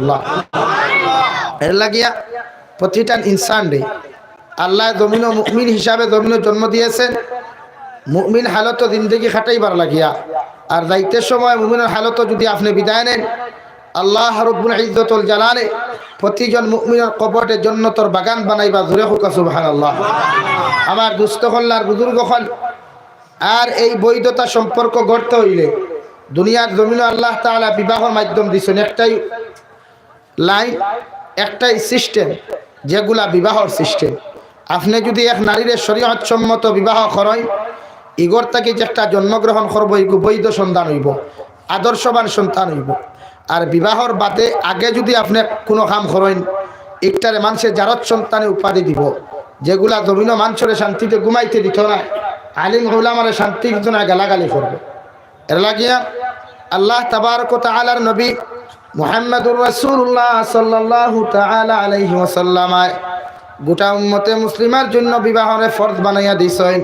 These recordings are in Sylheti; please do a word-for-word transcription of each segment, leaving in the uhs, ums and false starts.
আল্লাহ। এর লাগিয়া প্রতিটা ইনসানরে আল্লায় জমিনো মুমিন হিসাবে জমিনো জন্ম দিছইন, মুমিন হালতো জিন্দেগি কাটাইবার লাগিয়া। আর যাইতে সময় মুমিনর হালতো যুদি আপনে বিদায় নেইন, আল্লাহ রব্বুল ইজ্জতুল জালালে প্রতিজন মুমিনর কবররে জন্নতর বাগান বানাইবা। জোরে কউক্কা সুবহানাল্লাহ। আমার দুস্ত অকল আর বুজুর্গ অকল, আর এই বৈধতা সম্পর্ক গড়তে অইলে দুনিয়ার জমিনো আল্লাহ তাআলা বিবাহর মাধ্যম দিছইন। একটাই লাইন, একটাই সিস্টেম, যেগুলা বিবাহর সিস্টেম। আপনে যুদি এক নারীরে শরীয়ত সম্মত বিবাহ করইন, ইগর থাকি যে একটা জন্মগ্রহণ করবো, ইগু বৈধ সন্তান অইবো, আদর্শবান সন্তান অইবো। আর বিবাহর বাদে আগে যুদি আপনে কুনু কাম করইন, ইকটারে মানষে জারজ সন্তানে উপাধি দিবো, যেগুলা জমিনো মানষরে শান্তিতে ঘুমাইতে দিতো নায়, আলিম উলামারে শান্তি দিতো নায়, গালাগালি করবো। এর লাগিয়া আল্লাহ তাবারক ওয়া তাআলার নবী মুহাম্মাদুর রাসূলুল্লাহ সাল্লাল্লাহু তাআলা আলাইহি ওয়াসাল্লাম গোটা উম্মতে মুসলিমার জন্য বিবাহরে ফরজ বানাইয়া দিছইন,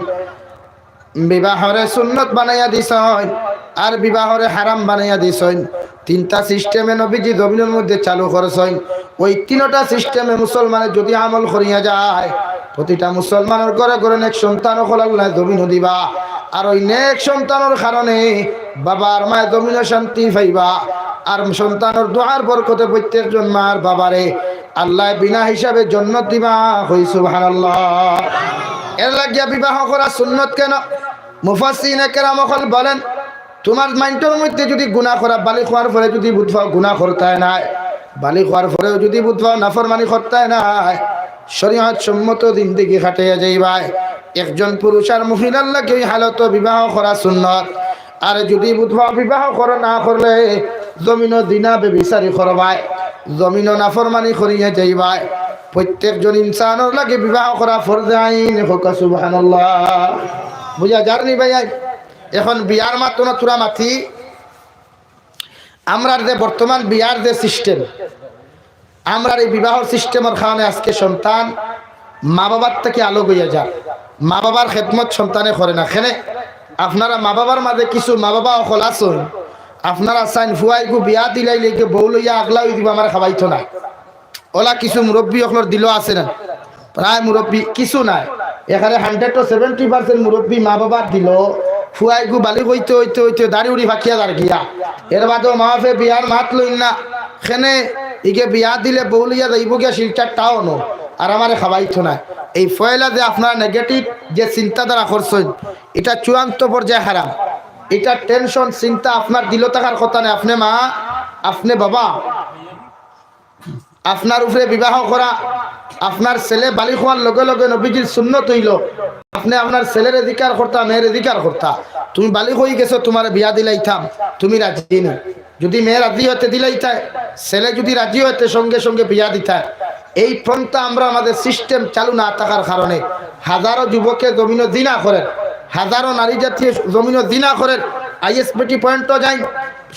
বিবাহরে সুন্নত বানাইয়া দিছইন, আর বিবাহরে হারাম বানাইয়া দিছইন। তিনটা সিস্টেমে নবীজি জমিনর মধ্যে চালু করছইন। ওই তিনটা সিস্টেমে মুসলমানে যুদি আমল করিয়া যায়, প্রতিটা মুসলমানর ঘরে ঘরে নেক সন্তান অকল আল্লায় জমিনো দিবা। আর ওই নেক সন্তানর কারণে বাবা আর মায় জমিনো শান্তি পাইবা। আর সন্তানর দোয়ার বরকতে প্রত্যেকজন মা আর বাবারে আল্লায় বিনা হিসাবে জন্নত দিবা। কই সুবহানাল্লাহ। এর লাগিয়া বিবাহ করা সুন্নত কেন? মুফাসসিরিনে কেরাম অকল বলেন, তুমার মাইন্ডর মধ্যে যুদি গুনা করা, বালিগ অওয়ার পরে যুদি বুঝ পাও গুনা করতায় নায়, বালিগ অওয়ার পরেও যুদি বুঝ পাও নাফরমানি করতায় নায়, শরীয়ত সম্মত জিন্দেগি কাটাইয়া যাইবায়। একজন পুরুষ আর মহিলার লাগি ওই হালতো বিবাহ করা সুন্নত। আর যুদি বুঝ পাও বিবাহ করা না করলে জমিনো জিনা বেবিচারি করবায়, জমিনো নাফরমানি করিয়া যাইবায়, প্রত্যেকজন ইনসানর লাগি বিবাহ করা ফরজে আইন। কউক্কা সুবহানাল্লাহ। বুঝা যার নি ভাই? এখন বিয়ার মাতো না থুড়া মাতি, আমরার যে বর্তমান বিয়ার যে সিস্টেম, আমরার এই বিবাহর সিস্টেমর কারণে আজকে সন্তান মা বাবার থাকি আলগ অইয়া যার। মা বাবার খেদমত সন্তানে করে না। কেনে? আপনারা মা বাবার মাঝে কিছু মা বাবা অকল আছইন, আপনারা চাইন ফুয়াইগু বিয়া দিলাইলে গিয়া বউ লইয়া আগলা অই দিবা, আমারে খাবাইতো নায়। অলা কিছু মুরব্বি অকলর দিলো আছে না, প্রায় মুরব্বি কিছু নাই, এখানে hundred to seventy percent মুরব্বি মা বাবার দিলো। ফুয়াইগু বালিগ অইতে অইতে অইতে দাড়ি উড়ি ফাকিয়া যার গিয়া। এর বাদেও মা বাপে বিয়ার মাত লইন না। কেনে? ইগে বিয়া দিলে বউ লইয়া যাইবো গিয়া শিলচর টাউনো, আর আমারে খাবাইতো নায়। এই পয়লা যে আপনারা নেগেটিভ যে চিন্তাধারা করছইন, ইটা চূড়ান্ত পর্যায়ে হারাম। ইটা টেনশন চিন্তা আপনার দিলো থাকার কথা নায়। আপনে মা, আপনে বাবা, আপনার উপরে বিবাহ করা, আপনার ছেলে বালিগ অওয়ার লগে লগে নবীজির সুন্নত অইলো, আপনে আপনার ছেলেরে জিকার করতা, মেয়েরে জিকার করতা, তুমি বালিগ অই গেছো, তুমারে বিয়া দিলাইতাম, তুমি রাজি নি? যুদি মেয়ে রাজি অয় তে দিলাইতায়, ছেলে যুদি রাজি অয় তে সঙ্গে সঙ্গে বিয়া দিতায়। এই পন্থা আমরার মাঝে সিস্টেম চালু না থাকার কারণে হাজারো যুবকে জমিনো জিনা করের, হাজারো নারী জাতিয়ে জমিনো জিনা করের। আইএসবিটি পয়েন্টো যাইন,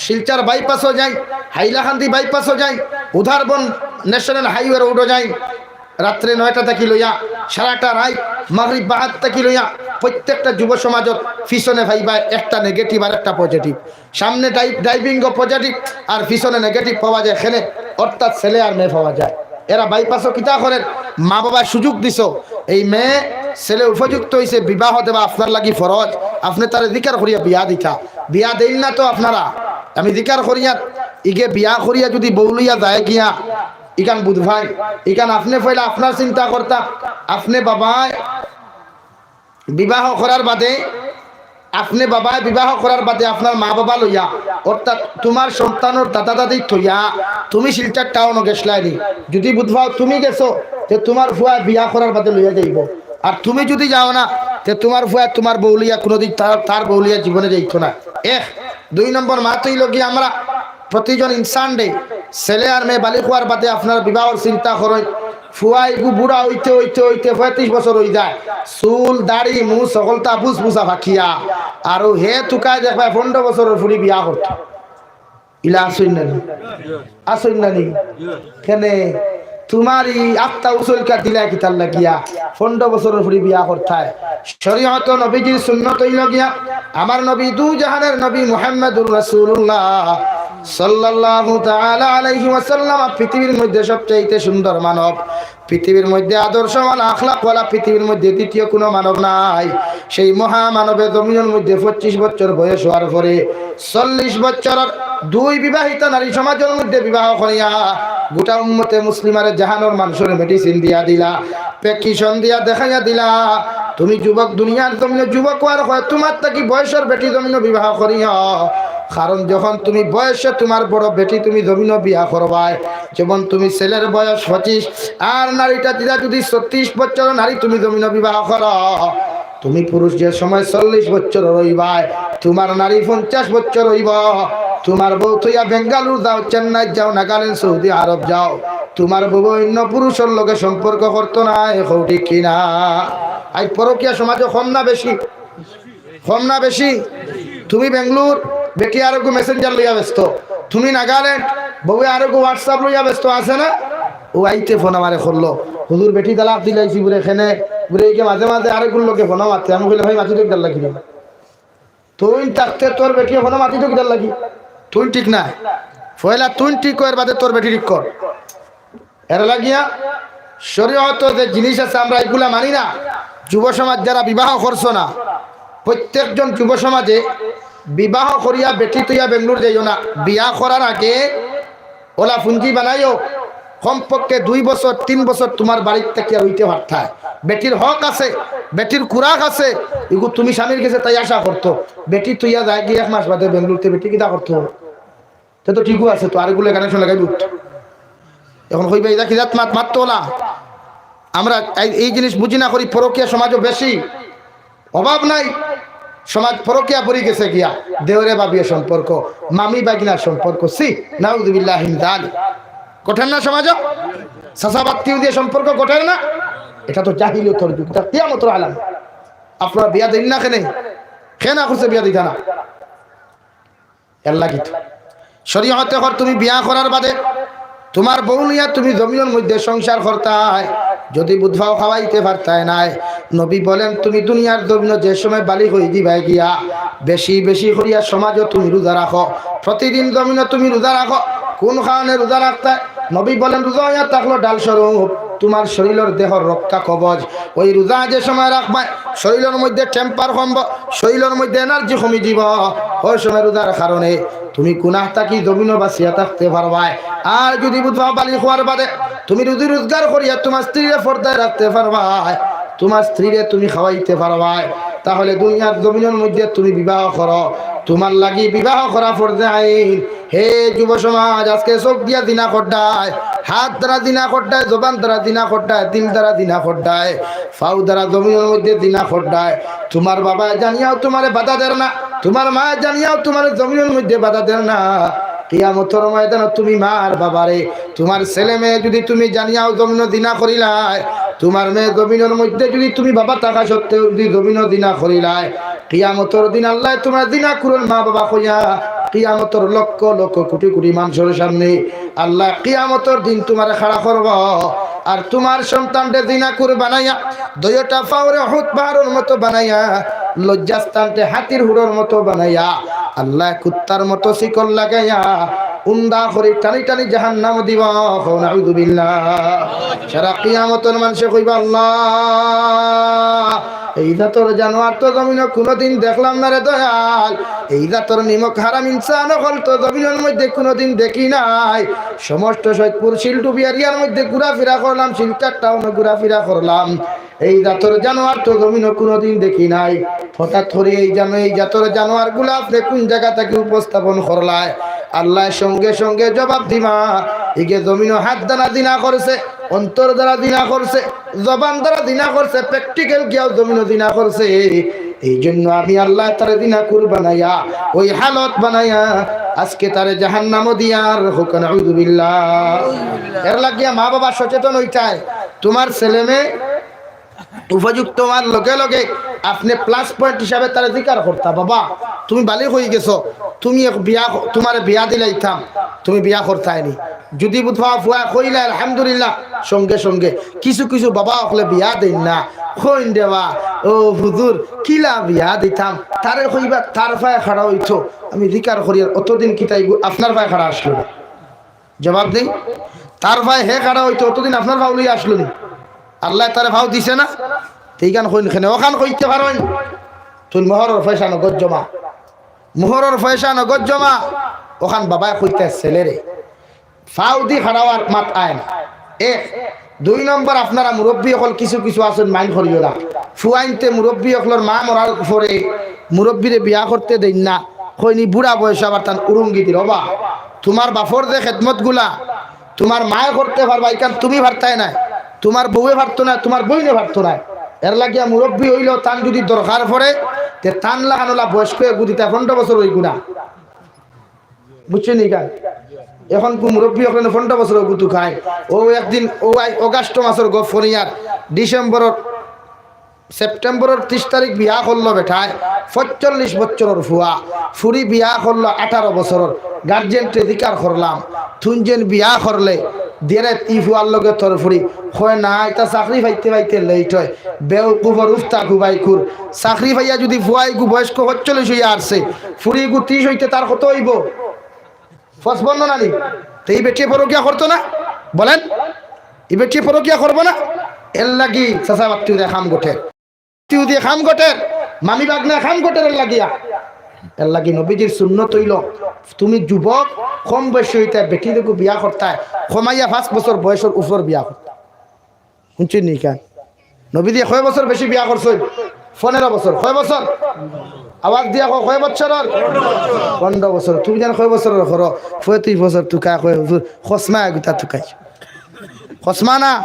শিলচর বাইপাসো যাইন, হাইলাকান্দি বাইপাসো যাইন, উধারবন ন্যাশনাল হাইওয়ে রোডো যাইন, রাত্রে নয়টা থাকি লইয়া সারাটা রাইত, মাগরিব বাদ থাকি লইয়া প্রত্যেকটা যুব সমাজর পিছনে পাইবা একটা নেগেটিভ আর একটা পজিটিভ। সামনে ডাই-, ডাইভিংও পজিটিভ আর পিছনে নেগেটিভ পাওয়া যায় এখানে, অর্থাৎ ছেলে আর মেয়ে পাওয়া যায়। এরা বাইপাসো কিতা করের, মা বাবায় সুযোগ দিছো, এই মেয়ে ছেলে উপযুক্ত অইছে, বিবাহ দেওয়া আপনার লাগি ফরজ, আপনে তারে জিকার করিয়া বিয়া দিতা, বিয়া দেইন না তো আপনারা, আমি জিকার করিয়া, ইগে বিয়া করিয়া যুদি বউ লইয়া যায় গিয়া, ইখান বুঝ পাই, ইখান আপনে পয়লা আপনার চিন্তা করতা, আপনে বাবায় বিবাহ করার বাদে, আপনে বাবায় বিবাহ করার বাদে আপনার মা বাবা লইয়া, অর্থাৎ তুমার সন্তানর দাদা দাদি থইয়া তুমি শিলচর টাউনো গেছলায় নি, যুদি বুঝ পাও তুমি গেছো, তে তুমার ফুয়ায় বিয়া করার বাদে লইয়া যাইবো। আর তুমি যুদি যাও না, তে তুমার ফুয়ায় তুমার বউ লইয়া কুনুদিন তার, তার বউ লইয়া জীবনে যাইতো না। এক। দুই নম্বর মাত অইলো গি, আমরা প্রতিজন ইনসানরে, ছেলে আর মেয়ে বালিগ অওয়ার বাদে আপনার বিবাহর চিন্তা করইন, ফুয়াইগু বুড়া অইতে অইতে অইতে পঁয়ত্রিশ বছর অই যায়, চুল, দাড়ি, মুছ হকলতা বুসবুসা ফাকিয়া। আর ও হে তুকায় দেখবায় পনরো বছরর ফুড়ি বিয়া করতো। ইলা আছইন না নি? আছইন না নি? কেনে? তুমার ই আত্তা উছলকা দিলায় কিতার লাগিয়া? পনরো বছরর ফুড়ি বিয়া করতায়। শরীয়তো নবীজির সুন্নত অইলো গিয়া, আমার নবী দু জাহানের নবী মুহাম্মাদুর রাসূলুল্লাহ সাল্লাল্লাহু তাআলা আলাইহি ওয়াসাল্লাম পৃথিবীর মধ্যে সবচাইতে সুন্দর মানব, পৃথিবীর মধ্যে আদর্শওয়ালা, আখলাকওয়ালা, পৃথিবীর মধ্যে দ্বিতীয় কোনো মানব নাই। সেই মহামানবে জমিনর মধ্যে পঁচিশ বছর বয়স হওয়ার পরে চল্লিশ বছরর দুই বিবাহিতা নারী সমাজর মধ্যে বিবাহ করিয়া গোটা উম্মতে মুসলিমারে জাহানর মানষরে মেডিসিন দিয়া দিলা, প্রেসক্রিপশন দিয়া দেখাইয়া দিলা, তুমি যুবক, দুনিয়ার জমিনো যুবক অওয়ার অয়, তুমার থাকি বয়সর বেটি জমিনো বিবাহ করিও। কারণ যখন তুমি বয়সে তুমার বড় বেটি তুমি জমিনো বিয়া করবায়, যেমন তুমি ছেলের বয়স পঁচিশ, আর নারীটা দিলা যদি ছত্রিশ বছর নারী তুমি জমিনো বিবাহ করো, তুমি পুরুষ যে সময় চল্লিশ বছর অইবায়, তুমার নারী পঞ্চাশ বছর অইবো, তুমার বউ থইয়া বেঙ্গালুর যাও, চেন্নাই যাও, নাগাল্যান্ড, সৌদি আরব যাও, তুমার বউ অইন্য পুরুষর লগে সম্পর্ক করতো নায়, কও ঠিক কি না? আইজ পরকিয়া সমাজো কম না বেশি? কম না বেশি? তুমি বেঙ্গালুর, বেটি আরোগু মেসেঞ্জার লইয়া ব্যস্ত, তুমি নাগাল্যান্ড, বউয়ে আরোগু WhatsApp লইয়া ব্যস্ত, আছে না? অউ আইতে ফোন আমারে করলো, "হুজুর, বেটি তালাক দিলাইছি বুলে, কেনে?" বুলে, "ইগে মাঝে মাঝে আরোগুর লগে ফোনো মাতে।" আমি কইলাম, "ভাই, মাতিতো কিতার লাগি রে? তুই থাকতে তোর বেটি ফোনো মাতিতো কিতার লাগি? তুই ঠিক না, পয়লা তুই ঠিক অওয়ার বাদে তোর বেটি ঠিক কর।" এর লাগিয়া শরীয়তো যে জিনিস আছে আমরা ইগুলা মানি না। যুব সমাজ যারা বিবাহ করছো না, প্রত্যেকজন যুব সমাজে বিবাহ করিয়া বেটি থইয়া বেঙ্গালুর যাইও না। বিয়া করার আগে অলা পুঞ্জি বানাইও, কমপক্ষে দুই বছর, তিন বছর তুমার বাড়িত থাকিয়া রইতে পারতায়। বেটির হক আছে, বেটির খুরাক আছে, ইগু তুমি স্বামীর গেছে তাই আশা করতো। বেটি থইয়া যায়গি এক মাস বাদে বেঙ্গালুরতে, বেটি কিতা করতো? তে তো ঠিকউ আছে তো, আরোগুরে কানেকশন লাগাইবো। এখন কইবা, "ইতা কিজাত মাত মাততো অলা?" আমরা এই, এই জিনিস বুঝি না করি, পরকিয়া সমাজো বেশি, অভাব নাই। সমাজ পরকিয়া পড়ি গেছে গিয়া, দেওরে ভাবিয়ে সম্পর্ক, মামি ভাগিনার সম্পর্ক, ছি, নাউজুবিল্লাহি মিন যালিক। ঘটের না সমাজো? চাচা ভাতিজা দিয়া সম্পর্ক ঘটের না? ইটা তো জাহিলিয়তর যুগ, ইটা কিয়ামতর আলামত। আপনারা বিয়া দেইন না কেনে? কেনে করছে বিয়া দিতা না? এর লাগি তো শরীয়তে কর তুমি বিয়া করার বাদে তুমার বউ লইয়া তুমি জমিনর মধ্যে সংসার করতায়, যদি বুধবাও খাওয়াইতে পারতায় নায়, নবী বলেন, তুমি দুনিয়ার জমিনো যে সময় বালিগ অই দিবায় গিয়া, বেশি বেশি করিয়া সমাজো তুমি রোজা রাখো, প্রতিদিন জমিনো তুমি রোজা রাখো। কোন কারণে রোজা রাখতায়? নবী বলেন, রোজা অইয়া থাকলো ঢাল স্বরূপ, তুমার শরীলর দেহর রক্ষা কবচ। ওই রোজা যে সময় রাখবায়, শরীলর মধ্যে টেম্পার কমবো, শরীলর মধ্যে এনার্জি কমি যিবো। ওই সময় রোজার কারণে তুমি গুনাহ থাকি জমিনো বাঁচিয়া থাকতে পারবায়। আর যদি বুধবাও বালিগ অওয়ার বাদে তুমি রুজি রোজগার করিয়া তুমার স্ত্রীরে পর্দায় রাখতে পারবায়, তুমার স্ত্রীরে তুমি খাওয়াইতে পারবায়, তাহলে দুনিয়ার জমিনর মধ্যে তুমি বিবাহ করো, তুমার লাগি বিবাহ করা ফরজে আইন। হে যুব সমাজ, আজকে চোখ দিয়া জিনা কররায়, হাত দ্বারা জিনা কররায়, জবান দ্বারা জিনা কররায়, দিল দ্বারা জিনা কররায়, পাও দ্বারা জমিনর মধ্যে জিনা কররায়। তুমার বাবায় জানিয়াও তুমারে বাধা দের না, তুমার মায় জানিয়াও তুমারে জমিনর মধ্যে বাধা দের না। কিয়ামতর ময়দানো তুমি মার বাবারে, তুমার ছেলে মেয়ে যদি তুমি জানিয়াও জমিনো জিনা করিলায়, তুমার মেয়ে জমিনর মধ্যে যদি তুমি বাবা থাকা সত্ত্বেও যদি জমিনো জিনা করিলায়, কিয়ামতর দিন আল্লায় তুমার জিনা করুন মা বাবা কইয়া, কিয়ামতর লক্ষ লক্ষ কোটি কোটি মানষর সামনে আল্লায় কিয়ামতর দিন তুমারে খাড়া করবো। আর তুমার সন্তানরে জিনা কর বানাইয়া, দুইওটা পাওরে উহুদ পাহাড়র মতো বানাইয়া, লজ্জাস্থানরে হাতির হুড়র মতো বানাইয়া, আল্লায় কুত্তার মতো শিকল লাগাইয়া, উন্দা করি টানি টানি জাহান্নামো দিবো। কও নাউজুবিল্লাহ। সারা কিয়ামতর মানষে কইবা, আল্লাহ, এই জাতর জানোয়ার তো জমিনো কুনুদিন দেখলাম না রে দয়াল, এই জাতর নিমক হারাম ইনসান অকল তো জমিনর মধ্যে কুনুদিন দেখি নাই। সমস্ত সৈয়দপুর শিলডুবি এরিয়ার মধ্যে ঘুরাফিরা করলাম, শিলচর টাউনো ঘুরাফিরা করলাম, এই জাতর জানোয়ার তো জমিনো কুনুদিন দেখি নাই। হঠাৎ করি এই জানো, এই জাতর জানোয়ারগুলা আপনে কুন জাগা থাকি উপস্থাপন করলায়? আল্লায় সঙ্গে সঙ্গে জবাব দিবা, ইগে জমিনো হাত দ্বারা জিনা করছে, অন্তর দ্বারা জিনা করছে, জবান দ্বারা জিনা করছে, প্র্যাকটিক্যাল গিয়াও জমিনো জিনা করছে। এই জন্য আমি আল্লায় তারে জিনা কর বানাইয়া, ওই হালত বানাইয়া, আজকে তারে জাহান্নামো দিয়ার। কও নাউজুবিল্লাহ। এর লাগিয়া মা বাবা সচেতন অইতায়, তুমার ছেলে মেয়ে উপযুক্ত অওয়ার লগে লগে আপনে plus point হিসাবে তারে জিকার করতা, "বাবা, তুমি বালিগ অইগেছো, তুমি এক বিয়া, তুমারে বিয়া দিলাইতাম, তুমি বিয়া করতায়নি।" যুদি বুঝবা ফুয়ায় কইলা, আলহামদুলিল্লাহ, সঙ্গে সঙ্গে কিছু কিছু বাবা অকলে বিয়া দেইন না, কইন দেবা, "ও হুজুর, কিলা বিয়া দিতাম?" তারে কইবা, "তার পায়ে খাড়া অইতো, আমি জিকার করিয়ার অতদিন কিতা ইগু আপনার পায়ে খাড়া আছলো না।" জবাব দেই, তার পায়ে হে খাড়া অইতো, অতদিন আপনার পাও লইয়া আছলো নি? আল্লায় তারে পাও দিছে না? তে ইখান কইন কেনে? অখান কইতে পারইন, তুই মোহরর পয়সা নগদ জমা, মোহরর পয়সা নগদ জমা, অখান বাবায় কইতা ছেলেরে। পাও দি খাড়া অওয়ার মাত আয় না। এক। দুই নম্বর, আপনারা মুরব্বি অকল কিছু কিছু আছইন, mind করিও না। ফুয়াইন্তে মুরব্বি অকলর মা মরার পরে মুরব্বিরে বিয়া করতে দেইন না, কইন ই বুড়া বয়সো আবার তান উরুঙ্গি দির। ওবা, তুমার বাপর যে খেদমতগুলা তুমার মায়ে করতে পারবা, ইখান তুমি পারতায় নায়, তুমার বউয়ে পারতো নায়, তুমার বইনে পারতো নায়। এরলাগিয়া মুরব্বি অইলো, তান যুদি দরকার পড়ে, তে তান লাখান অলা বয়স্ক এগু দিতা পনরো বছর অইগু না। বুঝছইন নি ইখান? অখন কু মুরব্বি অকলে পনরো বছর অগু তুকায়। অউ একদিন, অউ আই-, অগাস্ট মাসর গফ করিয়ার, ডিসেম্বরর, সেপ্টেম্বরর তিশ তারিখ বিয়া করলো বেটায়, পঁয়তাল্লিশ বছরর ফুয়া, ফুরি বিয়া করলো আঠারো বছরর। গার্জেনরে জিকার করলাম, "তুইন যেন বিয়া করলে, দেরে ই ফুয়ার লগে তোর ফুরি?" কয়, "না, ইতা চাকরি পাইতে পাইতে late অয়।" বেউকুফর উফতা খুবাই খুর। চাকরি পাইয়া যুদি ফুয়া ইগু বয়স্ক পঁয়তাল্লিশ অইয়া আরছে, ফুরি ইগু তিশ অইতে তার কত অইবো? পঁচপান্ন না নি? তে ই বেটিয়ে পরকিয়া করতো না? বলেন, ই বেটিয়ে পরকিয়া করবো না? এরলাগি চাচা বাত্তিউ দে কাম গটের, বাত্তিউ দে কাম গটের, মামি বাগনায় কাম গটের এরলাগিয়া। এরলাগি নবীজির সুন্নত অইলো, তুমি যুবক, কম বয়সি অইতায়, বেটিরে গু বিয়া করতায়, কমাইয়া পাঁচ বছর বয়সর উপর বিয়া করতায়। হুনছইন নি ইখান? নবীজিয়ে কয় বছর বেশি বিয়া করছইন? পনরো বছর। কয় বছর? আওয়াজ দিয়া কও, কয় বছরর? পনরো বছর। তুমি যেন কয় বছরর করো? পঁয়ত্রিশ বছর তুকায় কয়, "হুজুর, খসমা এগুতা তুকাই।" খসমা না?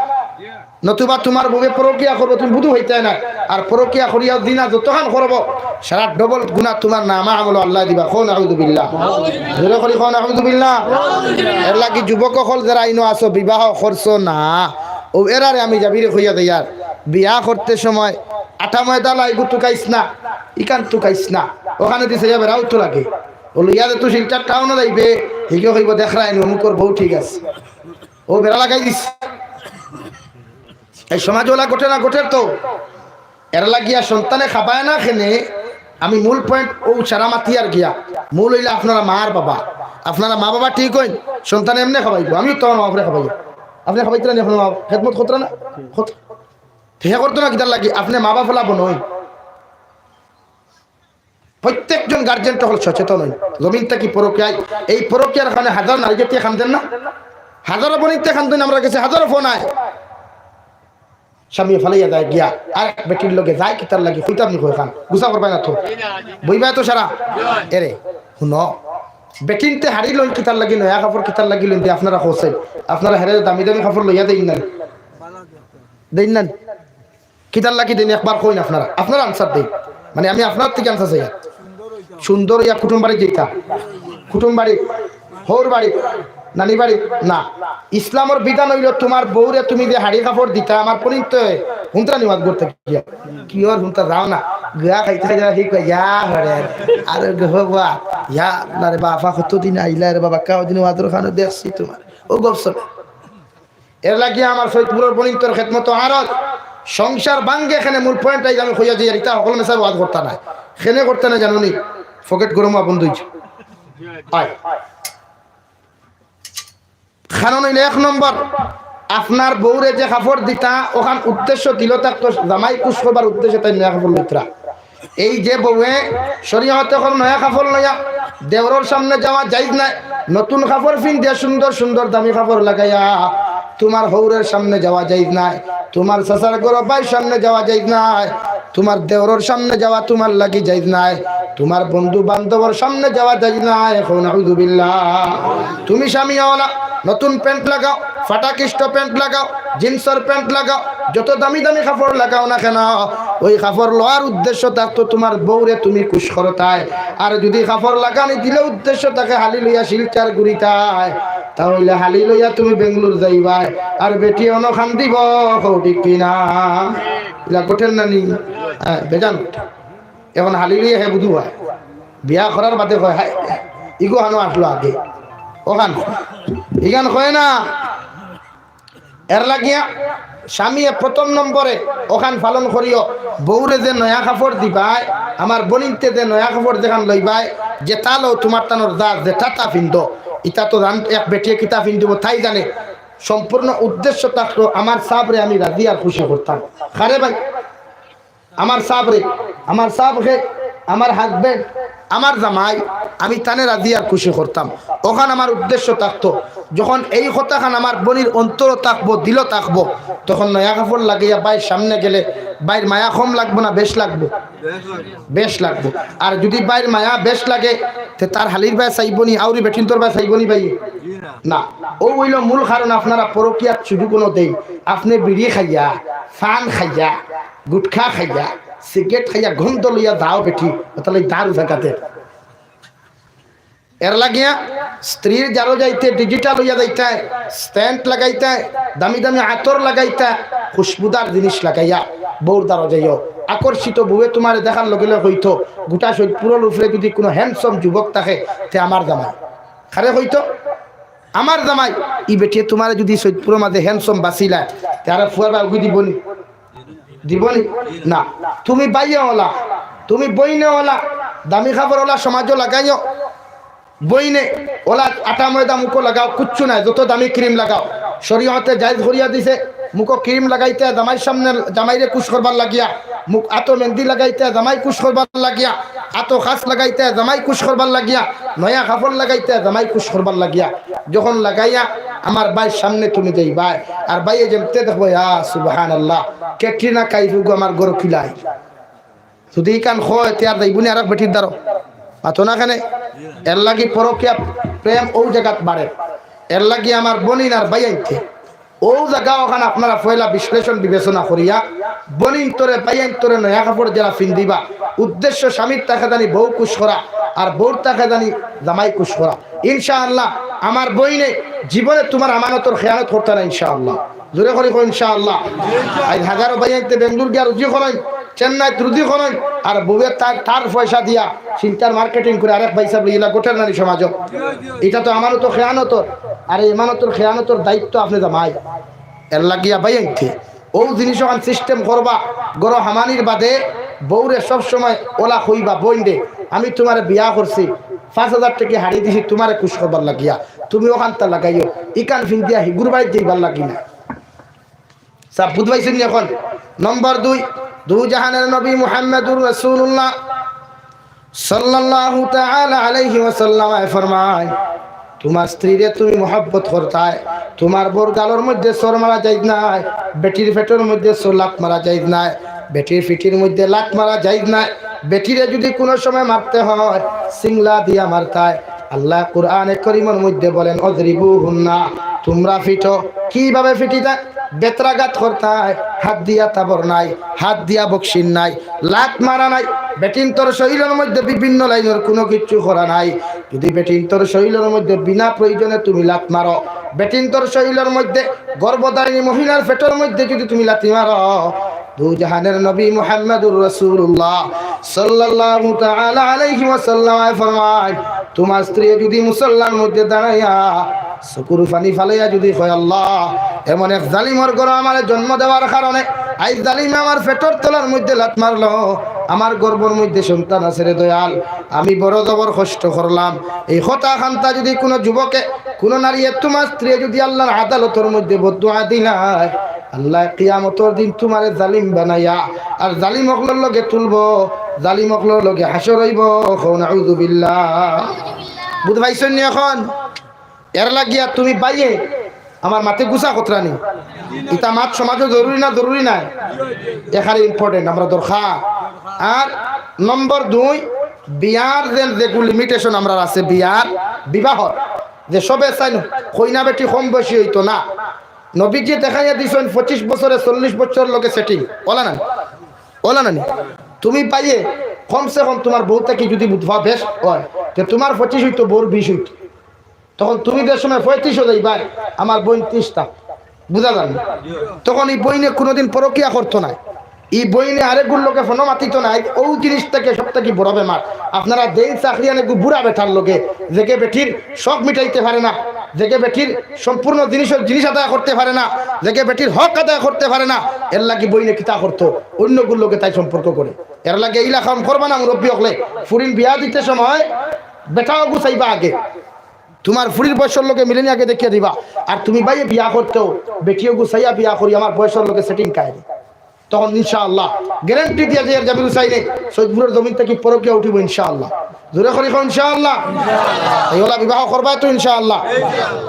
নতুবা তুমার বউয়ে পরকিয়া করবো, তুমি বুধু অইতায় না। আর পরকিয়া করিয়াও জিনা যতখান করবো, সারা double গুনা তুমার নামা আমলো আল্লায় দিবা। কও নাউজুবিল্লাহ। জোরে করি কও নাউজুবিল্লাহ। এরলাগি যুবক অকল যেরা ইনো আছো, বিবাহ করছো না, অউ এরারে আমি জাবিরে কইয়া যাইয়ার, বিয়া করতে সময় আটা ময়দাআলা ইগু তুকাইস না, ইখান তুকাইস না, অখানেদি চাইয়া বেড়াও তো লাগে। অউ লইয়া যে তুই শিলচর টাউনো যাইবে, হিগিয়ে কইবো, "দেখরায়নি, অমুকর বউ ঠিক আছে।" অউ বেড়া লাগাই দিছে। এই সমাজো অলা ঘটনা ঘটের তো। এরলাগিয়া সন্তানে খাবায় না কেনে, আমি মূল point অউ সারা মাতিয়ার গিয়া। মূল অইলা আপনারা মা আর বাবা। আপনারা মা বাবা ঠিক অইন, সন্তানে এমনে খাবাইবো। আমিও তো আমার বাপরে খাবাই। আপনে খাবাইতরা নি, আপনার মা খেদমত করতরা না? কত-, তে হে করতো না কিতার লাগি? আপনে মা বাপ অলা বনইন। প্রত্যেকজন গার্জেন অকল সচেতন অইন। জমিন থাকি পরকিয়ায়, এই পরকিয়ার কারণে হাজারো নারী জাতিয়ে কান্দের না? হাজারো বইনতে কান্দইন, আমরার গেছে হাজারো ফোন আয়। স্বামী ফালাইয়া যায় গিয়া, আরেক বেটির লগে যায় কিতার লাগি? কইতাম নি কয়খান? গুছা করবায় না তো? বইবায় তো সারা? এরে, হুনো। বেটিন্তে হাড়ি লইন কিতার লাগি, নয়া কাপড় কিতার লাগি লইন দে, আপনারা কওছইন। আপনারা হেরে দামি দামি কাপড় লইয়া দেইন না নি? দেইন না নি? কিতার লাগি দেইন একবার কইন আপনারা, আপনারা answer দেইন। মানে আমি আপনার থাকি answer চাই। সুন্দর অইয়া কুটুম বাড়ি যাইতা, কুটুম বাড়ি, হউর বাড়ি, নানি বাড়ি না। ইসলামর বিধান অইলো তুমার বউরে তুমি যে হাড়ি কাপড় দিতা, আমার পরিণত হুনতরা নিমাজ করতে গিয়া। কি অর হুনতা যাও না, গুয়া খাইতে খাইতে ঠিক অইয়া হরে। আর গো বাবা, ইয়া আল্লাহ রে বাবা, কতদিন আইলা রে বাবা, কাউদিন ওয়াজর খানো দেখছি তুমার। ও গপ চলে। এরলাগি আমার সৈয়দপুরর বইনতর খেদমতো আরজ সংসার ভাঙ্গে। এখানে মূল point আইজ আমি কইয়া যাইয়ার, ইতা হকল মেসাব ওয়াজ করতা নায়, কেনে করতা নায় জানো নি? পকেট গরম অওয়া বন্ধ অইছে। আয়, কারণ অইলো এক নম্বর, আপনার বউরে যে কাপড় দিতা, অখান উদ্দেশ্য দিলো থাকতো জামাই খুশ করবার উদ্দেশ্যে তাইন নয়া কাপড় লইতরা। এই যে বউয়ে শরীয়তে কর নয়া কাপড় লইয়া দেওরর সামনে যাওয়া জায়েজ নায়, নতুন কাপড় পিন্দিয়া সুন্দর সুন্দর দামি কাপড় লাগাইয়া তুমার হউরর সামনে যাওয়া জায়েজ নায়, তুমার চাচার ঘরর ভাইর সামনে যাওয়া জায়েজ নায়, তুমার দেওরর সামনে যাওয়া তুমার লাগি জায়েজ নায়, তুমার বন্ধু বান্ধবর সামনে যাওয়া জায়েজ নায়। কও নাউজুবিল্লাহ। তুমি স্বামী অওলা নতুন প্যান্ট লাগাও, ফাটা কিষ্ট প্যান্ট লাগাও, জিন্সর প্যান্ট লাগাও, যত দামি দামি কাপড় লাগাও না কেন, ওই কাপড় লওয়ার উদ্দেশ্য থাকতো তুমার বউরে তুমি খুশ করতায়। আর যুদি কাপড় লাগানি দিলে উদ্দেশ্য থাকে হালি লইয়া শিলচর ঘুরিতায়, তা অইলে হালি লইয়া তুমি বেঙ্গালুর যাইবায়, আর বেটি অনো কান্দিবো, কও ঠিক কি না? ইলা ঘটের না নি? হ্যাঁ, বেজান ঘটে। এখন হালি লইয়া হে বুধু হয়, বিয়া করার বাদে কয়, "হায়, ইগু হানো আসলো আগে।" ওখান, ইখান কয় না। এর লাগিয়া স্বামীয়ে প্রথম নম্বরে ওখান পালন করিও, বউরে যে নয়া কাপড় দিবায়, আমার বইনতে যে নয়া কাপড় যেখান লইবায়, যেটা লও তুমার তানোর যা, যেটা তা পিন্দো, ইটা তো জান-, এক বেটিয়ে কিতা পিন্দিবো তাই জানে। সম্পূর্ণ উদ্দেশ্য থাকলো আমার সাবরে আমি রাজি আর খুশি করতাম। কারে ভাই? আমার সাবরে, আমার সাবকে, আমার husband, আমার জামাই, আমি তানে রাজি আর খুশি করতাম। ওখান আমার উদ্দেশ্য থাকতো। যখন এই কথাখান আমার বইনর অন্তরো থাকবো, দিলো থাকবো, তখন নয়া কাপড় লাগাইয়া বাইর সামনে গেলে বাইর মায়া কম লাগবো না বেশ লাগবো? বেশ লাগবো। আর যদি বাইর মায়া বেশ লাগে, তে তার হালির বায় চাইবো নি, আউরি বেটিন্তর বায় চাইবো নি ভাই? না। ও অইলো মূল কারণ আপনারা পরকিয়াত সুযোগ কুনু দেই। আপনে বিড়ি খাইয়া, পান খাইয়া, গুটখা খাইয়া, সিগারেট খাইয়া গন্ধ লইয়া যাও বেটি, অতালে দারু জাগাতে। এর লাগিয়া স্ত্রীর জারো যাইতে digital লইয়া যাইতায়, scent লাগাইতায়, দামি দামি আতর লাগাইতায়, খুশবুদার জিনিস লাগাইয়া বউর দারো যাইও। আকর্ষিত বউয়ে তুমারে দেখার লগে লগে কইতো, গোটা সৈদপুরর উপরে যদি কুনু handsome যুবক থাকে, তে আমার জামাই। কারে কইতো? আমার জামাই। ই বেটিয়ে তুমারে যদি সৈদপুরর মাঝে handsome বাছিলায়, তে আরে ফুয়ার বায় উগি দিবো নি? দিবো নি? না। তুমি বাইয়ে অলা, তুমি বইনে অলা, দামি কাপড় অলা সমাজো লাগাইও। বইনে অলা আটা ময়দা মুখো লাগাও, কুচ্ছু নাই, যত দামি cream লাগাও। শরীয়তে জায়েজ করিয়া দিছে, মুখো cream লাগাইতে জামাইর সামনে, জামাইরে খুশ করবার লাগিয়া, মুখ, আতো মেহেন্দি লাগাইতে জামাই খুশ করবার লাগিয়া, আতো খাস লাগাইতে জামাই খুশ করবার লাগিয়া, নয়া কাপড় লাগাইতে জামাই খুশ করবার লাগিয়া। যখন লাগাইয়া আমার বাইর সামনে তুমি যাইবায়, আর বাইয়ে যেমতে দেখবো, ইয়া সুবহানাল্লাহ, ক্যাটরিনা কাইফ উগু আমার ঘরো কিলা আইল। যদি ইখান কয়, তে আর যাইবো নি আরেক বেটির দারো? মাতো না কেনে? এর লাগি পরকিয়া প্রেম অউ জাগাত বাড়ে। এর লাগি আমার বইন আর বাইয়াইন্তে অউ জাগা ওখান আপনারা পয়লা বিশ্লেষণ বিবেচনা করিয়া, বইনিন্তরে, বাইয়াইন্তরে নয়া কাপড় যেরা পিন্দিবা, উদ্দেশ্য স্বামীর তাকে জানি বউ খুশ করা, আর বউর তাকে জানি জামাই খুশ করা। ইনশাআল্লাহ, আমার বইনে জীবনে তুমার আমানতর খেয়ানত করতা না ইনশাআল্লাহ। জোরে করি কও ইনশাআল্লাহ। আইজ হাজারো বাইয়াইন্তে বেঙ্গালুর গিয়া রুজি করইন, চেন্নাইত রুজি করইন, আর বউয়ে তার, তার পয়সা দিয়া চিন্তার marketing করে আরেক ভাইসাব লইলা গোটের নানি সমাজো। ইটা তো আমানতর খেয়ানতর, আর এই আমানতর খেয়ানতর দায়িত্ব আপনে জামাই। এর লাগিয়া বাইয়াইন্তে অউ জিনিস ওখান system করবা, ঘরো হামানির বাদে বউরে সব সময় ওলা কইবা, "বইন রে, আমি তুমারে বিয়া করছি, পাঁচ হাজার টেকা হাড়ি দিছি তুমারে খুশ করবার লাগিয়া, তুমি ওখানতা লাগাইও, ইখান পিন্দিয়া হিগুর বাড়িত যাইবার লাগি না।" সাব বুঝ পাইছইন নি এখন? নম্বর দুই, দু জাহানের নবী মুহাম্মাদুর রাসূলুল্লাহ সাল্লাল্লাহু তাআলা আলাইহি ওয়াসাল্লাম ফরমায়, তুমার স্ত্রীরে তুমি মহব্বত করতায়, তুমার বউর গালর মধ্যে চড় মারা যাইজ নায়, বেটির পেটর মধ্যে চড় লাত মারা যাইজ নায়, বেটির পিঠির মধ্যে লাত মারা যাইজ নায়। বেটিরে যদি কুনু সময় মারতে হয়, সিংলা দিয়া মারতায়। আল্লায় কুরআনে করিমর মধ্যে বলেন, "ওয়াদরিবুহুন্না", তুমরা পিটো। কিভাবে পিটিতায়? বেত্রাঘাত করতায়, হাত দিয়া থাবড় নাই, হাত দিয়া বকশিন নাই, লাত মারা নাই, বেটিন্তর শরীলর মধ্যে বিভিন্ন লাইনর কুনু কিচ্ছু করা নাই। যদি বেটিন্তর শরীলর মধ্যে বিনা প্রয়োজনে তুমি লাত মারো, বেটিন্তর শরীলর মধ্যে গর্ভধারিণী মহিলার পেটর মধ্যে যদি তুমি লাথি মারো, দু জাহানের নবী মুহাম্মাদুর রাসূলুল্লাহ সাল্লাল্লাহু তাআলা আলাইহি ওয়াসাল্লাম ফরমায়, তুমার স্ত্রী যদি মুসল্লার মধ্যে দাঁড়াইয়া চকুর পানি ফালাইয়া যদি কয়, "আল্লাহ, এমন এক জালিমর ঘরো আমারে জন্ম দেওয়ার কারণে আইজ জালিমে আমার পেটর তলার মধ্যে লাত মারলো, আমার গর্ভর মধ্যে সন্তান আছে রে দয়াল, আমি বড় জবর কষ্ট করলাম।" এই কথা খান্তা যদি কুনু যুবকে, কুনু নারীয়ে, তুমার স্ত্রী যদি আল্লাহর আদালতর মধ্যে বদদোয়া দিলায়, আল্লায় কিয়ামতর দিন তুমারে জালিম বানাইয়া আর জালিম অকলর লগে তুলবো, জালিম অকলর লগে হাশর অইবো। কও নাউযুবিল্লাহ। বুঝ পাইছইন নি এখন? এর লাগিয়া তুমি বাইয়ে আমার মাতে গুছা খতরানি। ইতা মাত সমাজো জরুরি না, জরুরি নায়? এখানে important, আমরা দরকার। আর নম্বর দুই, বিয়ার যে, যেগু limitation আমরার আছে, বিয়ার, বিবাহর, যে সবে চাইন, কইনা বেটি কম বয়সী অইতো না। নবীজি দেখাইয়া দিছইন পঁচিশ বছরে চল্লিশ বছর লগে setting। অলা নানি? অলা নানি? তুমি বাইয়ে কমসে কম তুমার বউ থাকি যদি বুঝবা বেশ অয়, তে তুমার পঁচিশ অইতো, বউর বিশ অইতো। তখন তুমি যে সময় পঁয়ত্রিশো যাইবায়, আমার বইন ত্রিশ তা। বুঝা যার নি? তখন ই বইনে কুনুদিন পরকিয়া করতো নায়। ই বইনে আরেকগুর লগে ফোনো মাতিতো নায়, অউ জিনিস থাকি সব থাকি বড় বেমার। আপনারা দেইন চাকরিয়ান এগু বুড়া বেটার লগে, যেগে বেটির শখ মিটাইতে পারে না, যেগে বেটির সম্পূর্ণ জিনিসর জিনিস আদায় করতে পারে না, যেগে বেটির হক আদায় করতে পারে না, এর লাগি বইনে কিতা করতো, অইন্যগুর লগে তাই সম্পর্ক করে। এর লাগি ইলা কাম করবা না মুরব্বি অকলে। ফুরিন বিয়া দিতে সময় বেটা অগু চাইবা আগে, তুমার ফুরির বয়সর লগে মিলেনি আগে দেখিয়া দিবা। আর তুমি ভাইয়ে বিয়া করতেও বেটি অগু চাইয়া বিয়া করি, আমার বয়সর লগে সেটিং কায়নি। তখন ইনশাআল্লাহ গ্যারান্টি দিয়া যাইয়ার জাবির হুসাইনে সৈয়দপুরর জমিন থাকি পরকিয়া উঠিবো ইনশাআল্লাহ। জোরে করি কও ইনশাআল্লাহ। এই অলা বিবাহ করবায় তো ইনশাআল্লাহ।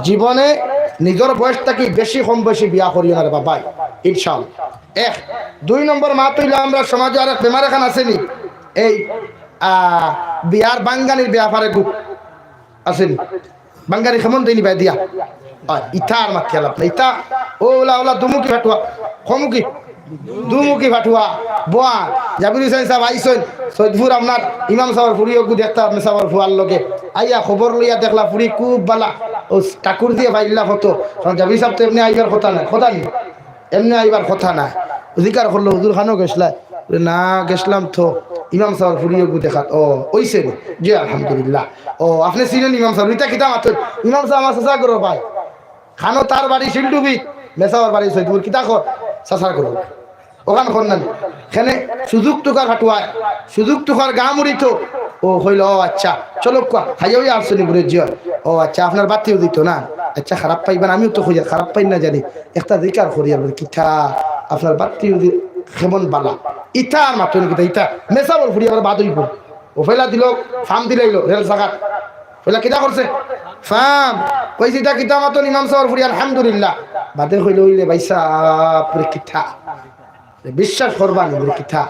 জীবনে নিজর বয়স থাকি বেশি কম বয়সী বিয়া করিও না রে বাবাই, ইনশাআল্লাহ। এক। দুই নম্বর মাত অইলো, আমরার সমাজো আরেক বেমার এখান আছেনি, এই, আহ, বিয়ার বাঙ্গানির ব্যাপারে গু-, আছেনি। বাঙ্গানি কেমন দেইনি বায় দিয়া? অয়, ইতা আর মাতিয়া লাভ নাই। ইতা অলা অলা দুমুখী ফাটুয়া, কমুখী, দুমুখী ফাটুয়া। বয়া, জাবির হুসাইন সাব আইছইন, সৈয়দপুর আপনার ইমাম সাবর ফুরি অগু দেখতা, আপনে সাবর ফুয়ার লগে। আইয়া খবর লইয়া দেখলা ফুরি খুব বালা, অউ ঠাকুর দিয়া পাইলা কত। কারণ জাবির সাব তো এমনে আইবার কথা নায়, কথা নি? এমনে আইবার কথা নায়। জিকার করলো, "হুজুর খানো গেছলায়?" বলে, "না, গেছলাম তো ইমাম সাবর ফুরি অগু দেখাত।" "ও, অইছে নি?" "জি, আলহামদুলিল্লাহ।" "ও, আপনে চিনইন ইমাম সাব?" "ইতা কিতা মাতইন?" "ইমাম সাব আমার চাচা ঘরর ভাই।" খানো তার বাড়ি শিলডুবি, মেসাবর বাড়ি সৈয়দপুর। কিতা কর? চাচার ঘরর। অখান কর না নি? কেনে সুযোগ তুকার ফাটুয়ায়, সুযোগ তুকার গা মুড়িতো। অউ কইলো, "ও আচ্ছা, চলো কুয়া, খাইয়া অইয়া আসছো নি বুড়ে জিয়র? ও আচ্ছা, আপনার বাত্তিও দিতো না? আচ্ছা, খারাপ পাইবা না, আমিও তো কইয়ার খারাপ পাইন না জানি, একটা জিকার করি।" আর বলে, "কিতা? আপনার বাত্তিও দি-, কেমন বালা?" ইতা আর মাতইন কিতা, ইতা মেসাবর ফুরি আবার বাদ অইবো। অউ পয়লা দিলো, ফাম দিলাইলো, রেল সাকাত। পয়লা কিতা করছে? ফাম। কইছে, "ইতা কিতা মাতইন ইমাম সাবর ফুরি, আলহামদুলিল্লাহ।" বাদে কইলো, "অইলে ভাইসাব রে কিতা? বিশ্বাস করবা নি রে কিতা?"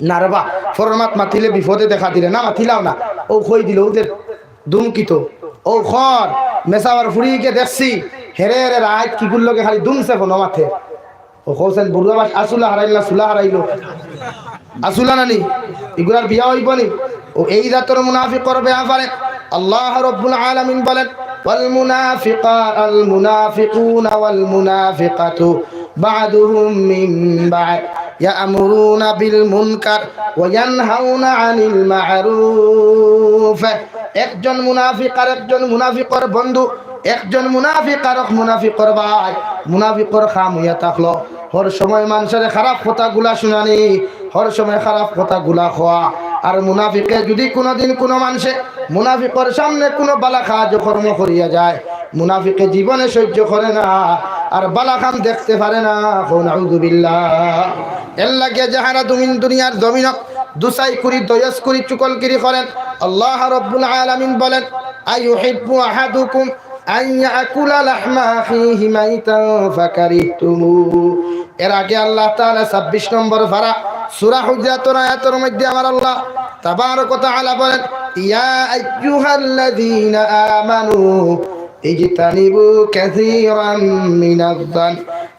না রে বা, ফরর মাত মাতিলে বিপদে দেখা দিলে, না মাতিলাও না। অউ কই দিলো, অউ যে দুমুখী তো। অউ কর, মেসাবর ফুরিরে দেখছি, হেরে হেরে রাইত কিগুর লগে খালি দুমছে ফোনো মাতে। অউ কওছেন, বুড়া বাস আসুলা হারাইল না, সুলা হারাইলো? আসুলা না নি? ইগুলার বিয়া অইবো নি? অউ এই জাতর মুনাফিকর ব্যাপারে আল্লাহ রাব্বুল আলামিন বলেন, "ওয়াল মুনাফিকা-, আল মুনাফিকুনা ওয়াল মুনাফিকাতু বা'দুহুম মিন বা'দ, ইয়া'মুরুনা বিল মুনকার ওয়া ইয়ানহাউনা আনিল মা'রুফ।" একজন মুনাফিক আর একজন মুনাফিকর বন্ধু, একজন মুনাফিক আরক মুনাফিকর ভাই। মুনাফিকর কাম অইয়া থাকলো হর সময় মানষরে খারাপ কথাগুলা হুনানি, হর সময় খারাপ কথাগুলা কওয়া। আর মুনাফিকে যুদি কুনুদিন কুনু মানষে মুনাফিকর সামনে কুনু বালা কাজ কর্ম করিয়া যায়, মুনাফিকে জীবনে সইজ্য করে না, আর বালা কাম দেখতে পারে না। কও নাউজুবিল্লাহ। এর লাগিয়া যাহারা দুমিন দুনিয়ার জমিন দুসাই করি, দয়স করি, চুগলখুরি করেন, আল্লাহ রাব্বুল আলামিন বলেন, "আইয়ুহিব্বু আহাদুকুম আন ইয়াকুলা লাহমা আখিহি মাইতান ফাকারিহতুমু।" এর আগে আল্লাহ তাআলা ছাব্বিশ নম্বর পারা সূরা হুজুরাতর আয়াতর মধ্যে আমার আল্লাহ তাবারাক ওয়া তাআলা বলেন, "ইয়া আইয়ুহাল্লাযীনা আমানু ইজতানিবু কাসীরাম মিনাজ-জান,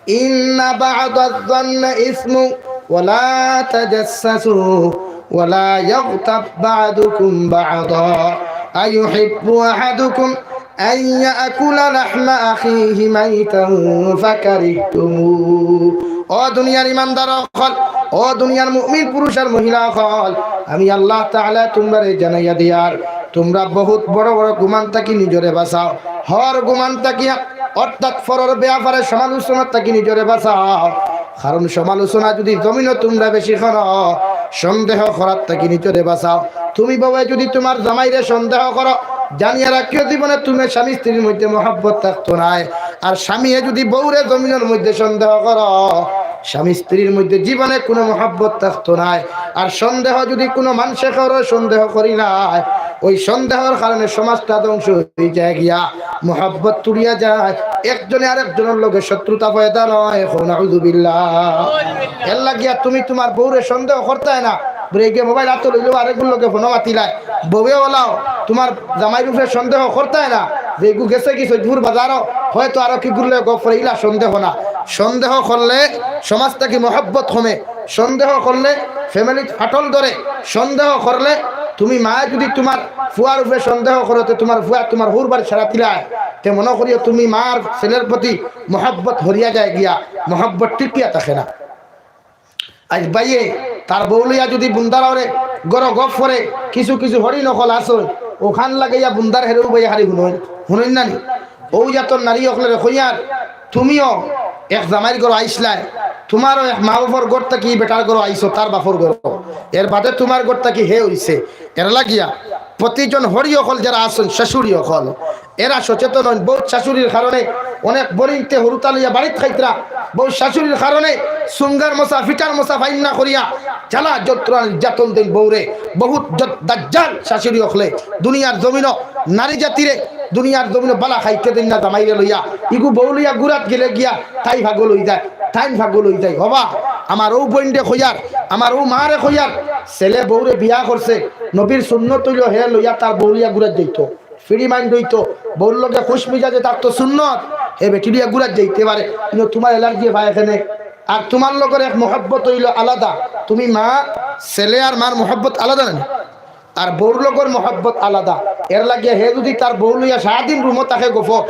ইন্না বা'দাজ-জান্নি ইসমুন, ওয়া লা তাজাসসাসু, ওয়া লা ইয়াগতাব বা'দুকুম বা'দা, আইয়ুহিব্বু আহাদুকুম আন ইয়াকুলা লাহমা আখিহি মাইতান ফাকারিহতুমু।" ও দুনিয়ার ইমানদার অকল, ও দুনিয়ার মুমিন পুরুষ আর মহিলা অকল, আমি আল্লাহ তাআলা তুমরারে জানাইয়া দিয়ার, তুমরা বহুত বড় বড় গুমান থাকি নিজরে বাঁচাও। হর গুমান থাকিয়া, অর্থাৎ ফরর ব্যাপারে সমালোচনা থাকি নিজরে বাঁচাও। কারণ সমালোচনা যুদি জমিনো তুমরা বেশি করো, সন্দেহ করার থাকি নিজরে বাঁচাও। তুমি বউয়ে যুদি তুমার জামাইরে সন্দেহ করো, জানিয়া রাখিও জীবনে তুমার স্বামী স্ত্রীর মধ্যে মহব্বত থাকতো নায়। আর স্বামীয়ে যুদি বউরে জমিনর মধ্যে সন্দেহ করো, স্বামী স্ত্রীর মধ্যে জীবনে কুনু মহব্বত থাকতো নায়। আর সন্দেহ যুদি কুনু মানষে করো, সন্দেহ করিলায়, ওই সন্দেহর কারণে সমাজটা ধ্বংস অইযায় গিয়া, মহব্বত তুড়িয়া যায়, একজনে আরেকজনর লগে শত্রুতা পয়দা লয়। কও নাউজুবিল্লাহ। এর লাগিয়া তুমি তুমার বউরে সন্দেহ করতায় না, বুলে ইগু মোবাইল আতো লইলো আরেকগুর লগে ফোনো মাতিলায়, বউয়ে অলাও তুমার জামাইর উপরে সন্দেহ করতায় না, যে ইগু গেছে গি সৈয়দপুর বাজারো, হয়তো আরো কিগুর লগে গফ করে, ইলা সন্দেহ না। সন্দেহ করলে সমাজ থাকি মহব্বত কমে, সন্দেহ করলে ফ্যামিলিত ফাটল ধরে, সন্দেহ করলে তুমি মায়ে যুদি তুমার ফুয়ার উপরে সন্দেহ করো, তে তুমার ফুয়া তুমার হউর বাড়ি ছাড়া দিলায়, তে মনো করিও তুমি মার ছেলের প্রতি মহব্বত হরিয়া যায় গিয়া, মহব্বত টিকিয়া থাকে না। আইজ বাইয়ে তার বউ লইয়া যুদি বুন্দার অরে গরো গফ করে, কিছু কিছু হরিণ অকল আছে, অখান লাগাইয়া বুন্দার হেরেউ বাইয়ে হারি হুনইন, হুনইন না নি? অউ জাতর নারী অকলরে কইয়ার, তুমিও এক জামাইর গরো আইছলায়, তুমারও এক মা বাপর গর থাকি বেটার গরো আইছো, তার বাপর গরো, এর বাদে তুমার গর থাকি হে অইছে। এর লাগিয়া প্রতিজন হরি অকল যেরা আছইন, শাশুড়ি অকল, এরা সচেতন অইন। বউত শাশুড়ির কারণে অনেক বইনতে হুরুতা লইয়া বাড়িত খাইতরা, বউত শাশুড়ির কারণে সুঙ্গার মশা, ফিটার মশা ফাইন না করিয়া জ্বালা যন্ত্রণা নির্যাতন দেইন বউরে। বউত জ-, দাজ্জাল শাশুড়ি অকলে দুনিয়ার জমিনো নারী জাতিরে, দুনিয়ার জমিনো বালা খাইতে দেইন না জামাইরে লইয়া। ইগু বউ লইয়া গুরাত গেলে গিয়া তাই পাগল অইযায়, তাইন পাগল অইযায়। হবা, আমার অউ বইনরে কইয়ার, আমার অউ মারে কইয়ার, ছেলে বউরে বিয়া করছে, নবীর সুন্নত অইলো হে লইয়া তার বউ লইয়া গুরাত যাইতো। ফ্রি মাইন্ড অইতো, বউর লগে খুশ মিজাজে থাকতো সুন্নত, হে বেটি লইয়া গুরাত যাইতে পারে, কিন্তু তুমার অ্যালার্জি পায় কেনে। আর তুমার লগর এক মহব্বত অইলো আলাদা, তুমি মা, ছেলে আর মার মহব্বত আলাদা না নি? আর বউর লগর মহব্বত আলাদা। এর লাগিয়া হে যুদি তার বউ লইয়া সারাদিন রুমো থাকে গফ,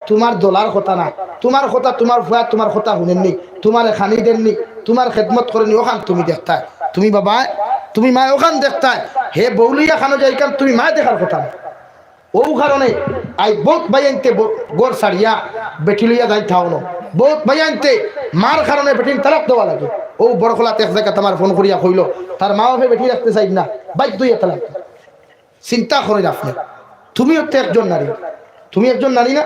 তুমার দলার কথা না, তুমার কথা তুমার ফুয়া তুমার কথা হুনেননি, তুমারে খানি দেননি, তুমার খেদমত করেনি, অখান তুমি দেখতায়, তুমি বাবায়, তুমি মায় অখান দেখতায়, হে বউ লইয়া খানো যায় ইখান তুমি মায় দেখার কথা না। অউ কারণে আইজ বউত ভাইয়াইন্তে ব-, ঘর ছাড়িয়া বেটি লইয়া যাইন থাও না। বউত ভাইয়াইন্তে মার কারণে বেটিন তালাক দেওয়া লাগে। অউ বড়খলাত এক জাগাত আমারে ফোন করিয়া কইলো, তার মা বাপে বেটি রাখতে চাইন না, বাধ্য অইয়া তালাক দেয়। চিন্তা করইন আপনে, তুমিও তো একজন নারী, তুমি একজন নারী না?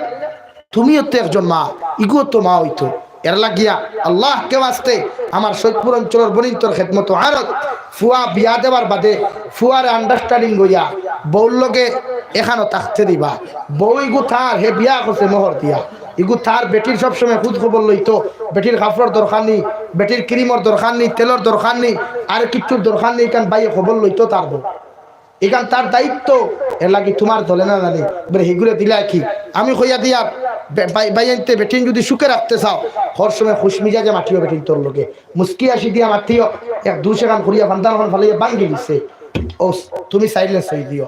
তুমিও তো একজন মা, ইগুও তো মা অইতো। এর লাগিয়া আল্লাহকে ওয়াস্তে আমার সৈয়দপুর অঞ্চলর বইনতর খেদমতো আরত ফুয়া বিয়া দেওয়ার বাদে ফুয়ারে আন্ডারস্ট্যান্ডিং অইয়া বউর লগে এখানো থাকতে দিবা। বউ ইগু তার, হে বিয়া করছে মোহর দিয়া। ইগু তার বেটির সবসময় খুঁজ খবর লইতো, বেটির কাপড়র দরকার নি, বেটির ক্রিমর দরকার নি, তেলর দরকার নি, আর কিচ্ছুর দরকার নি, ইখান বাইয়ে খবর লইতো তার বউ। ইখান তার দায়িত্ব, এর লাগি তুমার দলে না জানি, বলে হিগুরে দিলা কি? আমি কইয়া দিয়ার, বে-, বাই-, বাইয়াইন্তে বেটিন যুদি সুখে রাখতে চাও, হর সময় খুশ মিজাজে মাতিও বেটিন তোর লগে। মুস্কি আসি দিয়া মাতিও, এক দুষ এখান করিয়া ফান্দান খান ফালাইয়া ভাঙ্গি দিছে। ও, তুমি সাইলেন্স অই দিও।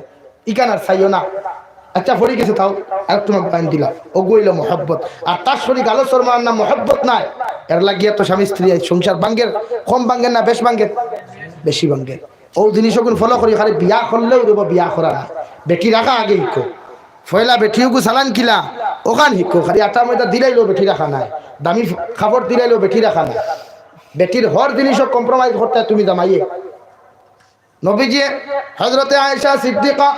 ইখান আর চাইও না। আচ্ছা, পড়ি গেছে তাও, আর তোমার বাইন দিলা। অগু অইলো মহব্বত। আর তার শরীর আলো শর্মার নাম মহব্বত নাই। এর লাগিয়া তো স্বামী স্ত্রী এই সংসার ভাঙ্গের, কম ভাঙ্গের না বেশ ভাঙ্গের? বেশি ভাঙ্গের। অউ জিনিস অগুন ফলো করি, খালি বিয়া করলেউ রইবো, বিয়া করা না। বেটি রাখা আগে হিকো। পয়লা বেটি অগু চালান কিলা, অখান হিকো। খালি আটা ময়দা দিলাইলেউ বেটি রাখা নায়, দামি কাপড় দিলাইলেউ বেটি রাখা নায়। বেটির হর জিনিসও কম্প্রোমাইজ করতে তুমি জামাইয়ে। নবীজি, হযরতে আয়েশা সিদ্দিকা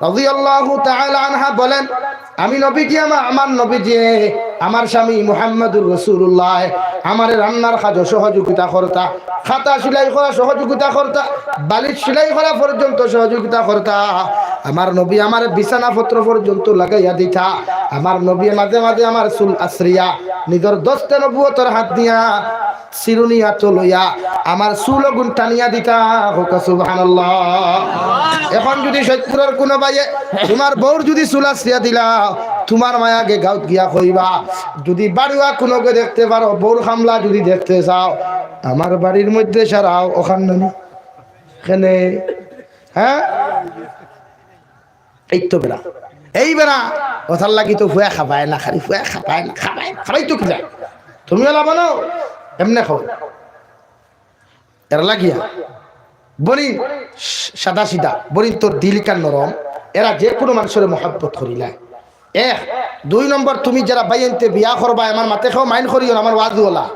রাদিয়াল্লাহু তাআলা আনহা বলেন, আমি নবীজি, আমা-, আমার নবীজি, আমার স্বামী মুহাম্মাদুর রাসূলুল্লাহ আমারে রান্নার কাজো সহযোগিতা করতা, কাঁথা সেলাই করা সহযোগিতা করতা, বালিশ সেলাই করা পর্যন্ত সহযোগিতা করতা। আমার নবী আমারে বিছানাপত্র পর্যন্ত লাগাইয়া দিতা। আমার নবী মাঝে মাঝে আমার চুল আছড়িয়া নিজর দস্তে নবুয়তর হাত দিয়া চিরুনি আতো লইয়া আমার চুল অগুন টানিয়া দিতা। কউক্কা সুবহানাল্লাহ। এখন যুদি সৈয়দপুরর কুনু ভাইয়ে তুমার বউর যুদি চুল আছড়িয়া দিলা, তুমার মায় আগে গাউত গিয়া কইবা। যুদি বাড়িওয়া কুনুগে দেখতে পারো, বউর কামলা যুদি দেখতে চাও, আমার বাড়ির মধ্যে সারাও, অখান নানি। কেনে? হ্যাঁ? এই তো বেড়া, এই বেড়া, অতার লাগি তো ফুয়া খাবায় না, খালি ফুয়া খাবায় না, খাবায় না, খাবাই তো কিলা? তুমি অলা বানাও, এমনে খাও। এর লাগিয়া বইন সাদা সিধা, বইনতর দিল ইখান নরম, এরা যে কুনু মানষরে মহব্বত করিলায়। এক, দুই নম্বর, তুমি যেরা বাইয়াইন্তে বিয়া করবায়, আমার মাতে কেউ মাইন্ড করিও না, আমার ওয়াজ অলা।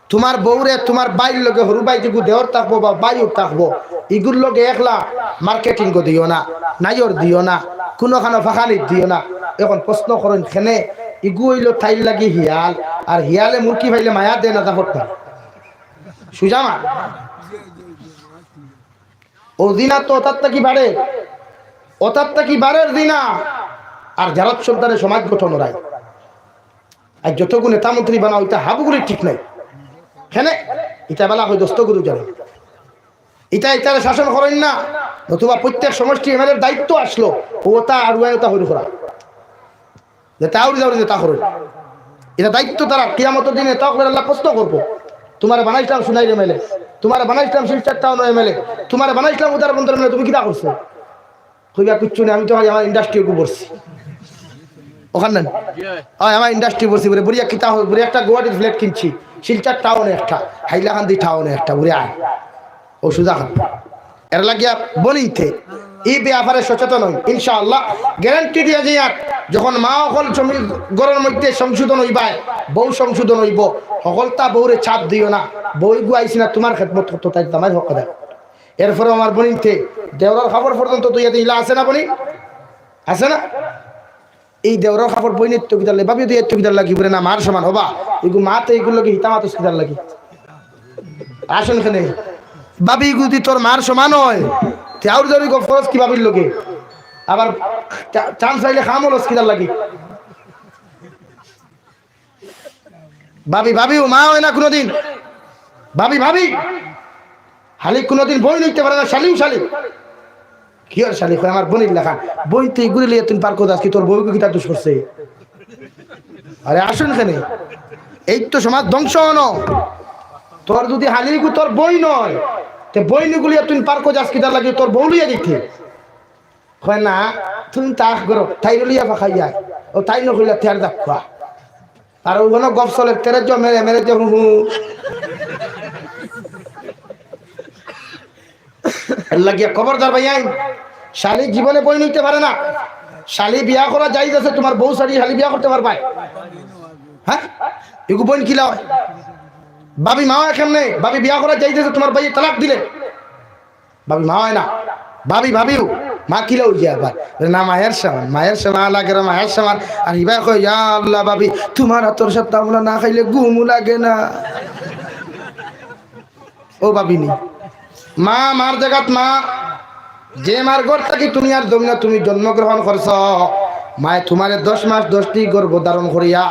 তুমার বউরে তুমার বাইর লগে, হুরু বাই যেগু দেওর থাকবো বা বাইর থাকবো, ইগুর লগে একলা মার্কেটিং গো দিও না, নাইর দিও না, কুনুখানো ফাঁকানিত দিও না। এখন প্রশ্ন করইন কেনে, ইগু অইলো তাইর লাগি হিয়াল, আর হিয়ালে মুরগি পাইলে মায়া দেয় না, জাফর না। সুজা মাত। অউ জিনা তো অতার থাকি বাড়ে, অতার থাকি বাড়ের জিনা। আর জারত সন্তানে সমাজ গঠন অরায়। আর যতগু নেতা মন্ত্রী বানাও, ইতা হাবুগুলি ঠিক নাই। কেনে? ইতা বেলা হয় দস্ত গুরু জানে। ইতা ইতারে শাসন করইন না, নতুবা প্রত্যেক সমষ্টি এমএলএর দায়িত্ব আসলো, অতা আর ওয়াই অতা হইল করা। যেতা আউরি যাউরি যেতা করইন। ইতা দায়িত্ব তারার, কিয়ামতর দিনে নেতা অকলরে আল্লায় প্রশ্ন করবো, "তুমারে বানাইছলাম সুনাইর এমএলএ, তুমারে বানাইছলাম শিলচর টাউনর এমএলএ, তুমারে বানাইছলাম উদারবন্দর এমএলএ, তুমি কিতা করছো?" কইবা, "কিচ্ছু নাই, আমি তো খালি আমার ইন্ডাস্ট্রি অগু ভরছি।" অখান নানি? অয়, আমার ইন্ডাস্ট্রি ভরছি, বুলে, বুড়িয়া কিতা অয়? বুলে, "একটা গুয়াহাটির ফ্ল্যাট কিনছি।" শিলচর টাউনে একটা, হাইলাকান্দি টাউনে একটা, উড়ে আয়, ও সুজা খান। এর লাগিয়া বনিতে এই ব্যাপারে সচেতন অই, ইনশাআল্লাহ গ্যারান্টি দিয়া যাই। আর যখন মা অকল জমির ঘরর মধ্যে সংশোধন অইবায়, বউ সংশোধন অইবো, হকলতা বউরে চাপ দিও না, বউ গু আইছি না তুমার খেদমত করতো, তাই জামাইর হক আদায়। এরপরে আমার বনিতে দেওরর কাপড় পর্যন্ত ধুইয়া দিলা, আছে না বনি? আছে না? এই দেওরর কাপড় বইনর তো কিতার লাগি, ভাবির তো কিতার লাগি, বুলে না মার সমান হবা। এগু মা তো এগুর লগে হিতা মাতস কিতার লাগি। আসুন এখানে। ভাবি এগু যদি তোর মার সমান অয়, তে আউর জরুরি গফ করস কি ভাবির লগে? আবার চা-, চান্স পাইলে কাম হলস কিতার লাগি? ভাবি, ভাবিও মা অয় না কুনুদিন। ভাবি, ভাবি। হালি কুনুদিন বইন অইতে পারে না, শালিও শালি। কিওর শালি? কয়, আমার বইনর লাখান। বইন তো এগুরে লইয়া তুই পার্কো যাস, কি তোর বউ কিতা দুষ করছে? আরে আসুন এখানে। এই তো সমাজ ধ্বংস অনো। তোর যদি হালি এগু তোর বইন অয়, তে বইন এগু লইয়া তুই পার্কো যাস কিতার লাগি? তোর বউ লইয়া যাইতে। কয় না, তুমি তাক করো, তাই লইয়া ফাঁকাইয়া। ও তাই নকইলা তের দাগ খোয়া। আর ওখানে গফ চলে, তেরে জো মেরে, মেরে জো হু হু। এর লাগিয়া খবরদার ভাইয়াইন, শালি জীবনে বইন অইতে পারে না। শালি বিয়া করা জায়েজ আছে, তুমার বউ ছাড়ি শালি বিয়া করতে পারবায়? হ্যাঁ, এগু বইন কিলা অয়? ভাবি মা অয় কেমনে? ভাবি বিয়া করা জায়েজ আছে, তুমার ভাইয়ে তালাক দিলে ভাবি মা অয় না, ভাবি ভাবিও, মা কিলা অইছে আবার? বলে, না, মায়ের সমান, মায়ের সমান লাগে রে, মায়ের সমান। আর ইবায় কয়, ইয়া আল্লাহ ভাবি, তুমার আতর সাত্তা আমরা না খাইলে ঘুমও লাগে না। ও ভাবি নি, মা মার জাগাত মা, যে মার ঘর থাকি দুনিয়ার জমিনো তুমি জন্মগ্রহণ করছো, মায়ে তুমারে দশ মাস দশটি গর্ভ ধারণ করিয়া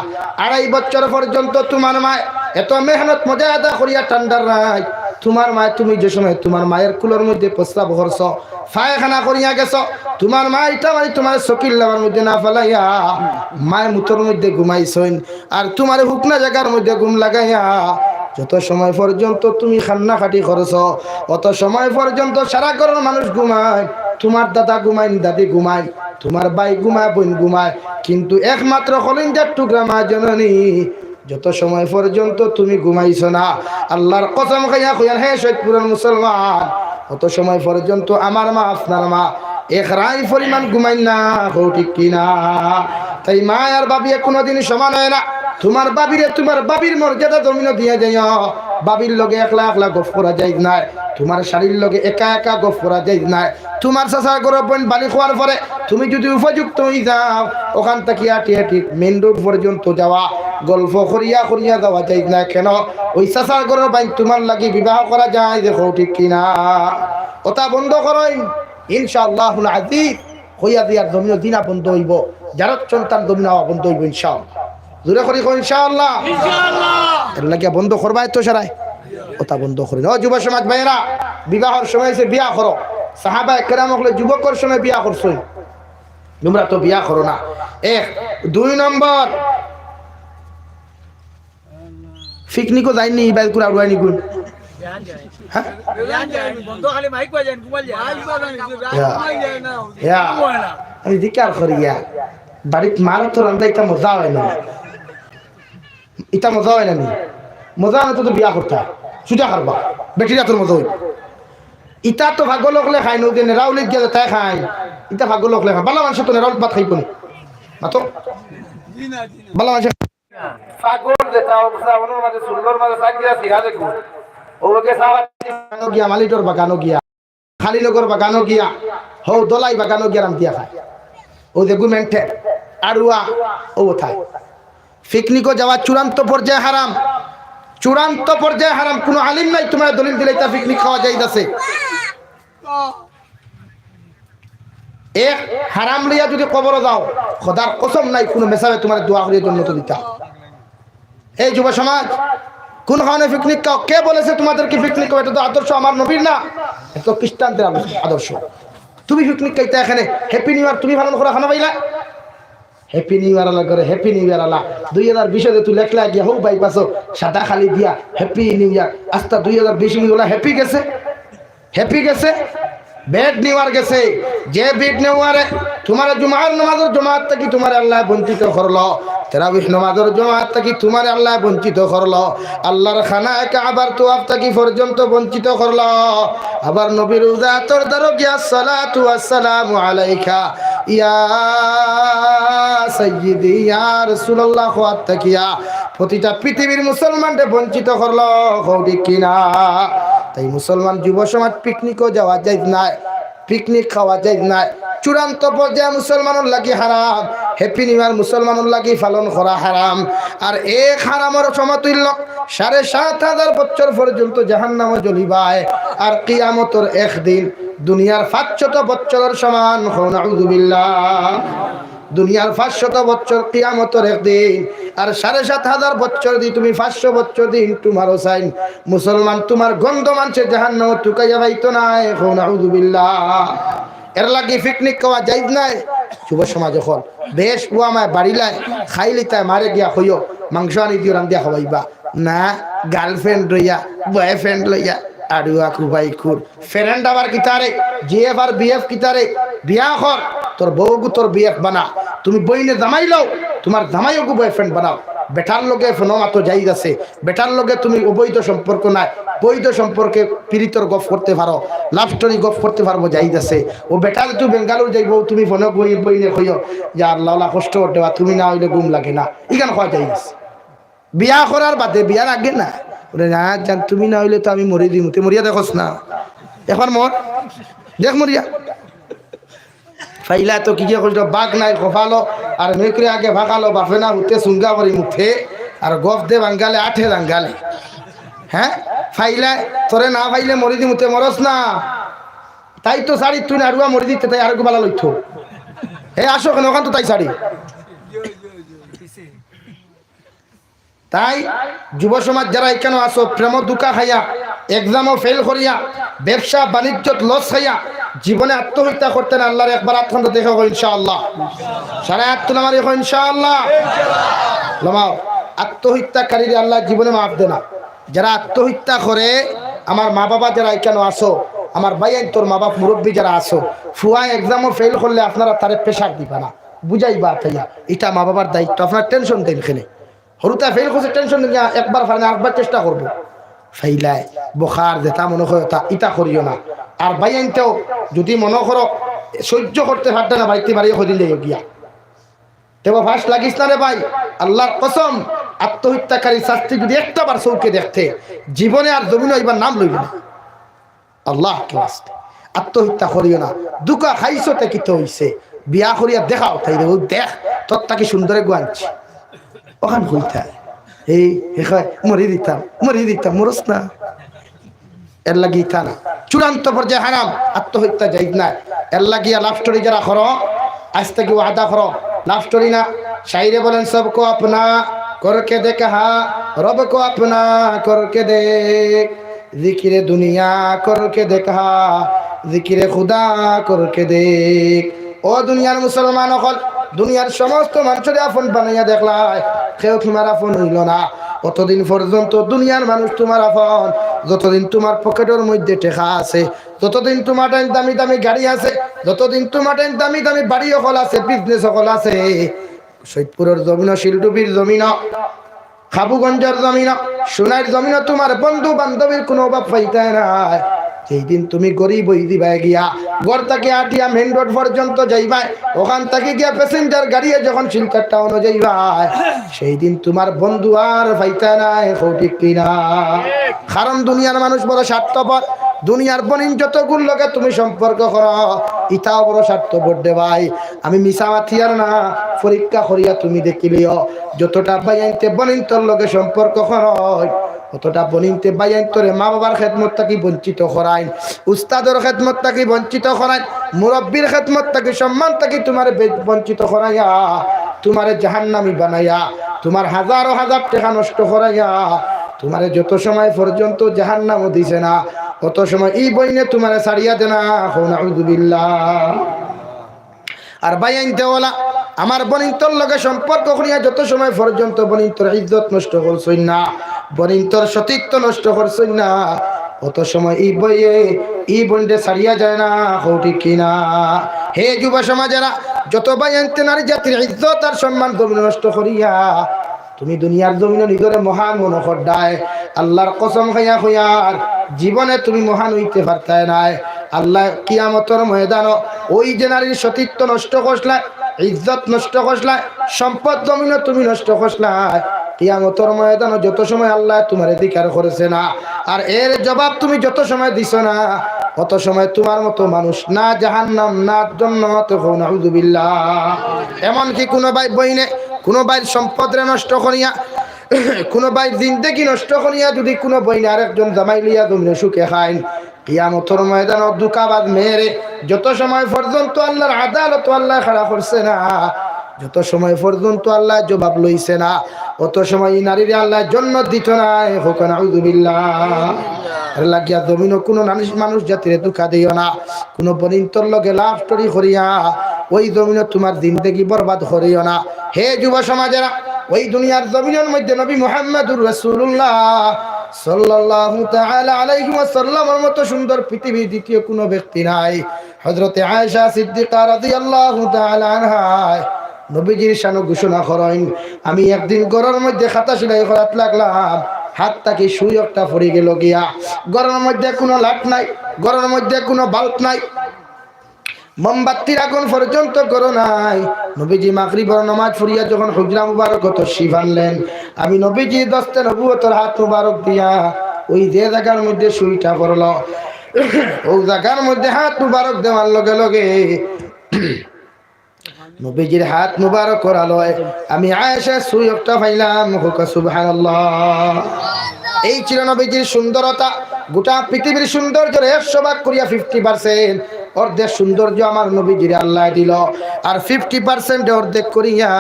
আড়াই বছর পর্যন্ত তুমার মায় এত মেহনত মুজাহাদা করিয়া ঠান্ডার রাইত, তুমার মায়, তুমি যে সময় তুমার মায়ের কুলর মধ্যে প্রস্রাব করছো, পায়খানা করিয়া গেছো, তুমার মায় ইটা মারি তুমারে চকির লাবার মধ্যে না ফালাইয়া মায় মুতর মধ্যে ঘুমাইছইন, আর তুমারে হুকনা জাগার মধ্যে ঘুম লাগাইয়া যত সময় পর্যন্ত তুমি কান্নাকাটি করছো, অত সময় পর্যন্ত সারা ঘরর মানুষ ঘুমায়, তুমার দাদা ঘুমাইন, দাদি ঘুমাইন, তুমার ভাই ঘুমায়, বইন ঘুমায়, কিন্তু একমাত্র কলিজার টুকরা মা জননী যত সময় পর্যন্ত তুমি ঘুমাইছো না, আল্লাহর কসম খাইয়া কইয়ার, হে সৈয়দপুরর মুসলমান, অত সময় পর্যন্ত আমার মা, আপনার মা এক রাইত পরিমাণ ঘুমাইন না, কও ঠিক কিনা? তাই মা আর ভাবিয়ে কুনুদিন সমান অয় না। তুমার ভাবিরে তুমার ভাবির মর্যাদা জমিনো দিয়া যাইও। ভাবির লগে একলা একলা গফ করা জায়েজ নায়, তুমার শালির লগে একা একা গফ করা জায়েজ নায়। তুমার চাচার ঘরর বইন বালিগ অওয়ার পরে তুমি যদি উপযুক্ত অই যাও, অখান থাকি আটি আটি মেইন রোড পর্যন্ত যাওয়া, গল্প করিয়া করিয়া যাওয়া জায়েজ নায়। কেন? ওই চাচার ঘরর বইন তুমার লাগি বিবাহ করা জায়েজ, কও ঠিক কিনা? অতা বন্ধ করইন, ইনশাআল্লাহুল আজিজ। কইয়া দিয়ার জমিনো জিনা বন্ধ অইবো, যারর সন্তান জমিনো আওয়া বন্ধ অইবো ইনশাআল্লাহ। জোরে করি কও ইনশাআল্লাহ। এর লাগিয়া বন্ধ করবায় তো সারায়, অতা বন্ধ করইন। ও যুব সমাজ ভাইয়েরা, বিবাহর সময় অইছে, বিয়া করো। সাহাবায়ে কেরাম অকলে যুবকর সময় বিয়া করছইন, তুমরা তো বিয়া করো না। এক, দুই নম্বর, পিকনিকো যাইননি, ইবায় কুরা উড়াইনি গুন। হ্যাঁ? ইয়া। ইয়া। আমি জিকার করি ইয়া। বাড়িত মার তো রান্দা ইতা মজা অয় না। ইতা মজা অয় না নি? মজা অয় না তো, তো বিয়া করতা। সুজা করবা। বেটিরা তোর মজা অইবো। ইতা তো পাগল অকলে খাইন, অউ যে নেরাউলিত গেলে তাই খাইন। ইতা পাগল অকলে খাইন। বালা মানষে তো নেরাউলিত ভাত খাইবো নি? মাতো? বালা মানষে পাগল যেতা, অউ শ্রাবণর মাঝে, ষোলর মাঝে, চার গিয়া সিরা দেখবো। অউ যে সারা বাগানো গিয়া, মালিটর বাগানো গিয়া, খালিনগর বাগানো গিয়া, হউ দলাই বাগানো গিয়া রান্দিয়া খায়। অউ যে গুমেন্টে, আড়ুয়া, অউ থায়। পিকনিকো যাওয়া চূড়ান্ত পর্যায়ে হারাম, চূড়ান্ত পর্যায়ে হারাম। কুনু আলিম নাই তুমারে দলিল দিলে ইতা পিকনিক খাওয়া জায়েজ আছে। এক হারাম লইয়া যদি কবরো যাও, খোদার কসম নাই কুনু মেসাবে তুমারে দোয়া করিয়া জন্নত দিতা। এই যুব সমাজ, কোন কারণে পিকনিক খাও? কে বলেছে তোমাদেরকে পিকনিক খাও? এটা তো আদর্শ আমার নবীর না, এটা তো খ্রিস্টানদের আদর্শ। আদর্শ। তুমি পিকনিক খাইতা এখানে, হ্যাপি নিউ ইয়ার তুমি পালন করা খানা পাইলা? হ্যাপি নিউ ইয়ার আলা করে, হ্যাপি নিউ ইয়ার আলা। দুই হাজার বিশে যে তুই লেখলা গিয়া হউ বাইপাসো সাদা খালি দিয়া হ্যাপি নিউ ইয়ার, আস্তা দুই হাজার বিশ নিউ ইয়ার হ্যাপি গেছে। হ্যাপি গেছে? বেড নেওয়ার গেছে, যে বেড নেওয়ারে তুমারে জুমার নামাজর জমাত থাকি তুমারে আল্লায় বঞ্চিত করলো, তারাবিহ নামাজর জমাত থাকি তুমারে আল্লায় বঞ্চিত করলো, আল্লার খানায়ে কাবার তোয়াফ থাকি পর্যন্ত বঞ্চিত করলো। আবার নবীর রওজাতর দ্বারো গিয়া সালাতু আসসালামু আলাইকা ইয়া সাইয়্যিদি ইয়া রাসূলুল্লাহ কওয়াত থাকিয়া প্রতিটা পৃথিবীর মুসলমানরে বঞ্চিত করলো, কও ঠিক কিনা? তাই মুসলমান যুব সমাজ, পিকনিকও যাওয়া জায়েজ নায়, পিকনিক খাওয়া জায়েজ নায়। চূড়ান্ত পর্যায়ে মুসলমানর লাগি হারাম, হ্যাপি নিউ ইয়ার মুসলমানর লাগি পালন করা হারাম। আর এক হারামর সমতুল্য সাড়ে সাত হাজার বছর পর্যন্ত জাহান্নামো জ্বলিবায়। আর কিয়ামতর একদিন দুনিয়ার পাঁচশত বছরর সমান, কও নাউযুবিল্লাহ। দুনিয়ার পাঁচশত বছর, কিয়ামতর একদিন। আর সাড়ে সাত হাজার বছর দি তুমি পাঁচশো বছর দি ইন্টু মারো চাইন, মুসলমান তুমার গন্ধ মানষে জাহান্নামো তুকাইয়া পাইতো নায়, কও নাউযুবিল্লাহ। এর লাগি পিকনিক খাওয়া জায়েজ নায়। যুব সমাজ অকল বেশ উয়ামায় বাড়িলায়, খাইলিতায় মারে গিয়া কইও, মাংস আনি দিও, রান্দিয়া খাওয়াইবা। না, গার্লফ্রেন্ড লইয়া, বয়ফ্রেন্ড লইয়া, আড়ুয়া কুবাই খুর। ফ্রেন্ড আবার কিতারে, জিএফ আর বিএফ কিতারে? বিয়া কর, তোর বউগু তোর বিএফ বানা। তুমি বইনে জামাই লও, তুমার জামাইগু বয়ফ্রেন্ড বানাও। বেটার লগে ফোনো মাতো জায়েজ আছে, বেটার লগে তুমি অবৈধ সম্পর্ক নায়, বৈধ সম্পর্কে পিরিতর গফ করতে পারো, লাভ স্টোরি গফ করতে পারবো, জায়েজ আছে। ও বেটা যেহেতু বেঙ্গালুর যাইবো, তুমি ফোনো বই-, বইনে কইও যে, "আল্লাহ, আল্লাহ, কষ্ট করতে বা তুমি না অইলে ঘুম লাগে না।" ইখান কওয়া জায়েজ আছে। বিয়া করার বাদে, বিয়ার আগে না। বলে, "না জান, তুমি না অইলে তো আমি মরি দিমু।" তে মরিয়া দেখোস না। একবার মর, দেখ মরিয়া। ফাইলা তো কি যে কইলো, বাঘ নাই কপালো, আর মেকরে আগে ভাগালো, বাফে না হুতে সুঙ্গা করি মুখে, আর গফ দে বাঙ্গালে আঠে দাঙ্গালে। হ্যাঁ? ফাইলা, তোরে না ফাইলে মরি দিমু, তে মরস না। তাই তো শাড়ি তুই নাড়ুয়া মরি দিতে, তাই আরো বালা লইতো। হে আসো কেন, ওখান তো তাই শাড়ি। তাই যুব সমাজ যারা ইখানো আছো, প্রেমো ধুকা খাইয়া, এক্সামো ফেইল করিয়া, ব্যবসা বাণিজ্যত লস খাইয়া, জীবনে আত্মহত্যা করতে না, আল্লার একবার আত খান দেখো ইনশাআল্লাহ। সারা আত তুলা মারি কও ইনশাআল্লাহ। লমাও, আত্মহত্যাকারীরে আল্লায় জীবনে মাফ দেয় না। যারা আত্মহত্যা করে, আমার মা বাবা যারা ইখানো আছো, আমার ভাইয়াইন্তর মা বাপ মুরব্বি যারা আছো, ফুয়া এক্সামো ফেইল করলে আপনারা তারে প্রেশার দিবা না, বুঝাইবা তাইয়া, ইটা মা বাবার দায়িত্ব, আপনারা টেনশন দেন কেনে। হুরুতা ফেইল করছে, টেনশন নিয়া একবার পারে না, আরেকবার চেষ্টা করবো। ফাইলায়, বখার, যেটা মনে করো তা, ইটা করিও না। আর ভাইয়াইন্তেও যদি মনে করো সহ্য করতে পারতে না, বাড়িতে বাড়িয়ে কদিন যাইও গিয়া। তেবা ফাঁস লাগিস না রে ভাই, আল্লার কসম, আত্মহত্যাকারী শাস্তি যদি একটা বার চউখে দেখতে, জীবনে আর জমিনো ইবার নাম লইবে না। আল্লাহকে ওয়াস্তে। আত্মহত্যা করিও না। ধুকা খাইছো তে কিতা অইছে? বিয়া করিয়া দেখাও তাইরে, অউ দেখ, তোর থাকি সুন্দর এগু আনছি। অখান কইতা। এই, হে কয়, "মরি দিতাম, মরি দিতাম, মরস না।" এর লাগি ইতা না। চূড়ান্ত পর্যায়ে হারাম, আত্মহত্যা জায়েজ নায়। এর লাগিয়া লাভ স্টোরি যারা করো, আইজ থাকি ওয়াদা করো, লাভ স্টোরি না। শাইরে বলেন, "সবকো আপনা করকে দেখা, রব কো আপনা করকে দেখ।" জিকিরে দুনিয়া করকে দেখা, জিকিরে খুদা করকে দেখ। ও দুনিয়ার মুসলমান অকল, দুনিয়ার সমস্ত মানষরে আপন বানাইয়া দেখলায়, কেউ তুমার আপন অইলো না। অতদিন পর্যন্ত দুনিয়ার মানুষ তুমার আপন, যতদিন তুমার পকেটর মধ্যে টেকা আছে, যতদিন তুমার টাইম দামি দামি গাড়ি আছে, যতদিন তুমার টাইম দামি দামি বাড়ি অকল আছে, বিজনেস অকল আছে, সৈয়দপুরর জমিনো, শিলডুবির জমিনো, খাবুগঞ্জর জমিনো, সোনাইর জমিনো তুমার বন্ধু বান্ধবীর কুনু অভাব পাইতায় নায়। যেই দিন তুমি গরিব অই দিবায় গিয়া, ঘর থাকি আটিয়া মেইন রোড পর্যন্ত যাইবায়, অখান থাকি গিয়া প্যাসেঞ্জার গাড়িয়ে যখন শিলচর টাউনো যাইবায়, সেই দিন তুমার বন্ধু আর পাইতায় নায়, কও ঠিক কিনা? কারণ দুনিয়ার মানুষ বড় স্বার্থপর, দুনিয়ার বইন যতগুর লগে তুমি সম্পর্ক করো, ইতাও বড় স্বার্থপর রে ভাই। আমি মিছা মাতিয়ার না, পরীক্ষা করিয়া তুমি দেখিলিও, যতটা ভাইয়াইন্তে বইনতর লগে সম্পর্ক করইন, অতটা বইনতে ভাইয়াইন্তরে মা বাবার খেদমত থাকি বঞ্চিত করাইন, উস্তাদর খেদমত থাকি বঞ্চিত করাইন, মুরব্বির খেদমত থাকি সম্মান থাকি তুমারে বে-, বঞ্চিত করাইয়া, তুমারে জাহান্নামী বানাইয়া, তুমার হাজারো হাজার টেকা নষ্ট করাইয়া, তুমারে যত সময় পর্যন্ত জাহান্নামো দিছে না, অত সময় ই বইনে তুমারে ছাড়িয়া দে না। কও নাউযুবিল্লাহ। আর ভাইয়াইন্তে অলা, আমার বইনতর লগে সম্পর্ক করিয়া যত সময় পর্যন্ত বইনতর ইজ্জত নষ্ট করছইন না, বইনতর সতীত্ব নষ্ট করছইন না, অত সময় ই বইয়ে ই বইনরে ছাড়িয়া যায় না, কও ঠিক কি না? হে যুব সমাজেরা, যত ভাইয়াইন্তে নারী জাতির ইজ্জত আর সম্মান জমিনো নষ্ট করিয়া তুমি দুনিয়ার জমিনো নিজরে মহান মনো কররায়, আল্লার কসম খাইয়া কইয়ার, জীবনে তুমি মহান অইতে পারতায় নায়। আল্লায় কিয়ামতর ময়দানো ওই যে নারীর সতীত্ব নষ্ট করছলায়, ইজ্জত নষ্ট করছলায়, সম্পদ জমিনো তুমি নষ্ট করছলায়, কিয়ামতর ময়দানো যত সময় আল্লায় তুমারে জিকার করছে না, আর এর জবাব তুমি যত সময় দিছো না, অত সময় তুমার মতো মানুষ না জাহান্নাম না জন্নত, কও নাউজুবিল্লাহ। এমনকি কুনু ভাই বইনে কুনু ভাইর সম্পদরে নষ্ট করিয়া, কুনু ভাইর জিন্দেগি নষ্ট করিয়া যুদি কুনু বইনে আরেকজন জামাই লইয়া জমিনো সুখে খাইন, কিয়ামতর ময়দানো ধুকাবাজ মেয়েরে যত সময় পর্যন্ত আল্লার আদালতো আল্লায় খাড়া করছে না, যত সময় পর্যন্ত আল্লায় জবাব লইছে না, অত সময় ই নারীরে আল্লায় জন্নত দিতো নায়, কও নাউজুবিল্লাহ। এর লাগিয়া জমিনো কুনু নানিস-, মানুষ জাতিরে ধুকা দিও না, কুনু বইনিন্তর লগে লাভ স্টোরি করিয়া ওই জমিনো তুমার জিন্দেগি বরবাদ করিও না। হে যুব সমাজেরা, ওই দুনিয়ার জমিনর মধ্যে নবী মুহাম্মাদুর রাসূলুল্লাহ সাল্লাল্লাহু তাআলা আলাইহি ওয়াসাল্লামর মতো সুন্দর পৃথিবীর দ্বিতীয় কুনু ব্যক্তি নাই। হযরতে আয়েশা সিদ্দিকা রাদিয়াল্লাহু তাআলা আনহায় নবীজির শানো ঘোষণা করইন, "আমি একদিন ঘরর মধ্যে কাঁথা সেলাই করাত লাগলাম, হাত থাকি সুই একটা পড়ি গেল গিয়া। ঘরর মধ্যে কুনু লাইট নাই, ঘরর মধ্যে কুনু বাল্ব নাই, মোমবাতির আগুন পর্যন্ত ঘরো নাই।" নবীজি মাগরিবর নামাজ পড়িয়া যখন হুজরা মুবারকো তশরিফ আনলেন, আমি নবীজি দস্তে নবুয়তর হাত মুবারক দিয়া ওই যে জাগার মধ্যে সুইটা পড়লো, ওই জাগার মধ্যে হাত মুবারক দেওয়ার লগে লগে নবীজির হাত মুবারকর আলোয় আমি আয়েশা সুই একটা পাইলাম, কও সুবহানাল্লাহ। এই ছিল নবীজির সুন্দরতা। গোটা পৃথিবীর সৌন্দর্যর একশো ভাগ করিয়া ফিফটি পার্সেন্ট, অর্ধেক সৌন্দর্য আমার নবীজিরে আল্লায় দিল, আর ফিফটি পার্সেন্টে অর্ধেক করিয়া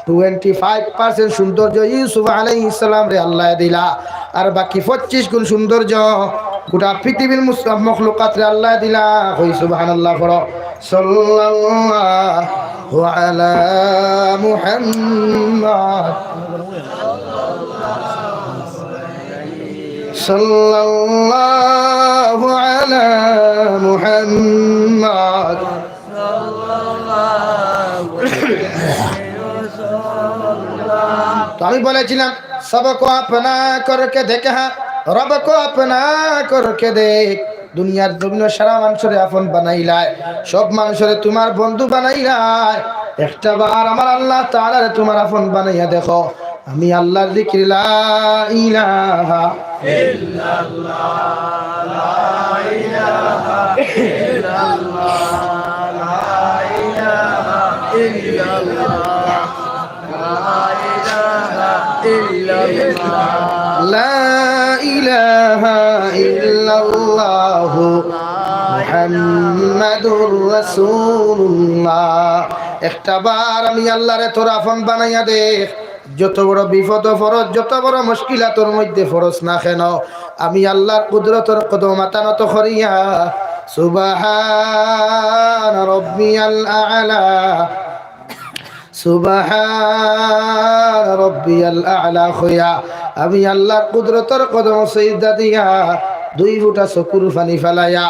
টোয়েন্টি ফাইভ পার্সেন্ট সৌন্দর্য ইউসুফ আলাইহিস সালামরে আল্লায় দিলা, আর বাকি পঁচিশ গুণ সৌন্দর্য গোটা পৃথিবীর মুস-, মখলুকাতরে আল্লায় দিলা। কও সুবহানাল্লাহ পড়ো। সাল্লাল্লাহু আলা মুহাম্মাদ। সাল্লাল্লাহু আলা মুহাম্মাদ। তো আমি বলেছিলাম, "সবকো আপনা করকে দেখ, হ্যাঁ, রবকো আপনা করকে দেখ।" দুনিয়ার জমিনো সারা মানষরে আপন বানাইলায়, সব মানষরে তুমার বন্ধু বানাইলায়, একটা বার আমার আল্লাহ তাআলারে তুমার আপন বানাইয়া দেখো। আমি আল্লাহর জিকির লা ইলাহা ইল্লাল্লাহ, লা ইলাহা ইল্লাল্লাহ, লা ইলাহা ইল্লাল্লাহ। لا إله إلا الله. لا إله إلا الله محمد رسول الله. একটা বার আমি আল্লাহরে তোর আপন বানাইয়া দেখ। যত বড় বিপদো পড়স, যত বড় মুশকিলাতর মধ্যে পড়স না কেন, আমি আল্লাহর কুদরতর কদমো মাথা নত করিয়া, সুবহান রব্বিয়াল আ'লা, সুবহান রব্বিয়াল আ'লা কইয়া আমি আল্লাহর কুদরতর কদমো সিজদা দিয়া দুই ফুটা চকুর পানি ফালাইয়া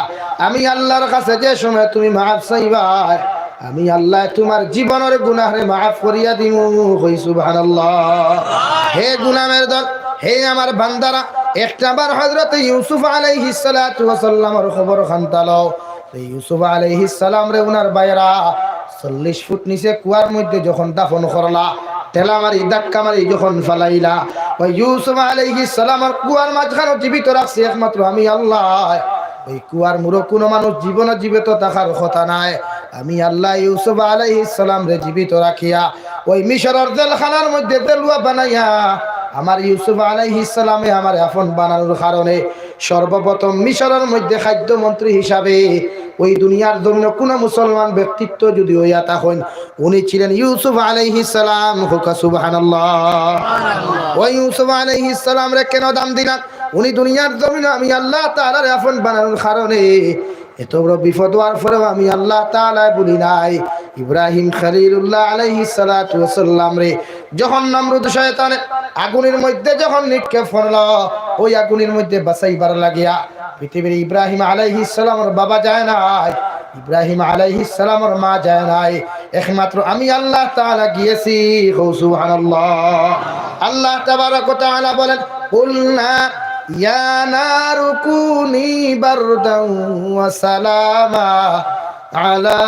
আমি আল্লাহর কাছে যে সময় তুমি মাফ চাইবায়, আমি আল্লায় তুমার জীবনর গুনাহরে মাফ করিয়া দিমু। কও সুবহানাল্লাহ। হে গোলামের দল, হে আমার বান্দারা, একটা বার হযরত ইউসুফ আলাইহিস সালাতু ওয়াস সালামর খবর খান্তা লও। ইউসুফ আলাইহিস সালামরে উনার ভাইরা চল্লিশ ফুট নিচে কুয়ার মধ্যে যখন দাফন করলা, ঠেলা মারি, ধাক্কা মারি যখন ফালাইলা, ওই ইউসুফ আলাইহিস সালামরে কুয়ার মাঝখানো জীবিত রাখছি একমাত্র আমি আল্লায়। ওই কুয়ার মুরো কুনু মানুষ জীবনো জীবিত থাকার কথা নায়, আমি আল্লায় ইউসুফ আলাইহিস সালামরে জীবিত রাখিয়া ওই মিশরর জেলখানার মধ্যে জেলুয়া বানাইয়া আমার ইউসুফ আলাইহিস সালামে আমারে আপন বানানোর কারণে সর্বপ্রথম মিশরর মধ্যে খাদ্যমন্ত্রী হিসাবে ওই দুনিয়ার জমিনো কুনু মুসলমান ব্যক্তিত্ব যুদি অইয়া থাকইন, উনি ছিলেন ইউসুফ আলাইহিস সালাম। কও সুবহানাল্লাহ। ওই ইউসুফ আলাইহিস সালামরে কেন দাম দিলাম? উনি দুনিয়ার জমিনো আমি আল্লাহ তাআলারে আপন বানানোর কারণে এত বড় বিপদ অওয়ার পরেও আমি আল্লাহ তাআলায় ভুলি নাই। ইব্রাহিম খলিলুল্লাহ আলাইহিস সালাতু ওয়াস সালামরে যখন নমরুদ শয়তানে আগুনের মধ্যে যখন নিক্ষেপ করলো, ওই আগুনের মধ্যে বাঁচাইবার লাগিয়া। পৃথিবীর ইব্রাহিম আলাইহিস সালামর বাবা যায় নাই, ইব্রাহিম আলাইহিস সালামর মা যায় নাই, একমাত্র আমি আল্লাহ তাআলা গিয়েছি। কও সুবহানাল্লাহ। আল্লাহ তাবারাক ওয়া তাআলা বলেন, "কুলনা ইয়া নারু কুনি বারদান ওয়া সালামা আলা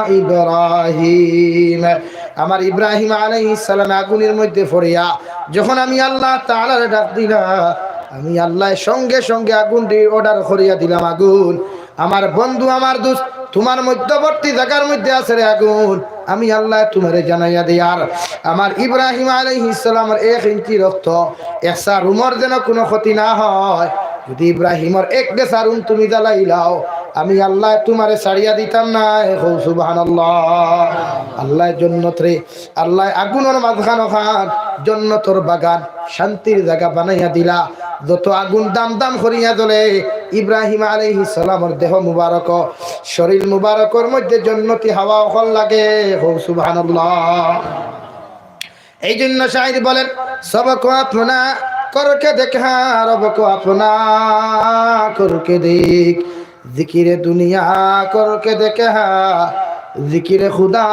ইব্রাহিম।" আমার ইব্রাহিম আলাইহিস সালাম আগুনের মধ্যে পড়িয়া যখন আমি আল্লাহ তাআলারে ডাক দিলা, আমি আল্লাহ সঙ্গে সঙ্গে আগুন দিয়ে অর্ডার করিয়া দিলাম, "আগুন, আমার বন্ধু, আমার দোস্ত, তোমার মধ্যবর্তী জায়গার মধ্যে আছে রে আগুন, আমি আল্লাহ তোমারে জানাইয়া দিয়ার।" আমার ইব্রাহিম আলাইহিস সালামর এক ইঞ্চি রক্ত, এক সারুমর যেন কোনো ক্ষতি না হয়। যদি ইব্রাহিমর এক বেসারুম তুমি জ্বালাইলাও, আমি আল্লাহ তোমারে ছাড়িয়া দিতাম না। কও সুবহানাল্লাহ। আল্লাহ জন্নত রে, আল্লাহ আগুনর মাঝখান ওখান, জন্নতর বাগান, শান্তির জায়গা বানাইয়া দিলা। যত আগুন দাম দাম করিয়া জ্বলে, ইব্রাহিম আলাইহিস সালামর দেহ মুবারক, শরীর মুবারকর মধ্যে জন্নতি হাওয়া অকল লাগে। কও সুবহানাল্লাহ। এই জন্য শায়ের বলেন, "সবকো আপনা করকে দেখা, রবকো আপনা করকে দেখ।" জিকিরে দুনিয়া করকে দেখা, জিকিরে খুদা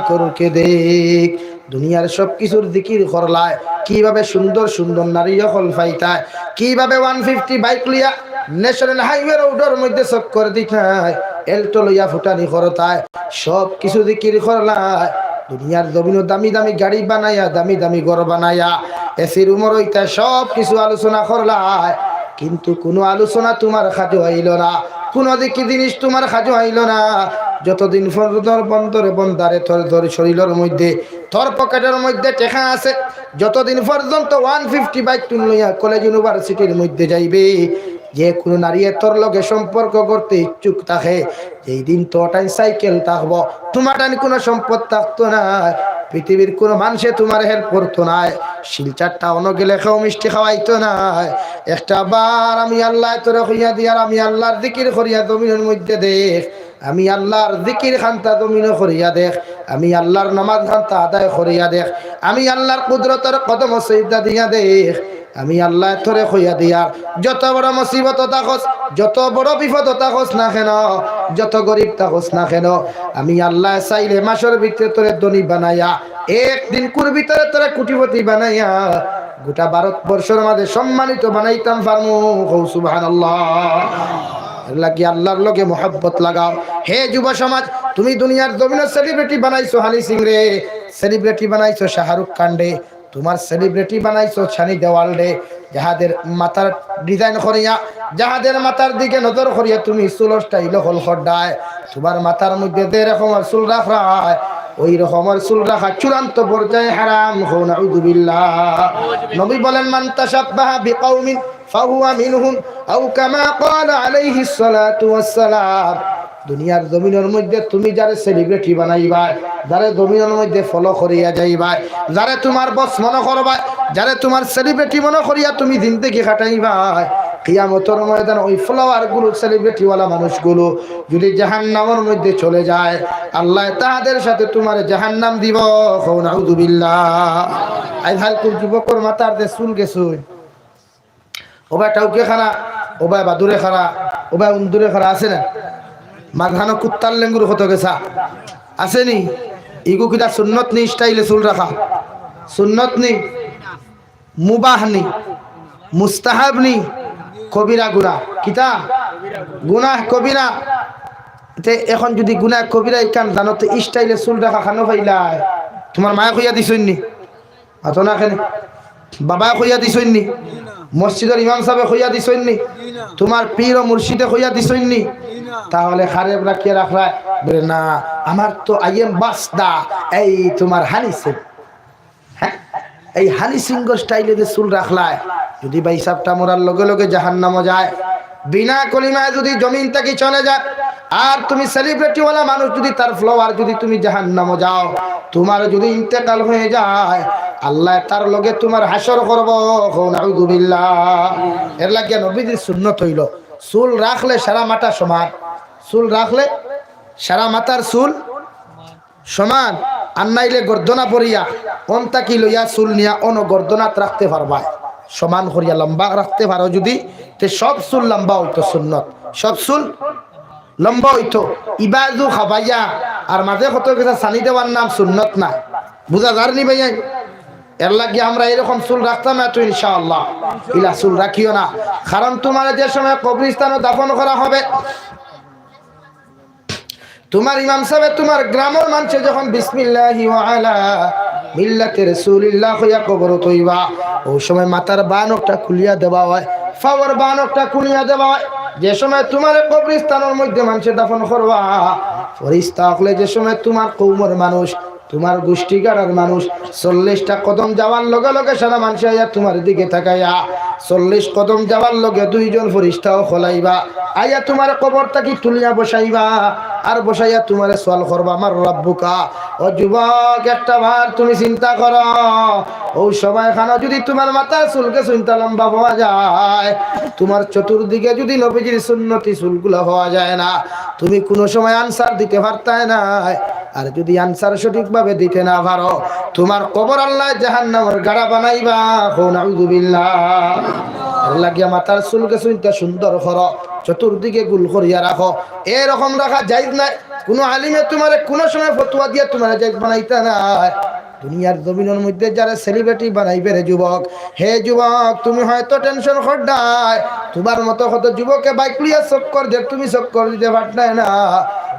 করকে দেখ। দুনিয়ার সব কিছুর জিকির করলায়, কিভাবে সুন্দর সুন্দর নারী অকল পাইতায়, কিভাবে ওয়ান ফিফটি বাইক লইয়া ন্যাশনাল হাইওয়ে রোডর মধ্যে চক্কর দিতায়, এল্টো লইয়া ফুটানি করতায়, সব কিছু জিকির করলায়। দুনিয়ার জমিনো দামি দামি গাড়ি বানাইয়া, দামি দামি ঘর বানাইয়া, এসি রুমো রইতায়, সব কিছু আলোচনা করলায়, কিন্তু কোনো আলোচনা তোমার কাজো আইলো না, কোনো দিকি জিনিস তোমার কাজো আইলো না। যতদিন পর্যন্ত বন্দরে বন্দারে তোর, তোর শরীরর মধ্যে, তোর পকেটর মধ্যে টেকা আছে, যতদিন পর্যন্ত ওয়ান ফিফটি বাইক তুই লইয়া কলেজ ইউনিভার্সিটির মধ্যে যাইবে, যে কোনো নারীয়ে তোর লগে সম্পর্ক করতে ইচ্ছুক থাকে, যেই দিন তোর টাইম সাইকেল থাকবো, তোমার টাইম কোনো সম্পদ থাকতো না, পৃথিবীর কোনো মানুষে তোমার হেল্প করতো না, শিলচরটা অনো গেলে কেউ মিষ্টি খাওয়াইতো না। একটা বার আমি আল্লাহ তোরে কইয়া দিয়ার, আমি আল্লাহর জিকির করিয়া জমিনর মধ্যে দেখ, আমি আল্লাহর জিকির খান্তা জমিনো করিয়া দেখ, আমি আল্লাহর নামাজ খান্তা আদায় করিয়া দেখ, আমি আল্লাহর কুদরতর কদমো সিজদা দিয়া দেখ, আমি আল্লাহ তোরে কইয়া দিয়ার, যত বড় মুসিবত থাকস, যত বড় বিপদ থাকস না কেন, যত গরিব থাকস না কেন, আমি আল্লাহ চাইলে মাসর ভিতরে তোরে ধনী বানাইয়া, একদিন কুর ভিতরে তোরে কোটিপতি বানাইয়া, গোটা ভারতবর্ষর মাঝে সম্মানিত বানাইতাম পারমু। কও সুবহানাল্লাহ। এর লাগি আল্লাহর লগে মহব্বত লাগাও। হে যুব সমাজ, তুমি দুনিয়ার জমিনো সেলিব্রিটি বানাইছো হানি সিং রে, সেলিব্রিটি বানাইছো শাহরুখ খান রে, তোমার সেলিব্রিটি বানাইছো সানি দেওয়াল রে, যাহাদের মাথার ডিজাইন করিয়া, যাহাদের মাথার দিকে নজর করিয়া তুমি চুলর স্টাইল অকল কররায়, তোমার মাথার মধ্যে যে রকমর চুল রাখরায়, ওই রকমর চুল রাখা চূড়ান্ত পর্যায়ে হারাম। কও নাউযুবিল্লাহ। নবী বলেন, "মান তাশাব্বাহা বিকাউমিন ফাহুয়া মিনহুম", আও কামা ক্বালা আলাইহিস সালাতু ওয়াস সালাম। দুনিয়ার জমিনর মধ্যে তুমি যারে সেলিব্রিটি বানাইবায়, যারে জমিনর মধ্যে ফলো করিয়া যাইবায়, যারে তোমার বস মনো করবায়, যারে তোমার সেলিব্রিটি মনো করিয়া তুমি জিন্দেগি কাটাইবায়, কিয়ামতর ময়দান ওই ফলোয়ার গুলো, সেলিব্রিটিওয়ালা মানুষগুলো যদি জাহান্নামর মধ্যে চলে যায়, আল্লাহ তাহাদের সাথে তোমারে জাহান্নাম দিবো। কও নাউযুবিল্লাহ। আইজ কাইলকুর যুবকর মাথার যে চুল গেছে, ওবায় টাউকে খাড়া, ওবায় বাদুরে খাড়া, ওবায় উন্দুরে খাড়া, আছে না? মাঝখানো কুত্তার লেঙ্গুর কত গেছা, আছে নি? ইগু কিতা সুন্নত নি স্টাইলে চুল রাখা? সুন্নত নি? মুবাহ নি? মুস্তাহাব নি? কবিরা গুনাহ। কিতা? গুনাহ কবিরা। তে এখন যদি গুনাহ কবিরা ইখান জানো, তে স্টাইলে চুল রাখা খানো পাইলায়? তোমার মায়ে কইয়া দিছইন নি? মাতো না কেনে? বাবায় কইয়া দিছইন নি? মসজিদর ইমাম সাবে কইয়া দিছইন নি? তোমার পীর ও মুর্শিদে কইয়া দিছইন নি? তাহলে খারেপ রাখিয়া রাখরায়। বলে, "না, আমার তো আইয়েম বাসদা, এই তোমার হানি সিং।" হ্যাঁ? এই হানি সিংহ স্টাইলে যে চুল রাখলায়, যদি ভাই সাবটা মরার লগে লগে জাহান্নামো যায়, বিনা কলিমায় যদি জমিন থাকি চলে যায়, আর তুমি সেলিব্রিটিওয়ালা মানুষ যদি তার ফলোয়ার যদি তুমি জাহান্নামো যাও, তোমার যদি ইন্তেকাল হয়ে যায়, আল্লাহ তার লগে তোমার হাশর করবো। কও নাউযুবিল্লাহ। এর লাগিয়া নবীজির সুন্নত অইলো, চুল রাখলে সারা মাথা সমান, চুল রাখলে সারা মাথার চুল সমান, আর নাইলে গর্দনা পড়িয়া, অন থাকি লইয়া চুল নিয়া অনো গর্দনাত রাখতে পারবায়। সমান করিয়া লম্বা রাখতে পারো যদি, তে সব চুল লম্বা অইতো সুন্নত, সব চুল লম্বা অইতো। ইবাজু খাবাইয়া আর মাঝে কত কিছু ছানি দেওয়ার নাম সুন্নত না। বুঝা যার নি ভাইয়া? এর লাগি আমরা এরকম চুল রাখতাম না তো ইনশাআল্লাহ। ইলা চুল রাখিও না, কারণ তুমারে যে সময় কবরস্থানো দাফন করা হবে, তুমার ইমাম সাবে তুমার গ্রামর মানষে যখন বিসমিল্লাহি ওয়া আলা মিল্লাতি রাসূলিল্লাহ কইয়া কবরো থইবা, অউ সময় মাথার বানকটা খুলিয়া দেওয়া অয়, পাওর বানকটা খুলিয়া দেওয়া অয়। যে সময় তুমারে কবরস্থানর মধ্যে মানষে দাফন করবা, ফিরিস্তা অকলে যে সময় তুমার কওমর মানুষ, তুমার গুষ্টিগাড়ার মানুষ, চল্লিশটা কদম যাওয়ার লগে লগে সারা মানষে আইয়া তুমার দিকে তাকাইয়া, চল্লিশ কদম যাওয়ার লগে দুইজন ফিরিস্তা অকল আইবা, আইয়া তুমারে কবর থাকি তুলিয়া বসাইবা, আর বসাইয়া তুমারে সওয়াল করবা, "মান রাব্বুকা?" ও যুবক, একটা বার তুমি চিন্তা করো, অউ সময়খানো যদি তুমার মাথার চুল গেছইনতা লম্বা পাওয়া যায়, তুমার চতুর্দিকে যদি নবীজির সুন্নতি চুলগুলা পাওয়া যায় না, তুমি কুনু সময় answer দিতে পারতায় নায়। আর যদি answer সঠিকভাবে দিতে না পারো, তুমার কবর আল্লায় জাহান্নামর গাড়া বানাইবা। কও নাউজুবিল্লাহ। এর লাগিয়া মাথার চুল গেছইনতা সুন্দর করো, চতুর্দিকে গুল করিয়া রাখো। এরকম রাখা জায়েজ নায়। কুনু আলিমে তুমারে কুনু সময় ফতোয়া দিয়া তুমারে জায়েজ বানাইতা নায়। দুনিয়ার জমিনর মধ্যে যারে celebrity বানাইবে রে যুবক, হে যুবক, তুমি হয়তো tension কররায়, তুমার মতো কত যুবকে bike লইয়া চক্কর দের, তুমি চক্কর দিতে পারতায় না।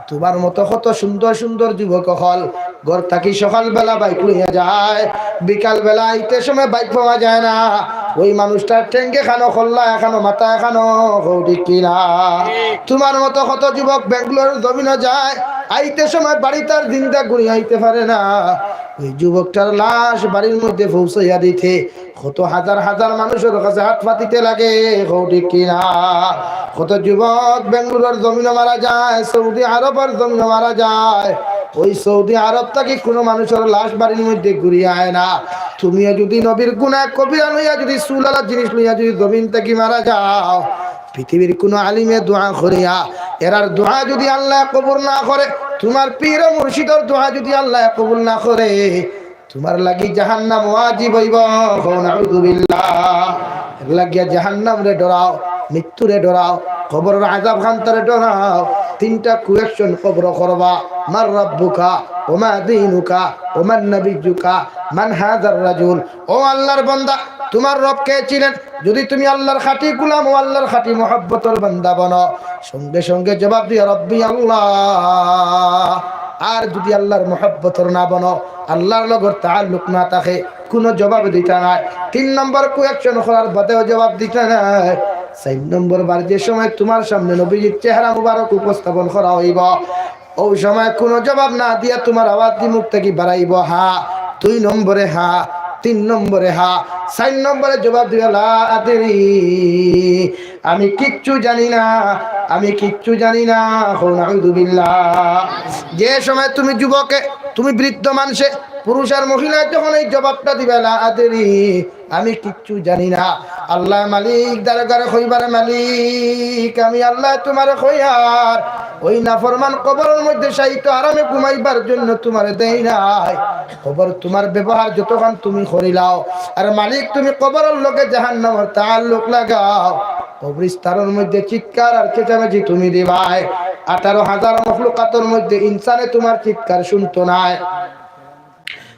তুমার মতো কত সুন্দর সুন্দর যুবক অকল ঘর থাকি সকালবেলা bike লইয়া যায়, বিকালবেলা আইতে সময় bike পাওয়া যায় না। ওই মানুষটার ঠেঙ্গে খানো, কল্লা এখানো, মাথা এখানো, কও ঠিক কি না? তুমার মতো কত যুবক বেঙ্গালুরুর জমিনো যায়, আইতে সময় বাড়িত আর জিন্দা ঘুরি আইতে পারে না। ওই যুবকটার লাশ বাড়ির মধ্যে পৌঁছাইয়া দিতে কত হাজার হাজার মানুষর কাছে হাত পাতিতে লাগে, কও ঠিক কি না? কত যুবক বেঙ্গালুরুর জমিনো মারা যায়, সৌদি আরবর জমিনো মারা যায়, ওই সৌদি আরব থাকি কুনু মানুষর লাশ বাড়ির মধ্যে ঘুরিয়া আয় না। তুমিও যদি নবীর গুনাহ কবিরা লইয়া, যদি চুলআলা জিনিস লইয়া যদি জমিন থাকি মারা যাও, পৃথিবীর কুনু আলিমে দোয়া করিয়া, এরার দোয়া যদি আল্লায় কবুল না করে, তুমার পীর ও মুর্শিদর দোয়া যদি আল্লায় কবুল না করে, তুমার লাগি জাহান্নাম ওয়াজিব অইবো। কও নাউজুবিল্লাহ। এর লাগিয়া জাহান্নামরে ডরাও, মৃত্যুরে ডরাও, কবরর আযাব খানতারে ডরাও। তিনটা question কবরো করবা, মান রাব্বুকা, ওয়া মা দীনুকা, ওয়া মান নাবিয়্যুকা, মান হাযার রাজুল। ও আল্লাহর বান্দা, তুমার রব কে ছিলেন? যদি তুমি আল্লাহর খাঁটি গোলাম ও আল্লাহর খাঁটি মহব্বতর বান্দা বনো, সঙ্গে সঙ্গে জবাব দিও, "রব্বি আল্লাহ।" আর যদি আল্লাহর মহব্বতর না বনো, আল্লাহর লগর তাআল্লুক না থাকে, কুনু জবাব দিতা নায়। তিন নম্বর question করার বাদেও জবাব দিতা নায়। চাইর নম্বর বার যে সময় তুমার সামনে নবীজির চেহারা মুবারক উপস্থাপন করা অইবো, অউ সময় কুনু জবাব না দিয়া তুমার আওয়াজ দি মুখ থাকি বারাইবো, "হা।" দুই নম্বরে হা, তিন নম্বরে হা, চাইর নম্বরে জবাব দিবা, "লা আদরি, আমি কিচ্ছু জানি না, আমি কিচ্ছু জানি না।" কও নাউজুবিল্লাহ। যে সময় তুমি যুবকে, তুমি বৃদ্ধ মানষে, পুরুষ আর মহিলায় যখন এই জবাবটা দিবা, "লা আদরি, আমি কিচ্ছু জানি না।" আল্লাহ মালিক দরবারে কইবা রে, "মালিক, আমি আল্লাহ তুমারে কইয়ার ওই নাফরমান কবরর মধ্যে শায়িত আরামে ঘুমাইবার জন্য তুমারে দেই নাই। কবর তুমার ব্যবহার যতখান তুমি করিলাও, আর মালিক তুমি কবরর লগে জাহান্নামর তাআল্লুক লাগাও।" কবরস্থানর মধ্যে চিৎকার আর চেঁচামেচি তুমি দিবায়, আঠারো হাজার মখলুকাতর মধ্যে ইনসানে তুমার চিৎকার শুনতো নায়।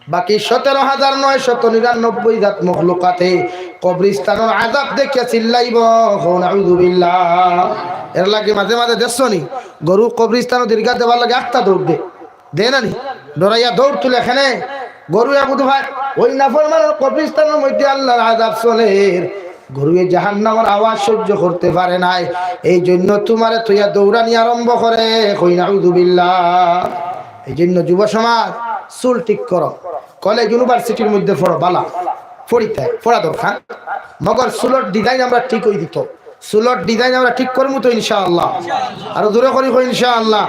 বাকি সতেরো হাজার নয়শত নিরানব্বই জাত মখলুকাতে কবরস্থানর আযাব দেখিয়া চিল্লাইবো, কও নাউজুবিল্লাহ। এর লাগি মাঝে মাঝে দেখছো নি, গরু কবরস্থানো দীর্ঘা দেবার লাগি আখতা দৌড় দে, দে না নি? ডরাইয়া দৌড় তুলে কেনে। গরুয়ে বুঝ পায়, ওই নাফরমানর কবরস্থানর মধ্যে আল্লাহর আযাব চলের। গরুয়ে জাহান্নামর আওয়াজ সহ্য করতে পারে নাই, এই জন্য তুমারে থইয়া দৌড়ানি আরম্ভ করে। কই নাউজুবিল্লাহ। এই জন্য যুব সমাজ, চুল ঠিক করো। কলেজ ইউনিভার্সিটির মধ্যে পড়ো, বালা, পড়িতে, পড়া দরকার। মগর চুলর design আমরা ঠিক অই দিতো, চুলর design আমরা ঠিক করমু তো ইনশাআল্লাহ। আরো জোরে করি কই ইনশাআল্লাহ।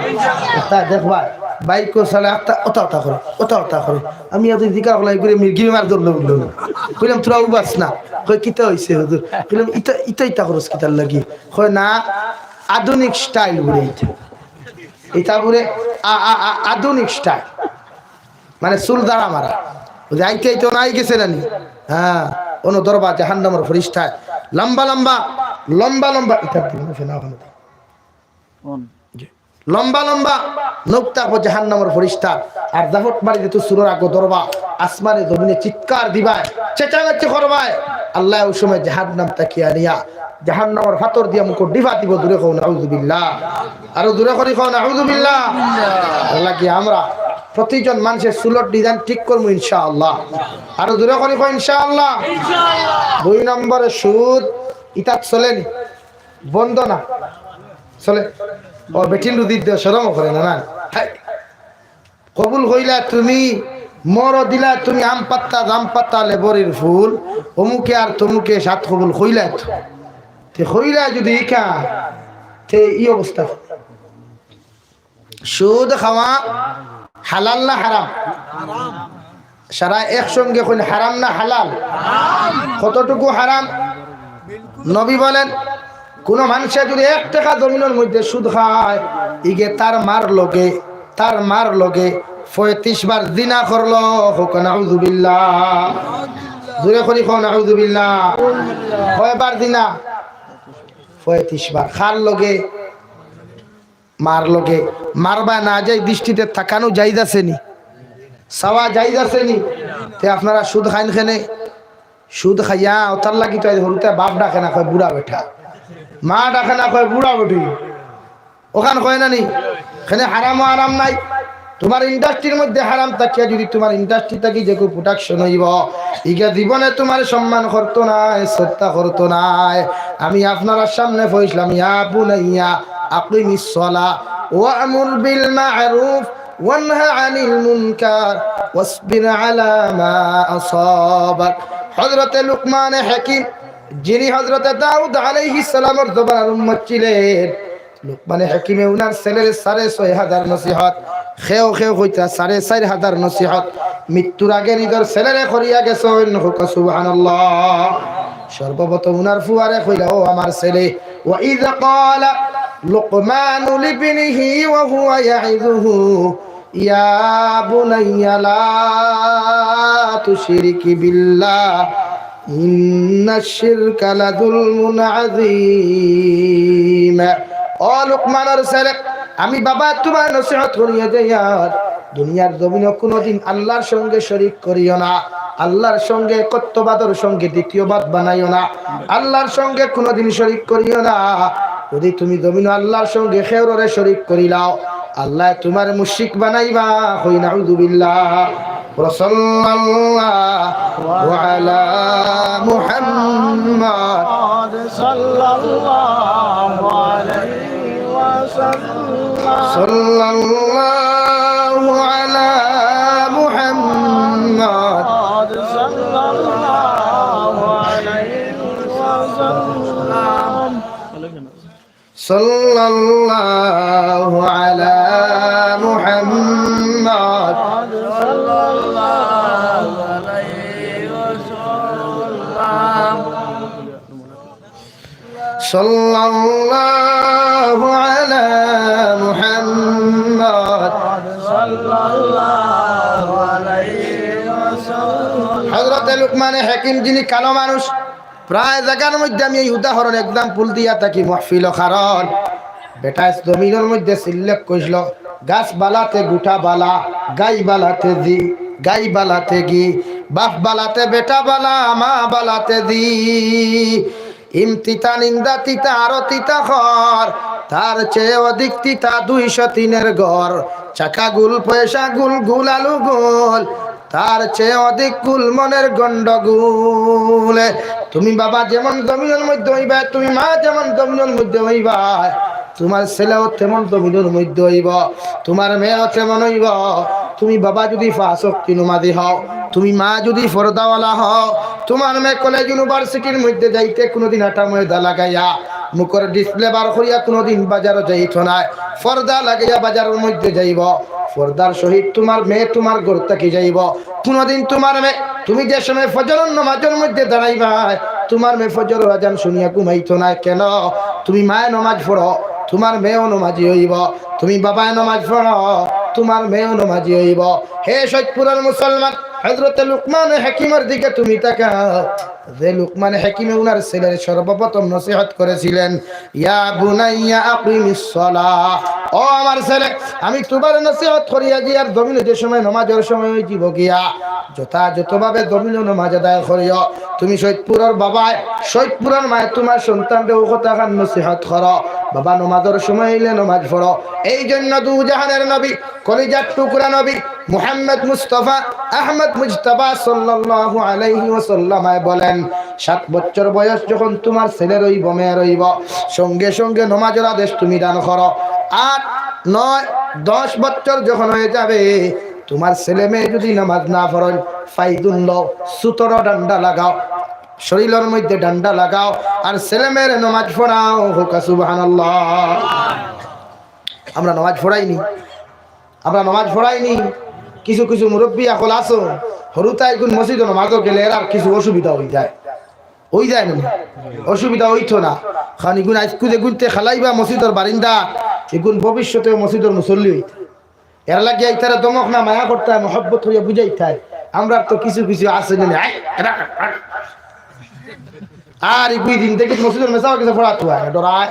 এটা দেখবা, বাইকও চালে আখতা ওতা ওতা করে, ওতা ওতা করে। আমি এত জিকার করলাম, ঘুরে মির্গি বেমার ধরলো উঠলো না। কইলাম, "তোরা উবাস না।" কই, "কিতা হইছে হুজুর?" কইলাম, "ইতা, ইতা, ইতা করস কিতার লাগি?" কয়, "না, আধুনিক style বুলে ইতা।" ইতা বুলে আ-, আ-, আ-, আধুনিক style। মানে চুল দাড়া মারা। বুঝে আইতে আইতে ওনা আই গেছে না নি? হ্যাঁ। অনো ধরবা জাহান্নামর ফিরিস্তায়, লম্বা লম্বা, লম্বা লম্বা, ইতার দিকে ফেনা ওখানে। জি। লম্বা লম্বা নখ থাকবো জাহান্নামর ফিরিস্তার। আর জাফট মারি দিতো সুরর আগো ধরবা, আসমানে জমিনে চিৎকার দিবায়, চেঁচামেচি করবায়। আল্লায় অউ সময় জাহান্নাম তাকিয়া নিয়া জাহান্নামর ফাতর দিয়া মুখো ডিফা দিবো। জুরে কও নাউজুবিল্লাহ। আরো জুরে করি কও নাউজুবিল্লাহ। আল্লাহ কি আমরা প্রতিজন মানষে চুলর design ঠিক করমু ইনশাআল্লাহ। আরো জুরে করি কও ইনশাআল্লাহ। দুই নম্বরে সুদ, ইতাত চলেনি, বন্ধ না, চলে। ও বেটিন রুদির দেও, শরমও করে না, না। হায়। কবুল কইলা তুমি, মরও দিলা তুমি, আম পাত্তা, জাম পাত্তা, লেবরির ফুল, অমুকে আর তমুকে সাত কবুল কইলা তো। তে কইলা যদি ইকা, তে ই অবস্থা। সুদ খাওয়া হালাল না হারাম? সারা একসঙ্গে কইন, হারাম না হালাল? কতটুকু হারাম? নবী বলেন, কুনু মানষে যদি এক টেকা জমিনর মধ্যে সুদ খায়, ইগে তার মার লগে, তার মার লগে পঁয়ত্রিশ বার জিনা করলো। কও নাউজুবিল্লাহ। জুরে করি কও নাউজুবিল্লাহ। কয়বার জিনা? পঁয়ত্রিশ বার। কার লগে? মার লগে। মার বায় নাজায়েজ দৃষ্টিতে তাকানো জায়েজ আছে নি? চাওয়া জায়েজ আছে নি? তে আপনারা সুদ খাইন কেনে? সুদ খাইয়া, অতার লাগি তো আইজ হুরুতায় বাপ ডাকে না, কয় বুড়া বেটা। মা ডাকে না, কয় বুড়া বেটি। অখান কয় না নি? কেনে হারামও আরাম নাই। তুমার industry-র মধ্যে হারাম থাকিয়া যদি তুমার industry থাকি যেগু production অইবো, ইগিয়ে জীবনে তুমার সম্মান করতো নায়, শ্রদ্ধা করতো নায়। আমি আপনারার সামনে কইছলাম, ইয়া বুনাইয়া আকিমিস সালাহ ওয়া'মুর বিল মা'রুফ ওয়ানহা আনিল মুনকার ওয়াসবির আলা মা আসাবাক। হযরতে লুকমানে হাকিম, যিনি হযরতে দাউদ আলাইহিস সালামর জমানার উম্মত ছিলেন, লুকমানে হাকিমে উনার ছেলেরে সাড়ে ছয় হাজার নসিহত, কেউ কেউ কইতা সাড়ে চাইর হাজার নসিহত, মৃত্যুর আগে নিজর ছেলেরে করিয়া গেছইন। কউক্কা সুবহানাল্লাহ। সর্বপ্রথম উনার ফুয়ারে কইলা, ও আমার ছেলে, ওয়া ইয ক্বালা লুকমানু লিবনিহি ওয়া হুয়া ইয়াইযুহু, ইয়া বুনাইয়া লা তুশরিক বিল্লাহ, ইন্নাশ শিরকা লাযুলমুন আযীম। ও লুকমানর ছেলে, আমি বাবা তুমার নসিহত করিয়া যাইয়ার, দুনিয়ার জমিনো কুনুদিন আল্লার সঙ্গে শরিক করিও না, আল্লার সঙ্গে একত্ববাদর সঙ্গে দ্বিতীয়বাদ বানাইও না, আল্লার সঙ্গে কুনুদিন শরিক করিও না। যদি তুমি জমিনো আল্লার সঙ্গে কেউররে শরিক করিলাও, আল্লায় তুমারে মুশরিক বানাইবা। কই নাউযুবিল্লাহ। ওয়া সাল্লাল্লাহু আলা মুহাম্মাদ। সাল্লাল্লাহু আলাইহি ওয়াসাল্লাম। সাল্লাল্লাহু আলা মুহাম্মাদ। সাল্লাল্লাহু আলাইহি ওয়াসাল্লাম। সাল্লাল্লাহু আলা মুহাম্মাদ। সাল্লাল্লাহু আলাইহি ওয়াসাল্লাম। সাল্লাল্লাহু আলা মুহাম্মাদ। সাল্লাল্লাহু আলাইহি ওয়াসাল্লাম। হযরতে লুকমানে হাকিম যিনি কালো মানুষ, প্রায় জাগার মধ্যে আমি এই উদাহরণ example দিয়া থাকি মাহফিলো, কারণ বেটায় জমিনর মধ্যে সিল্লেক কইছলো, গাছ বালাতে গুটা বালা, গাই বালাতে জি, গাই বালাতে গি, বাপ বালাতে বেটা বালা, মা বালাতে জি। ইম তিতা নিন্দা তিতা আরো তিতা খর, তার চেয়ে অধিক তিতা দুইশো তিনের ঘর। চাকা গুল পয়সা গুল গুল আলু গুল, তার চেয়ে অধিক গুল মনের গন্ডগুল। তুমি বাবা যেমন জমিনর মধ্যে অইবায়, তুমি মা যেমন জমিনর মধ্যে অইবায়, তুমার ছেলেও তেমন জমিনর মধ্যে অইবো, তুমার মেয়েও তেমন অইবো। তুমি বাবা যদি পাঁচ ওয়াক্ত নমাজি হও, তুমি মা যদি পর্দাওয়ালা হও, তুমার মেয়ে কলেজ ইউনিভার্সিটির মধ্যে যাইতে কুনুদিন আটা ময়দা লাগাইয়া, মুখর display বার করিয়া কুনুদিন বাজারো যাইতো নায়, পর্দা লাগাইয়া বাজারর মধ্যে যাইবো। পর্দার সহিত তুমার মেয়ে তুমার ঘর থাকি যাইবো। কুনুদিন তুমার মেয়ে, তুমি যে সময় ফজরর নমাজর মধ্যে দাঁড়াইবায়, তুমার মেয়ে ফজরর আজান শুনিয়া ঘুমাইতো নায়। কেন? তুমি মায়ে নমাজ পড়ো, তুমার মেয়েও নমাজি অইবো। তুমি বাবায় নমাজ পড়ো, তুমার মেয়েও নমাজি অইবো। হে সৈয়দপুরর মুসলমান, হযরতে লুকমান হাকিমর দিকে তুমি তাকাও, যে লুকমান হাকিমে উনার ছেলের সর্বপ্রথম নসিহত করেছিলেন, "ইয়া বুনাইয়া আকিমিস সালাহ।" ও আমার ছেলে, আমি তুমার নসিহত করিয়া গিয়ার জমিনো যে সময় নমাজর সময় অইযিবো গিয়া, যথাযথভাবে জমিনো নমাজ আদায় করিও। তুমি সৈয়দপুরর বাবায়, সৈয়দপুরর মায়ে তুমার সন্তানরে অউ কথাখান নসিহত করো, বাবা, নমাজর সময় অইলে নমাজ পড়ো। এই জন্য দুজাহানের নবী, কলিজার টুকরা নবী মুহাম্মদ মুস্তাফা আহমদ মুজতাবা সাল্লাল্লাহু আলাইহি ওয়াসাল্লামায় বলেন, সাত বছর বয়স যখন তুমার ছেলের অইবো, মেয়ের অইবো, সঙ্গে সঙ্গে নমাজর আদেশ তুমি দান করো। আট, নয়, দশ বছর যখন অইযাবে, তুমার ছেলে মেয়ে যুদি নমাজ না পড়ইন, ফাইদুন লও, সুতরো ডান্ডা লাগাও, শরীলর মধ্যে ডান্ডা লাগাও, আর ছেলে মেয়েরে নমাজ পড়াও। কউক্কা সুবহানাল্লাহ। আমরা নমাজ পড়াইনি, আমরা নমাজ পড়াইনি। কিছু কিছু মুরব্বি অকল আছো, হুরুতায় ইগুন মসজিদো নমাজো গেলে এরার কিছু অসুবিধা অইযায়, অইযায় না? অসুবিধা অইতো না, কারণ ইগুন আইজকু যেগুনতে খেলাইবা মসজিদর বারিন্দা, ইগুন ভবিষ্যতে মসজিদর মুসল্লি অইতা। এরলাগি ইতারে ধমক না, মায়া করতায়, মহব্বত করিয়া বুঝাইতায়। আমরার তো কিছু কিছু আছে না, আই, এরা, আই। আর ইগুই দিন দেখি মসজিদর মেসাও কিছু পড়াতো হয়, ডরায়।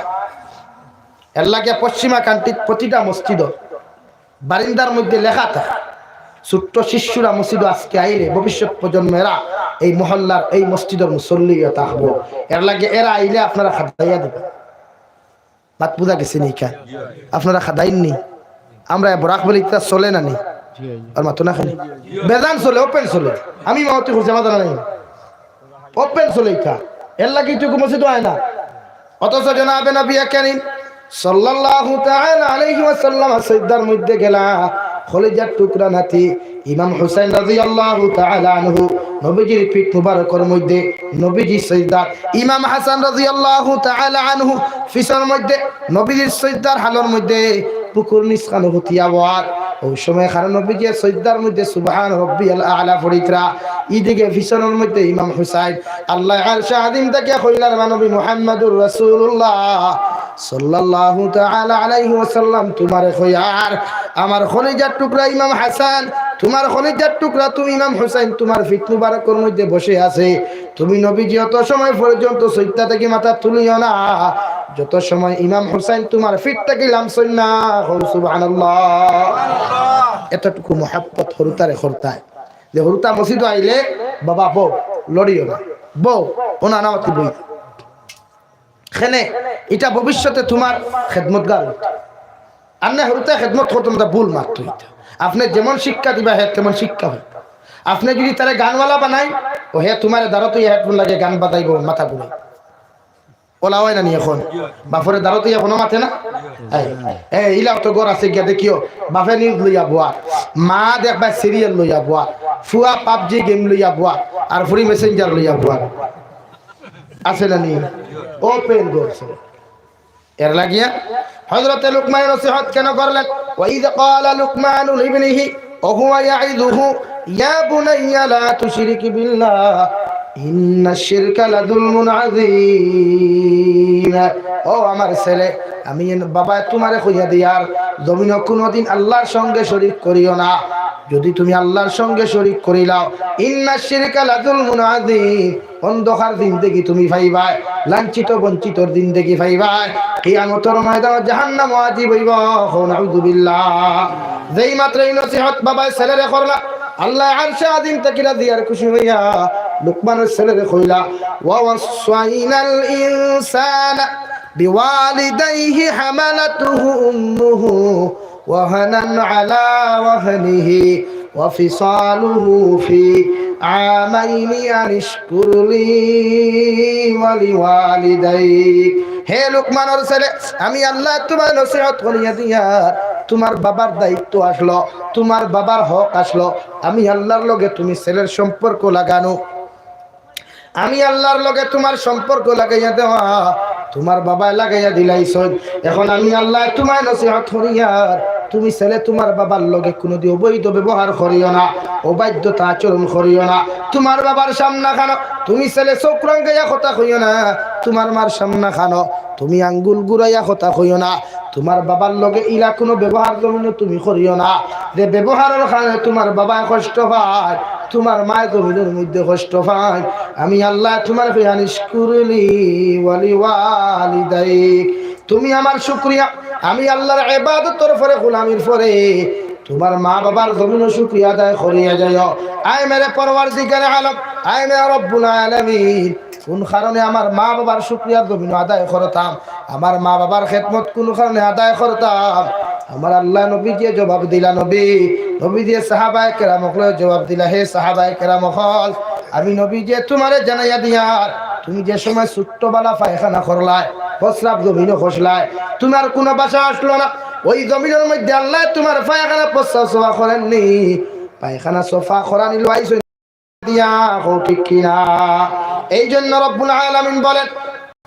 এরলাগি পশ্চিমা কান্ট্রিত প্রতিটা মসজিদর বারিন্দার মধ্যে লেখা থাকে, ছোট্ট শিশুরা মসজিদো আইজকে আইলে ভবিষ্যৎ প্রজন্ম এরা এই মহল্লার, এই মসজিদর মুসল্লি অইয়া থাকবো। এরলাগি এরা আইলে আপনারা খেদাইয়া দিবা। মাত বুঝা গেছে নি ইখান? আপনারা খেদাইন নি? আমরা বরাক ভ্যালিত ইতা চলে না নি? আর মাতো না খালি। বেজান চলে, open চলে। আমি মাওতি করছি, আমার জানা নাই। Open চলে ইতা। এরলাগি ইটুকু মসজিদো অয় না। অথচ জনাবে নবী করিম সাল্লাল্লাহু তাআলা আলাইহি ওয়াসাল্লাম সইজদার মধ্যে গেলা, কলিজার টুকরা নাতি ইমাম হুসাইন রাদিয়াল্লাহু তাআলা আনহু, নবীজির পিঠ মুবারকর মধ্যে নবীজি সইজদাত, ইমাম হাসান রাদিয়াল্লাহু তাআলা আনহু পিছনর মধ্যে, নবীজির সইজদার হালর মধ্যে বুকুর নিচখানো হুতিয়া বওয়ার। অউ সময় খানো নবীজি সইজদার মধ্যে সুবহান রব্বিয়াল আ'লা পড়িতরা, ইদিকে পিছনর মধ্যে ইমাম হুসাইন। আল্লায় আরশে আজিম থাকি কইলা, "রে নবী মুহাম্মাদুর রাসূলুল্লাহ সাল্লাল্লাহু তাআলা আলাইহি ওয়াসাল্লাম, তুমারে কইয়ার, আমার কলিজার টুকরা ইমাম হাসান, তুমার কলিজার টুকরা তুমি ইমাম হুসাইন, তুমার পিঠ মুবারকর মধ্যে বসে আছে। তুমি নবীজি অত সময় পর্যন্ত সইজদা থাকি মাথা তুলিও না, যত সময় ইমাম হুসাইন তুমার পিঠ থাকি লামছইন না।" কও সুবহানাল্লাহ। এতটুকু মহব্বত হুরুতারে করতায়। যে হুরুতা মসজিদো আইলে, "বাবা, বও, লড়িও না, বও, অনো আনামাতি বই।" কেনে, ইটা ভবিষ্যতে তুমার খেদমতগার অইতো। আপনে হুরুতায় খেদমত করতো না, ভুল মাততো ইতা। আপনে যেমন শিক্ষা দিবা, হে তেমন শিক্ষা অইবো। আপনে যুদি তারে গানওয়ালা বানাইন, অউ হে তুমারে দাঁড়াতো ইয়া headphone লাগাইয়া গান বাজাইবো, মাথা ঘুরাইবো। অলা অয় না নি অখন? বাপরে দাঁড়াতো ইয়া কুনু মাতে না? এই, এই, ইলাও তো ঘর আছে গিয়া দেখিও, বাপে news লইয়া বওয়া, মা দেখবায় serial লইয়া বওয়া, ফুয়া PUBG game লইয়া বওয়া, আর ফুড়ি Messenger লইয়া বওয়া। আছে না নি? Open ঘর ছিল। এরলাগিয়া হযরতে লুকমানে নসিহত কেনে করলেন? "ওয়া ইয ক্বালা লুকমানু লিবনিহি ওয়া হুয়া ইয়াইযুহু, ইয়া বুনাইয়া লা তুশরিক বিল্লাহ, ইন্নাশ শিরকা লাযুলমুন আযীম।" ও আমার ছেলে, আমি এন-, বাবায় তুমারে কইয়া দিয়ার, জমিনো কুনুদিন আল্লার সঙ্গে শরিক করিও না। যুদি তুমি আল্লার সঙ্গে শরিক করিলাও, ইন্নাশ শিরকা লাযুলমুন আযীম, অন্ধকার জিন্দেগি তুমি পাইবায়, লাঞ্ছিত বঞ্চিতর জিন্দেগি পাইবায়, কিয়ামতর ময়দানো জাহান্নাম ওয়াজিব অইবো। কও নাউযুবিল্লাহ। যেই মাত্র ই নসিহত বাবায় ছেলেরে করলা, আল্লায় আরশে আজিম থাকি রাজি আর খুশি অইয়া লুকমানর ছেলেরে কইলা, "ওয়া ওয়াসসাইনাল ইনসানা বিওয়ালিদাইহি হামালাতুহু উম্মুহু ওয়াহানান আলা ওয়াহনিহি ওয়া ফিসালুহু ফি আমাইনি আনিশকুর লি ওয়া লিওয়ালিদাইক।" হে লুকমানর ছেলে, আমি আল্লায় তুমারে নসিহত করিয়া দিয়ার, তুমার বাবার দায়িত্ব আছলো, তুমার বাবার হক আছলো, আমি আল্লার লগে তুমি ছেলের সম্পর্ক লাগানো। আমি আল্লার লগে তুমার সম্পর্ক লাগাইয়া দেওয়া, তুমার বাবায় লাগাইয়া দিলাইছইন। এখন আমি আল্লায় তুমায় নসিহত করিয়ার, তুমি ছেলে তুমার বাবার লগে কুনুদিন অবৈধ ব্যবহার করিও না, অবাধ্যতা আচরণ করিও না। তুমার বাবার সামনাখানো তুমি ছেলে চউখ রাঙ্গাইয়া কথা কইও না, তুমার মার সামনাখানো তুমি আঙ্গুল ঘুরাইয়া কথা কইও না, তুমার বাবার লগে ইলা কুনু ব্যবহার জমিনো তুমি করিও না, যে ব্যবহারর কারণে তুমার বাবায় কষ্ট পায়। তুমার মায় জমিনর মধ্যে কষ্ট পাইন, আমি আল্লায় তুমারে কই আনিশকুরলি ওয়ালিওয়ালিদাইক, তুমি আমার শুকরিয়া, আমি আল্লার ইবাদতর পরে, গোলামির পরে তুমার মা-বাবার জমিনো শুকরিয়া আদায় করিয়া যাইও। আয় মেরে পরওয়ারদিগারে আলম, আয় মেরে রব্বুল আলামিন, কুন কারণে আমার মা-বাবার শুকরিয়া জমিনো আদায় করতাম? আমার মা-বাবার খেদমত কুন কারণে আদায় করতাম? আমার আল্লায় নবীজিরে জবাব দিলা, নবী, নবীজিরে সাহাবায়ে কেরাম অকলরে জবাব দিলা, হে সাহাবায়ে কেরাম অকল, আমি নবীজিরে তুমারে জানাইয়া দিয়ার, তুমি যে সময় ছুট্ট বালা পায়খানা করলায়, প্রস্রাব জমিনো করলায়, তুমার কুনু ভাষা আছলো না, ওই জমিনর মধ্যে আল্লায় তুমার পায়খানা প্রস্রাব সাফা করইন নি, পায়খানা সাফা করানি লইছইন দিয়া, কও ঠিক কি না? এই জন্য রব্বুল আলামিন বলেন,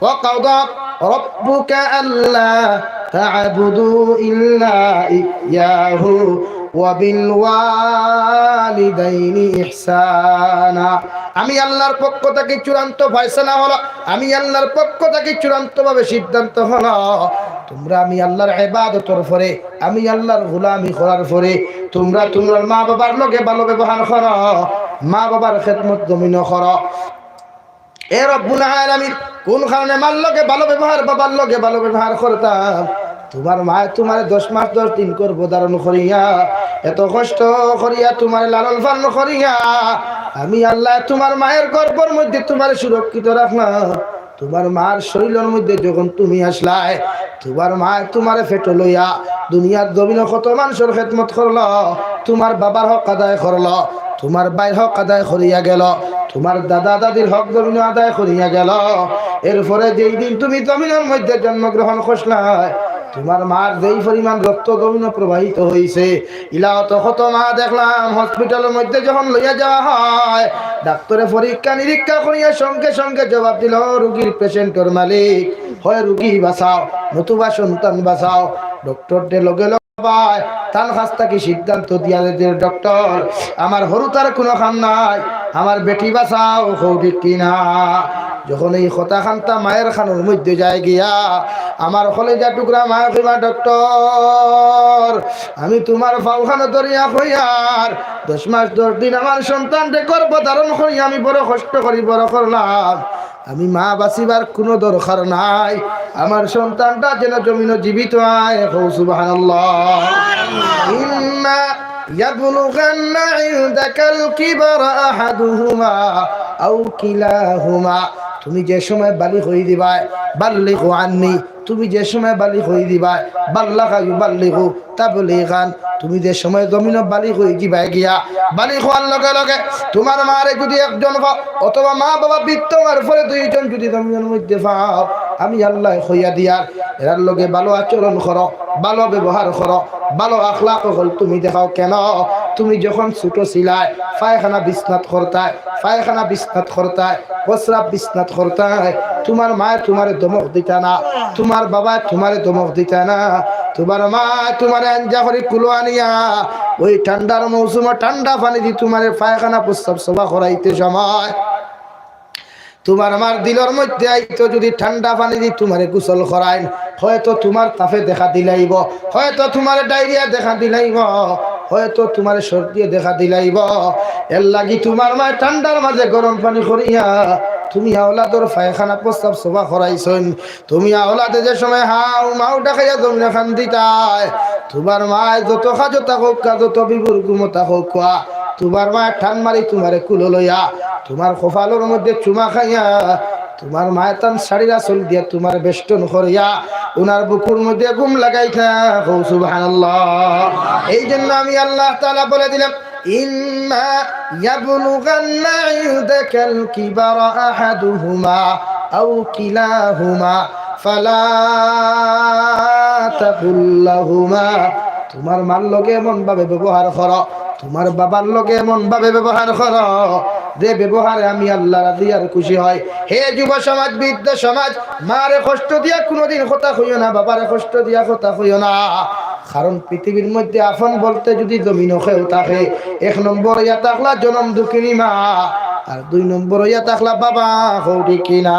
"ওয়া কাদা রাব্বুকা আল্লা তা'বুদু ইল্লা ইয়াহু ওয়া বিল ওয়ালিদাইনি ইহসানা।" আমি আল্লার পক্ষ থাকি চূড়ান্ত ফয়সালা অইলো, আমি আল্লার পক্ষ থাকি চূড়ান্তভাবে সিদ্ধান্ত অইলো, তুমরা আমি আল্লার ইবাদতর পরে, আমি আল্লার গোলামি করার পরে তুমরা তুমরার মা-বাবার লগে ভালো ব্যবহার করো, মা-বাবার খেদমত জমিনো করো। এ রব্বুল আলামিন, কুন কারণে মার লগে ভালো ব্যবহার, বাবার লগে ভালো ব্যবহার করতাম? তুমার মায় তুমারে দশ মাস দশ দিন গর্ভ ধারণ করিয়া, এত কষ্ট করিয়া তুমারে লালন পালন করিয়া, আমি আল্লায় তুমার মায়ের গর্ভর মধ্যে তুমারে সুরক্ষিত রাখলাম। তুমার মার শরীলর মধ্যে যখন তুমি আছলায়, তুমার মায় তুমারে পেটো লইয়া দুনিয়ার জমিনো কত মানষর খেদমত করলো, তুমার বাবার হক আদায় করলো, তুমার ভাইর হক আদায় করিয়া গেলো, তুমার দাদা দাদির হক জমিনো আদায় করিয়া গেলো। এরপরে যেই দিন তুমি জমিনর মধ্যে জন্মগ্রহণ করছলায়, তুমার মার যেই পরিমাণ রক্ত জমিনো প্রবাহিত অইছে, ইলা অত কত মা দেখলাম হসপিটালর মধ্যে যখন লইয়া যাওয়া হয়, ডাক্তরে পরীক্ষা নিরীক্ষা করিয়া সঙ্গে সঙ্গে জবাব দিলো, "রুগীর পেশেন্টর মালিক, হয় রুগী বাঁচাও, নতুবা সন্তান বাঁচাও।" ডক্টররে লগে লগে পায়, তান কাছ থাকি সিদ্ধান্ত দিয়া দেয়, "ডক্টর, আমার হুরুতার কুনু কাম নাই, আমার বেটি বাঁচাও, কও ঠিক কি না?" যখন এই কথা খান্তা মায়ের কানর মধ্যে যায় গিয়া, আমার কলিজার টুকরা মায় কইবা, "ডক্টর, আমি তুমার পাও খানো ধরিয়া কইয়ার, দশ মাস দশ দিন আমার সন্তানরে গর্ভ ধারণ করিয়া আমি বড় কষ্ট করি বড় করলাম, আমি মা বাঁচিবার কুনু দরকার নাই, আমার সন্তানটা যেন জমিনো জীবিত আয়।" কও সুবহানাল্লাহ। ইম্মা ইয়াবলুগান্না ইনদাকাল কিবারা আহাদুহুমা আও কিলাহুমা। তুমি যে সময় বালিগ অই দিবায়, বাল্লিগু আন্নি, তুমি যে সময় বালিগ অই দিবায়, বাল্লাগা ইউবাল্লিগু তাবলিগান, তুমি যে সময় জমিনো বালিগ অই দিবায় গিয়া, বালিগ অওয়ার লগে লগে তুমার মারে যুদি একজন পাও, অথবা মা বাবা বৃদ্ধ অওয়ার পরে দুইজন যুদি জমিনর মধ্যে পাও, আমি আল্লায় কইয়া দিয়ার, এরার লগে ভালো আচরণ করো, ভালো ব্যবহার করো, ভালো আখলাক অকল তুমি দেখাও। কেনে? তুমি যখন ছোট ছিলায়, পায়খানা বিছনাত করতায়, পায়খানা বিছনাত করতায়, প্রস্রাব বিছনাত করতায়, তুমার মায় তুমারে ধমক দিতা না, তুমার বাবায় তুমারে ধমক দিতা না, তুমার মায় তুমারে আঞ্জা করি কুলো আনিয়া ওই ঠান্ডার মৌসুমো ঠান্ডা পানি দি তুমারে পায়খানা প্রস্রাব সাফা করাইতে সময় তুমার মার দিলর মধ্যে আইতো যুদি ঠান্ডা পানি দি তুমারে গোসল করাইন, হয়তো তুমার তাপে দেখা দিলাইবো, হয়তো তুমারে ডায়রিয়া দেখা দিলাইবো, হয়তো তুমারে সর্দিয়ে দেখা দিলাইবো। এরলাগি তুমার মায় ঠান্ডার মাঝে গরম পানি করিয়া তুমি আওলাদর পায়খানা প্রস্রাব সাফা করাইছইন। তুমি আওলাদে যে সময় হাউ মাউ ডাকাইয়া জমিনো কান্দিতায়, তুমার মায় যত কাজো থাকউক্কা, যত বিভোর ঘুমো থাকউক্কা, তুমার মায় টান মারি তুমারে কুলো লইয়া, তুমার কপালর মধ্যে চুমা খাইয়া, তুমার মায় তান শাড়ির আচল দিয়া তুমারে বেষ্টন করিয়া, উনার বুকুর মধ্যে ঘুম লাগাইতা। কও সুবহানাল্লাহ। এই জন্য আমি আল্লাহ তাআলা বলে দিলাম, "ইম্মা ইয়াবলুগান্না ইনদাকাল কিবারা আহাদুহুমা আও কিলাহুমা ফালা তাকুল লাহুমা।" তুমার মার লগে এমন ভাবে ব্যবহার করো, তুমার বাবার লগে এমন ভাবে ব্যবহার করো, যে ব্যবহারে আমি আল্লাহ রাজি আর খুশি হয়। হে যুব সমাজ, বৃদ্ধ সমাজ, মারে কষ্ট দিয়া কুনুদিন কথা কইও না, বাবারে কষ্ট দিয়া কথা কইও না। কারণ পৃথিবীর মধ্যে আপন বলতে যুদি জমিনো কেউ থাকে, এক নম্বর অইয়া থাকলা জনম দুঃখিনী মা, আর দুই নম্বর অইয়া থাকলা বাবা। কও ঠিক কি না?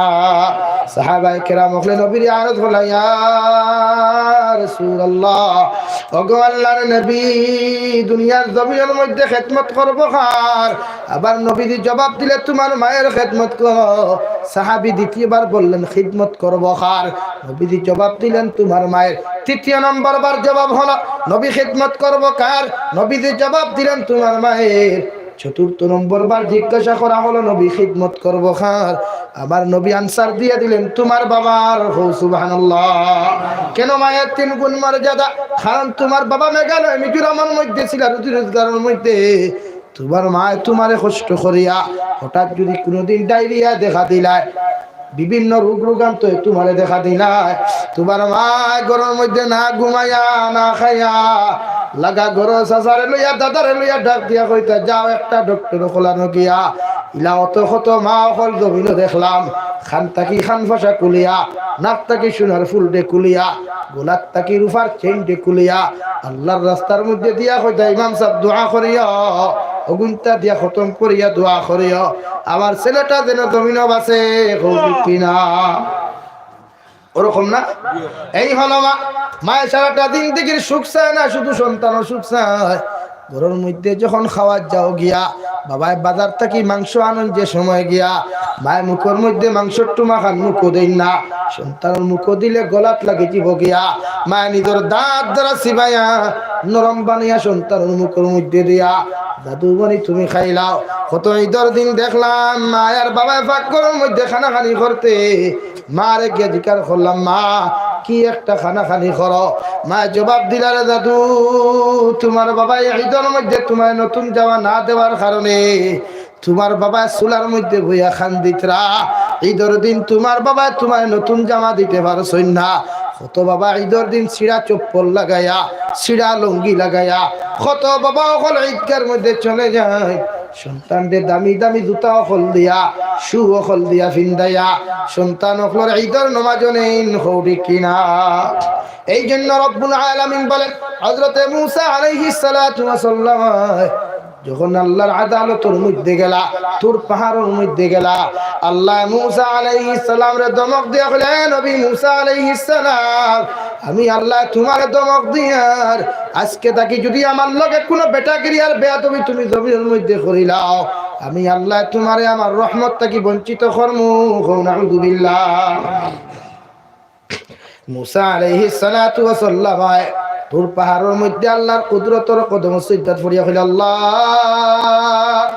সাহাবায়ে কেরাম অকলে নবীরে আরজ করলা, "ইয়া রাসূলুল্লাহ, ওগো আল্লাহর নবী, দুনিয়ার জমিনর মধ্যে খেদমত করবো কার?" আবার নবীজি জবাব দিলে, "তোমার মায়ের খেদমত করো।" সাহাবী দ্বিতীয়বার বললেন, "খিদমত করব কার?" নবীজি জবাব দিলেন, "তোমার মায়ের।" তৃতীয় নম্বর বার জবাব হলো, "নবী, খিদমত করব কার?" নবীজি জবাব দিলেন, "তোমার মায়ের।" চতুর্থ নম্বর বার জিজ্ঞাসা করা হলো, "নবী, খিদমত করব কার?" আমার নবী আনসার দিয়ে দিলেন, "তোমার বাবার।" হো সুবহানাল্লাহ। কেন মায়ের তিন গুণ মর্যাদা? কারণ তোমার বাবা মেঘালয় মিজোরামের মধ্যে ছিল, রুজি রোজগারের মধ্যে তোমার মায় তোমারে কষ্ট করিয়া হঠাৎ যদি কোনোদিন ডায়রিয়া দেখা দিলায়, বিভিন্ন রোগ রোগান্ত তোমারে দেখা দিলায়, তোমার মায় ঘরের মধ্যে না ঘুমাইয়া না খাইয়া লাগা ঘরো চাচারে লইয়া দাদারে লইয়া ডাক দিয়া কইতা, "যাও একটা ডক্টর খোলানো গিয়া।" ইলা অত কত মা অকল জমিনো দেখলাম, খান থাকি খান ফসা খুলিয়া, নাক থাকি সোনার ফুল দে খুলিয়া, গলাত থাকি রূপার চেইন দে খুলিয়া, আল্লাহর রাস্তার মধ্যে দিয়া কইতা, "ইমাম সাব দোয়া করিও।" অগুনতা দিয়া খতম করিয়া দোয়া করিও, আমার ছেলেটা যেন জমিনো বাঁচে, কও ঠিক কিনা? ওরকম না? এই হলো মা। মায় সারাটা জিন্দেগির সুখ চায় না, শুধু সন্তানর সুখ চায়। ঘরর মধ্যে যখন খাওয়াত যাও গিয়া, বাবায় বাজার থাকি মাংস আনইন যে সময় গিয়া, মায় মুখর মধ্যে মাংসর টুমা খান মুখো দেইন না, সন্তানর মুখো দিলে গলাত লাগি যিবো গিয়া। মায় নিজর দাঁত দ্বারা চিবাইয়া নরম বানাইয়া সন্তানর মুখর মধ্যে দিয়া, "দাদু মনি, তুমি খাইলাও।" কত ইদর দিন দেখলাম মায় আর বাবায় পাক ঘরর মধ্যে কানাকানি করতে, মারে গিয়া জিকার করলাম, "মা, কি একটা কানাকানি করো?" মায় জবাব দিলা, "রে দাদু, তোমার বাবায় ইদর মধ্যে তোমায় নতুন জামা না দেওয়ার কারণে তোমার বাবায় চুলার মধ্যে বইয়া কান্দিতরা। ইদর দিন তোমার বাবায় তোমায় নতুন জামা দিতে পারছইন না।" কত বাবা ইদর দিন ছিঁড়া চপ্পল লাগাইয়া, ছিঁড়া লুঙ্গি লাগাইয়া, কত বাবা অকল ইদগার মধ্যে চলে যায়। সন্তানরে দামি দামি জুতা অকল দিয়া, শু অকল দিয়া ফিন্দাইয়া, সন্তান অকলর ইদর নমাজ নেইন, কও ঠিক কিনা? এই জন্য রব্বুল আলামিন বলেন, হযরতে মুসা আলাইহিস সালাতু ওয়াস সালাম যখন আল্লাহর আদালতর মধ্যে গেলা, তুর পাহাড়র মধ্যে গেলা, আল্লায় মুসা আলাইহিস সালামরে ধমক দিয়া কইলা, "এ নবী মুসা আলাইহিস সালাম, আমি আল্লায় তোমারে ধমক দিয়ার, আজকে থাকি যদি আমার লগে কোনো বেটাগিরি আর বেয়াদবি তুমি জমিনর মধ্যে করিলাও, আমি আল্লায় তোমারে আমার রহমত থাকি বঞ্চিত করমু।" কও নাউজুবিল্লাহ। মুসা আলাইহিস সালাতু ওয়াস সালাম তুর পাহাড়র মধ্যে আল্লাহর কুদরতর কদমো সিজদাত পড়িয়া কইলা, "আল্লাহ,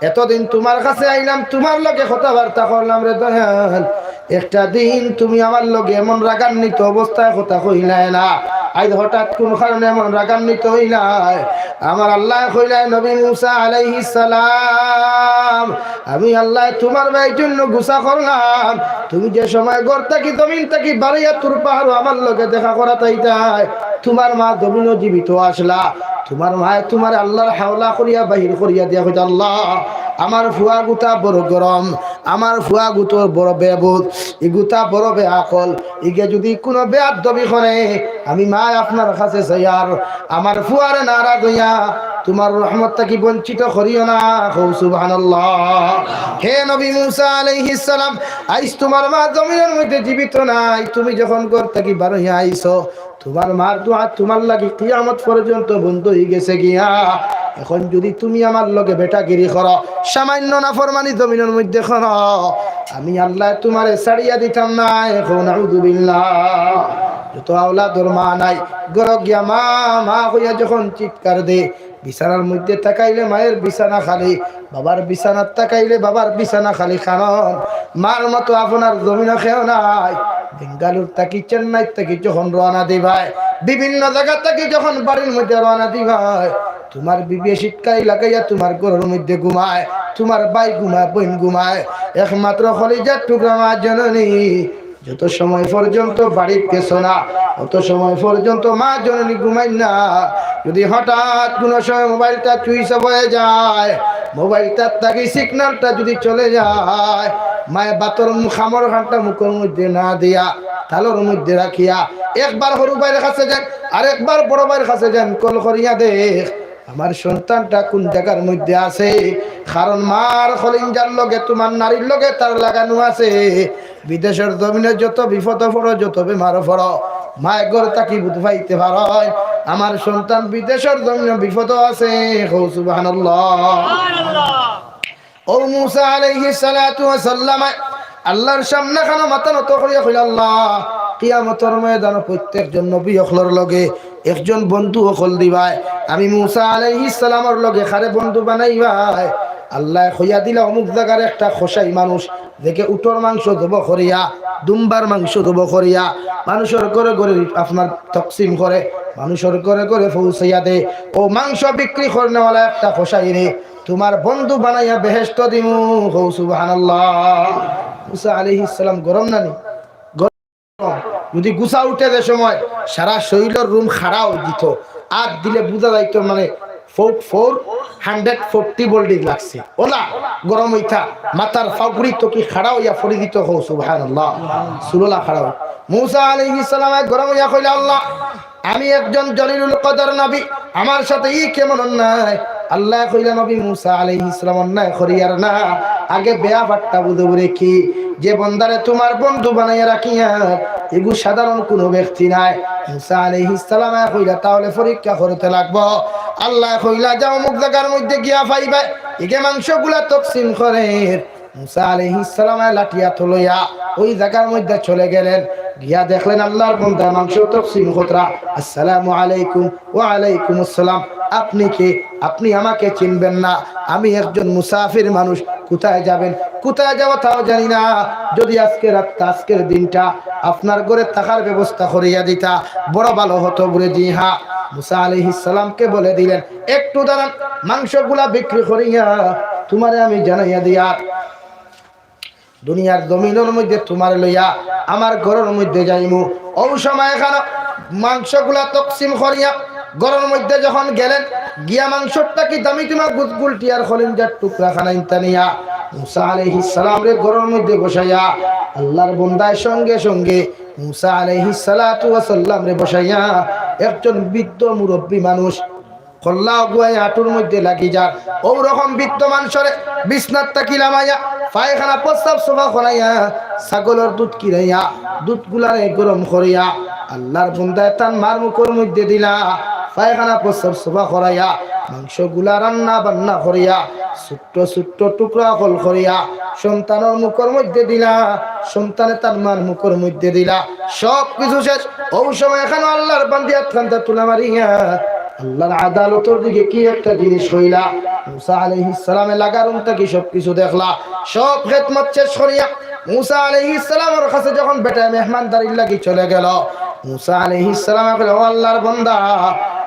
এতদিন তোমার কাছে আইলাম, তোমার লগে কথাবার্তা করলাম রে দয়াল, একটা দিন তুমি আমার লগে এমন রাগান্বিত অবস্থায় কথা কইলায় না, আইজ হঠাৎ কোন কারণে এমন রাগান্বিত হইলায়?" আমার আল্লায় কইলায়, "নবী মুসা আলাইহিস সালাম, আমি আল্লায় তোমার বায় জন্য গুসা করলাম। তুমি যে সময় ঘর থাকি জমিন থাকি বারইয়া তুর পাহাড়ো আমার লগে দেখা করাত আইতায়, তোমার মা জমিনো জীবিত আছলা। তোমার মায় তোমারে আল্লাহর হাওলা করিয়া বাহির করিয়া দিয়া কইতা, 'আল্লাহ, আমার ফুয়া গুতা বড় গরম, আমার ফুয়া গুতো বড় বেবুদ, ইগুতা বড় বেআকল, ইগে যদি কোনো বেয়াদবি করে, আমি মায় আপনার কাছে চাইয়ার, আমার ফুয়ারে নারাজ হইয়া তোমার রহমত থাকি বঞ্চিত করিও না।'" কও সুবহানাল্লাহ। হে নবী মুসা আলাইহিস সালাম, আইজ তোমার মা জমিনর মধ্যে জীবিত নাই, তুমি যখন ঘর থাকি বারইয়া আইছো, তোমার মার দোয়া তোমার লাগি কিয়ামত পর্যন্ত বন্ধ হই গেছে গিয়া। এখন যদি তুমি আমার লগে বেটাগিরি করো, সামান্য নাফরমানি জমিনর মধ্যে করো, আমি আল্লায় তোমারে ছাড়িয়া দিতাম না। কও নাউজুবিল্লাহ। যত আওলাদর মা নাই, ঘরো গিয়া মা, মা কইয়া যখন চিৎকার দে, বিছানার মধ্যে তাকাইলে মায়ের বিছানা খালি, বাবার বিছানাত তাকাইলে বাবার বিছানা খালি, কারণ মার মতো আপনার জমিনো কেউ নাই। বেঙ্গালুর থাকি, চেন্নাই থাকি যখন রওনা দিবায়, বিভিন্ন জাগা থাকি যখন বাড়ির মধ্যে রওনা দিবায়, তোমার বিবিয়ে সিটকানি লাগাইয়া তোমার ঘরর মধ্যে ঘুমায়, তোমার ভাই ঘুমায়, বইন ঘুমায়, একমাত্র কলিজার টুকরা মা জননী যত সময় পর্যন্ত বাড়িত গেছো না, অত সময় পর্যন্ত মা জননী ঘুমাইন না। যদি হঠাৎ কোনো সময় মোবাইলটা চুইচ অফ হয়ে যায়, মোবাইলটার থাকি সিগন্যালটা যদি চলে যায়, মায়ে ভাতর মু-, খামর খানটা মুখর মধ্যে না দিয়া, থালর মধ্যে রাখিয়া, একবার হুরু ভাইর কাছে যাইন, আর একবার বড় ভাইর কাছে যাইন, কল করিয়া দেখ, আমার সন্তানটা কোন জাগার মধ্যে আছে। কারণ মার কলিজার লগে তোমার নাড়ির লগে তার লাগানো আছে। বিদেশর জমিনো যত বিপদো পড়ো, যত বেমারো পড়ো, মায়ে ঘর থাকি বুঝ পাইতে পারইন, আমার সন্তান বিদেশর জমিনো বিপদো আছে। কও সুবহানাল্লাহ। ও মুসা আলাইহিস সালাতু ওয়াস সালামে আল্লাহর সামনে খানো মাথা নত করিয়া কইলা, "আল্লাহ, কিয়ামতর ময়দানো প্রত্যেকজন নবী অকলর লগে একজন বন্ধু অকল দিবায়, আমি মুসা আলাইহিস সালামর লগে কারে বন্ধু বানাইবায়?" আল্লায় কইয়া দিলা, "অমুক জাগার একটা কসাই মানুষ, যেগে উটর মাংস জব করিয়া, দুম্বার মাংস জব করিয়া, মানুষর ঘরে ঘরে আপনার তকসিম করে, মানুষর ঘরে ঘরে পৌঁছাইয়া দে, ও মাংস বিক্রি করনেওয়ালা একটা কসাইরে তুমার বন্ধু বানাইয়া বেহেশত দিমু।" কও সুবহানাল্লাহ। মুসা আলাইহিস সালাম গরম না নি? গরম। যদি গুসা উঠে যে সময়, সারা শরীলর রুম খাড়া অই দিত, আত দিলে বুঝা যাইত মানে four, four hundred forty voltage লাগছে। ওলা গরম অইতা, মাথার ফাগুড়ি তো কি খাড়া অইয়া পড়ি দিত। কও সুবহানাল্লাহ। সুরলা খাড়া অই। মুসা আলাইহিস সালাম গরম অইয়া কইলা, "আল্লাহ, আমি একজন জলিলুল কদর নবী, আমার সাথে ই কেমন অন্যায়?" আল্লায় কইলা, "নবী মুসা আলাইহিস সালাম, অন্যায় করিয়ার না, আগে বেয়াপারটা বুঝো বুড়ে কি, যে বন্দারে তুমার বন্ধু বানাইয়া রাখিয়ার, এগু সাধারণ কুনু ব্যক্তি নায়।" মুসা আলাইহিস সালাম কইলা, "তাহলে পরীক্ষা করতে লাগবো।" আল্লায় কইলা, "যাও, অমুক জাগার মধ্যে গিয়া পাইবায়, ইগে মাংসগুলা তকসিম করের।" মুসা আলাইহিস সালাম লাঠি আতো লইয়া ওই জাগার মধ্যে চলে গেলেন। গিয়া দেখলেন আল্লাহর বন্দায় মাংস তকসিম করতরা। "আসসালামু আলাইকুম।" "ওয়া আলাইকুম আসসালাম।" "আপনি কে?" "আপনি আমাকে চিনবেন না, আমি একজন মুসাফির মানুষ। কোথায় যাবেন, কোথায় যাব তাও জানি না। যদি আজকে রাতটা, আজকের দিনটা আপনার ঘরে থাকার ব্যবস্থা করিয়া দিতা, বড় ভালো হতো।" বুড়ে, "জি হ্যাঁ।" মুসা আলাইহিস সালামকে বলে দিলেন, "একটু দাঁড়ান, মাংসগুলা বিক্রি করিয়া তুমারে আমি জানাইয়া দিয়ার দুনিয়ার জমিনর মধ্যে তুমারে লইয়া আমার ঘরর মধ্যে যাইমু।" অউ সময় খানো মাংসগুলা তকসিম করিয়া ঘরর মধ্যে যখন গেলেন, গিয়া মাংসর থাকি দামি তুমা গুদগুলটি আর কলিঞ্জার টুকরা খানা ইনতা নিয়া মুসা আলাইহিস সালামরে ঘরর মধ্যে বসাইয়া আল্লাহর বন্দায় সঙ্গে সঙ্গে মুসা আলাইহিস সালাতু ওয়াস সালামরে বসাইয়া একজন বৃদ্ধ মুরব্বী মানুষ কল্লা অগুয়াই আটুর মধ্যে লাগি যার। অউ রকম বৃদ্ধ মানষরে বিছনার থাকি লামাইয়া, পায়খানা প্রস্রাব সাফা করাইয়া, ছাগলর দুধ কিনাইয়া, দুধগুলারে গরম করিয়া, আল্লাহর বন্দায় তান মার মুখর মধ্যে দিলা, পায়খানা প্রস্রাব সাফা করাইয়া, মাংসগুলা রান্না বান্না করিয়া, ছোট্ট ছোট্ট টুকরা অকল করিয়া, সন্তানর মুখর মধ্যে দিলা, সন্তানে তার মার মুখর মধ্যে দিলা, সব কিছু শেষ। অউ সময় এখানো আল্লাহর বান্দি আতখান্তা তুলা মারিয়া আল্লাহর আদালতর দিকে কি একটা জিনিস কইলা। মুসা আলাইহিস সালামে লাগারুম থাকি সব কিছু দেখলা, সব খেদমত শেষ করিয়া মুসা আলাইহিস সালামর কাছে যখন বেটায় মেহমানদারির লাগি চলে গেল, মুসা আলাইহিস সালামে কইলা, "ও আল্লাহর বন্দা,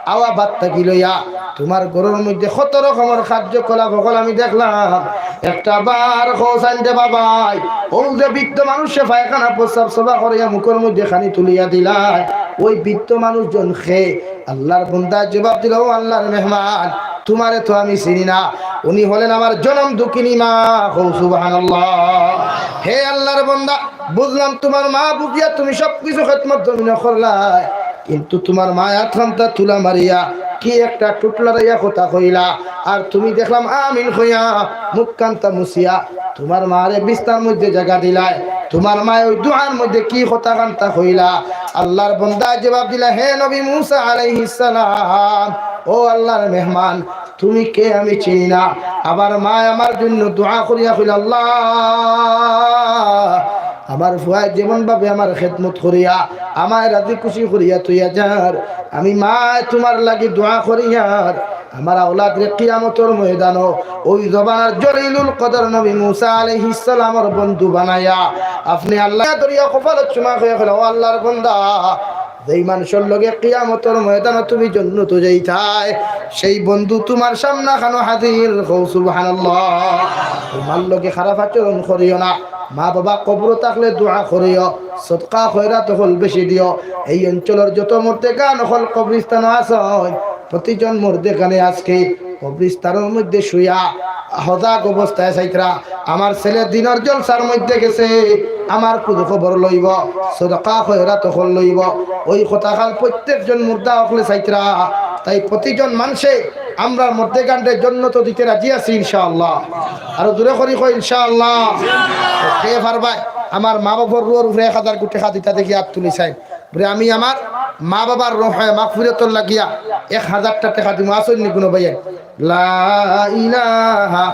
আওয়া বাদ থাকি লইয়া তুমার ঘরর মধ্যে কত রকমর কার্যকলাপ অকল আমি দেখলাম। একটা বার কও চাইন দে বাবাই, অউ যে বৃদ্ধ মানুষে পায়খানা প্রস্রাব সাফা করিয়া মুখর মধ্যে খানি তুলিয়া দিলায়, ওই বৃদ্ধ মানুষজন কে?" আল্লাহর বন্দায় জবাব দিল, "ও আল্লাহর মেহমান, তুমারে তো আমি চিনি না, উনি হলেন আমার জনম দুঃখিনী মা।" কও সুবহানাল্লাহ। হে আল্লাহর বন্দা, বুঝলাম তুমার মা বুঝিয়া তুমি সব কিছু খেদমত জমিনো করলায়, কিন্তু তুমার মায় আতখান্তা তুলা মারিয়া কি একটা টুটলারাইয়া কথা কইলা, আর তুমি দেখলাম আমিন কইয়া মুখখান্তা মুছিয়া তুমার মারে বিছনার মধ্যে জাগা দিলায়। তুমার মায় ওই দোয়ার মধ্যে কি কথাখান্তা কইলা? আল্লাহর বন্দায় জবাব দিলা, "হে নবী মুসা আলাইহিস সালাম, ও আল্লাহর মেহমান, তুমি কে আমি চিনি না।" আবার মায় আমার জন্য দোয়া করিয়া কইলা, "আল্লাহ, আমার ফুয়ায় যেমন ভাবে আমার খেদমত করিয়া, আমায় রাজি খুশি করিয়া থইয়া যার, আমি মায় তুমার লাগি দোয়া করিয়ার আমার আওলাদরে কিয়ামতর ময়দানো ওই জমানার জলিলুল কদর নবী মুসা আলাইহিস সালামর বন্ধু বানাইয়া আপনে আল্লাহ ধরিয়া কপালত চুমা খাইয়া কইলা, ও আল্লাহর বন্দা, যেই মানষর লগে কিয়ামতর ময়দানো তুমি জন্নতো যাইতায়, সেই বন্ধু তুমার সামনাখানো হাজির।" কও সুবহানাল্লাহ। তুমার লগে খারাপ আচরণ করিও না, মা বাবা কবরো থাকলে দোয়া করিও, সদকা খয়রাত অকল বেশি দিও। এই অঞ্চলর যত মুর্দেগান অকল কবরস্থানো আছইন, প্রতিজন মুর্দেগানে আজকে কবরস্থানর মধ্যে শুইয়া হজাগ অবস্থায় চাইতরা, আমার ছেলে দিনর জলসার মধ্যে গেছে, আমার খোঁজ খবর লইব, সদকা খয়রাত অকল লইব। ওই কথাখান প্রত্যেকজন মুর্দা অকলে চাইতরা। তাই প্রতিজন মানষে আমরার মুর্দেগানরে জন্নতো দিতে রাজি আছি ইনশাআল্লাহ। আরো জোরে করি কই ইনশাআল্লাহ। কে পারবায়? আমার মা বাবার রুহর উপরে এক হাজার কোটি খাদিতা দেখি আত তুলি চাইন। বলে, আমি আমার মা বাবার রোহে মাগফিরাতর লাগিয়া এক হাজারটা টেকা দিমু, আছইন নি কুনু ভাইয়ে? লা ইলাহা,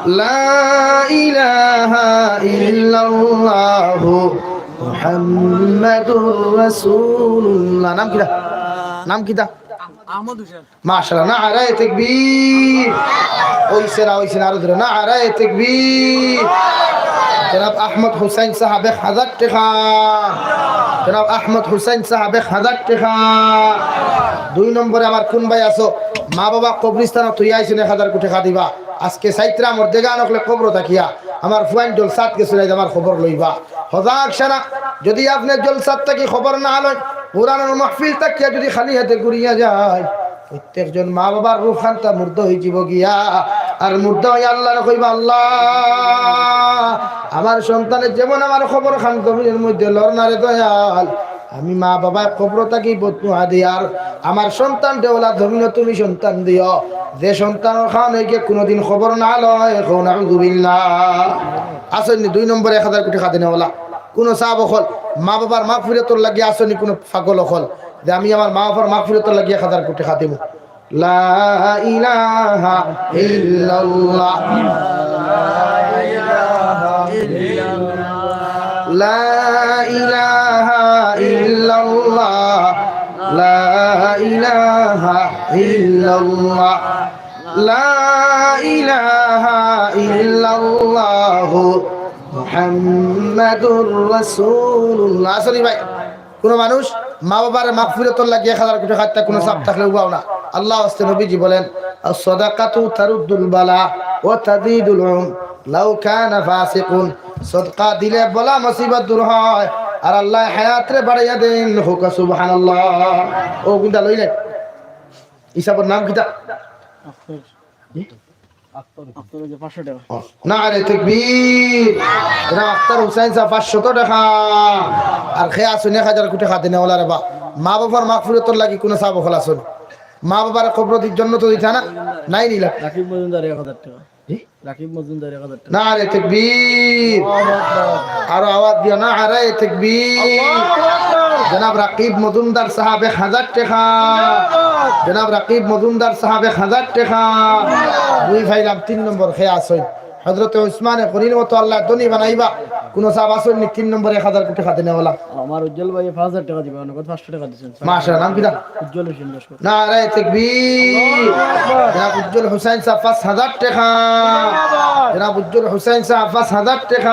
লা ইলাহা ইল্লাল্লাহু মুহাম্মাদুর রাসূলুল্লাহ। নাম কিতা? নাম কিতা? আহমদ হোসেন। মাশাআল্লাহ, নারায়ে তাকবীর। অইছে না, অইছে না, আরো জোরে, নারায়ে তাকবীর। জনাব আহমদ হুসাইন সাহেব এক হাজার টেকা। জনাব আহমদ হুসাইন সাহেব এক হাজার টেকা। দুই নম্বরে আমার কুন ভাই আছো, মা বাবা কবরস্থানো থুইয়া আইছইন এক হাজার টেকা দিবা। আজকে সাইতরা মর্দেগান অকলে কবরো থাকিয়া আমার ফুয়াইন জলসাত গেছইন, আইজ আমার খবর লইবা। হজাগ সারা, যদি আপনে জলসাত থাকি খবর না লইন, কোরআনর মাহফিল থাকিয়া যদি খালি হাতে ঘুরিয়া যায়, প্রত্যেকজন মা বাবার রুহ খান্তা মুর্দা অইযিবো গিয়া। আর মুর্দা অইয়া আল্লারে কইবা, "আল্লাহ, আমার সন্তানে যেমন আমার খবর খান জমিনর মধ্যে লর না রে দয়াল, আমি মা বাবার কবর থাকি বদদোয়া দিয়ার, আমার সন্তানরে অলা জমিনো তুমি সন্তান দিও, যে সন্তানর খান অইগে কুনুদিন খবর না লয়।" কও নাউজুবিল্লাহ। আছইন নি দুই নম্বরে এক হাজার টেকা দিনেওয়ালা? কুনু সাব অকল, মা বাবার মাগফিরাতর লাগি আছইন নি কুনু পাগল অকল, যে আমি আমার মা বাবার মাগফিরাতর লাগি এক হাজার টেকা দিমু? লা ইলাহা ইল্লাল্লাহ। লা ইলাহা ইল্লাল্লাহ। লা ইলাহা ইল্লাল্লাহ। লা ইলাহা ইল্লাল্লাহু মুহাম্মাদুর রাসূলুল্লাহ। আছইন নি ভাই? কুনু মানুষ মা বাবার মাগফিরাতর লাগি এক হাজার টেকা দিতা কুনু সাব থাকলে উবাও না। আল্লার ওয়াস্তে নবীজি বলেন, "আস-সাদাকাতু তারুদ্দুল বালা ওয়া তাজিদুল উমর লাউ কানা ফাসিকুন।" সদকা দিলে বালা মুসিবত দূর হয়, আর আল্লায় হায়াতরে বাড়াইয়া দেইন। কউক্কা সুবহানাল্লাহ। অউ কুনটা লইলে? ই সাবর নাম কিতা? আখতার। জি? আখতার অইছে পাঁচশো টেকা। ও, নারায়ে তাকবীর। এরা আখতার হুসাইন সাব পাঁচশো টেকা। আর কে আছইন নি এক হাজার টেকা দিনেওয়ালা রে বা? মা বাবার মাগফিরাতর লাগি কুনু সাব অকল আছইন নি? মা বাবার কবর দি-, জন্নতো দিতা না? নাই নিলা। রাকিব মজুমদার এক হাজার টেকা। জি? রাকিব মজুমদার এক হাজার টেকা। নারায়ে তাকবীর। আরো আওয়াজ দিয়া, নারায়ে তাকবীর। জনাব রাকিব মজুমদার সাব এক হাজার টেকা। জনাব রাকিব মজুমদার সাব এক হাজার টেকা। দুই পাইলাম, তিন নম্বর কে আছইন? হযরতে উসমানে গনির মতো আল্লায় ধনী বানাইবা। কুনু সাব আছইন নি তিন নম্বরে এক হাজার টেকা দিনেওয়ালা? আমার উজ্জ্বল ভাইয়ে পাঁচ হাজার টেকা দিবা, নগদ পাঁচশো টেকা দিছইন। মাশাআল্লাহ, নাম কিতা? উজ্জ্বল হোসেন লস্কর। নারায়ে তাকবীর। জনাব উজ্জ্বল হুসাইন সাব পাঁচ হাজার টেকা। জনাব উজ্জ্বল হুসাইন সাব পাঁচ হাজার টেকা।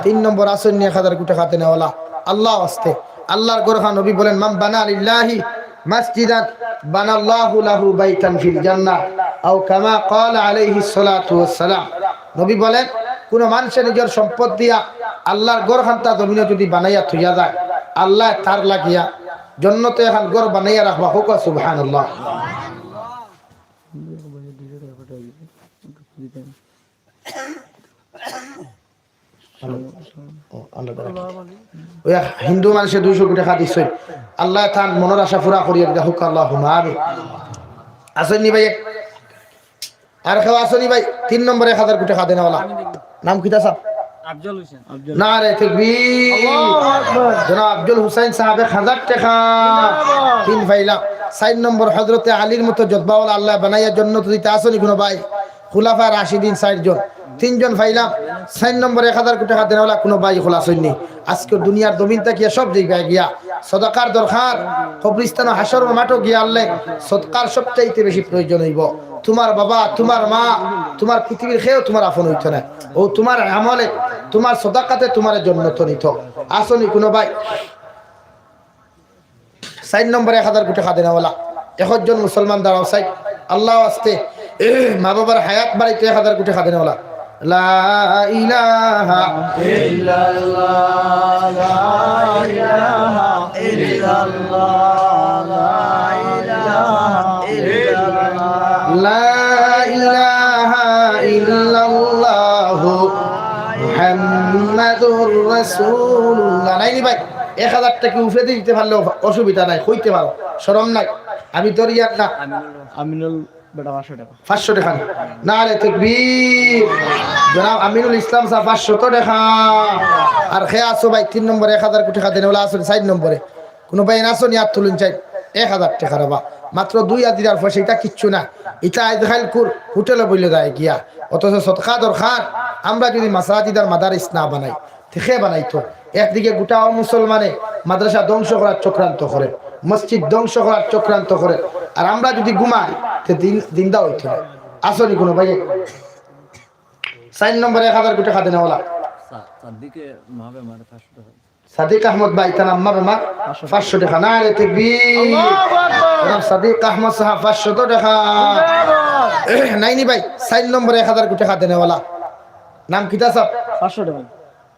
তিন নম্বর আছইন নি এক হাজার টেকা দিনেওয়ালা? আল্লার ওয়াস্তে। আল্লার ঘর খান নবী বলেন, "মান বানা লিল্লাহি মাসজিদান বানাল্লাহু লাহু বাইতান ফিল জান্নাহ।" আও কামা ক্বালা আলাইহিস সালাতু ওয়াস সালাম। নবী বলেন, কুনু মানষে নিজর সম্পদ দিয়া আল্লার ঘর খান্তা জমিনো যুদি বানাইয়া থইয়া যায়, আল্লায় তার লাগিয়া জন্নতো এখান ঘর বানাইয়া রাখবা। কউক্কা সুবহানাল্লাহ। ও, আল্লাহ তাআলা। অউ এক হিন্দু মানষে দুইশো টেকা দিছইন, আল্লায় তান মনর আশা পুরা করিয়া দিতা। কউক্কা আল্লাহুম্মা আমিন। আছইন নি ভাই? আর কেউ আছইন নি ভাই? তিন নম্বরে এক হাজার টেকা দিনেওয়ালা। নাম কিতা সাব? আফজল হোসেন। নারায়ে তাকবীর। আল্লাহু আকবার। জনাব আফজল হুসাইন সাব এক হাজার টেকা। তিন পাইলাম। চাইর নম্বর হযরতে আলীর মতো জজবাওয়ালা আল্লায় বানাইয়া জন্নতো দিতা। আছইন নি কুনু ভাই? খুলাফায়ে রাশিদিন চাইরজন, তিনজন পাইলাম। চাইর নম্বরে এক হাজার টেকা দিনেওয়ালা কুনু ভাই অকল আছইন নি? আজকে দুনিয়ার জমিন থাকিয়া সব জাগায় গিয়া সদকার দরকার। কবরস্থানো হাশরর মাঠো গিয়া আল্লায় সদকার সবচাইতে বেশি প্রয়োজন অইবো। তুমার বাবা, তুমার মা, তুমার পৃথিবীর কেউ তুমার আপন অইতো নায়। অউ তুমার আমলে, তুমার সদকাতে তুমারে জন্নতো নিতো। আছইন নি কুনু ভাই? চাইর নম্বরে এক হাজার টেকা দিনেওয়ালা। একজন মুসলমান দাঁড়াও চাই, আল্লার ওয়াস্তে, এ, মা বাবার হায়াত বাড়াইতে এক হাজার টেকা দিনেওয়ালা। লা ইলাহা ইল্লাল্লাহ, লা ইলাহা ইল্লাল্লাহ, লা ইলাহা ইল্লাল্লাহ। লা ইলাহা ইল্লাল্লাহু মুহাম্মাদুর রাসূলুল্লাহ। নাই নি ভাই? এক হাজার টেকা উপরেদি দিতে পারলে অসুবিধা নাই, কইতে পারো, শরম নাই। আমি ধরিয়ার না। আমিনুল বেটা, পাঁচশো টেকা। পাঁচশো টেকা। নারে তাকবীর। জনাব আমিনুল ইসলাম সাব, পাঁচশত টেকা। আর কে আছো ভাই, তিন নম্বরে এক হাজার কোটি খাদেনে ওলা আছো, চাইর নম্বরে। কুনু ভাই আছো নি, আত তুলুন চাই। এক হাজার টেকা রে বা। মাত্র দুই হাজার পয়সা, ইটা কিচ্ছু না। ইটা আইজ কাইল কুর হোটেলো বইলে যায় গিয়া। অথচ সদকা দরকার। আমরা যুদি মাসাজিদ আর মাদারিস না বানাই, তে কে বানাইতো? একদিকে গোটা মুসলমানে মাদ্রাসা ধ্বংস করার চক্রান্ত করে, মসজিদ ধ্বংস করার চক্রান্ত করে, আর আমরা যুদি ঘুমাই, তে দিন, দিনদা অইতো না। আছো নি কুনু ভাই? চাইর নম্বরে এক হাজার কোটি খাদেনে ওলা। সা-, সাদিকে মাহবে মারে পাঁচশো টেকা। সাদিক আহমদ ভাই, তান আম্মা বেমার, পাঁচশো টেকা। নারে তাকবীর। আল্লাহু আকবার। জনাব সাদিক আহমদ সাব, পাঁচশত টেকা। জিন্দাবাদ। নাইনি ভাই, চাইর নম্বরে এক হাজার কোটি খাদেনে ওলা। নাম কিতা সাব? পাঁচশো টেকা।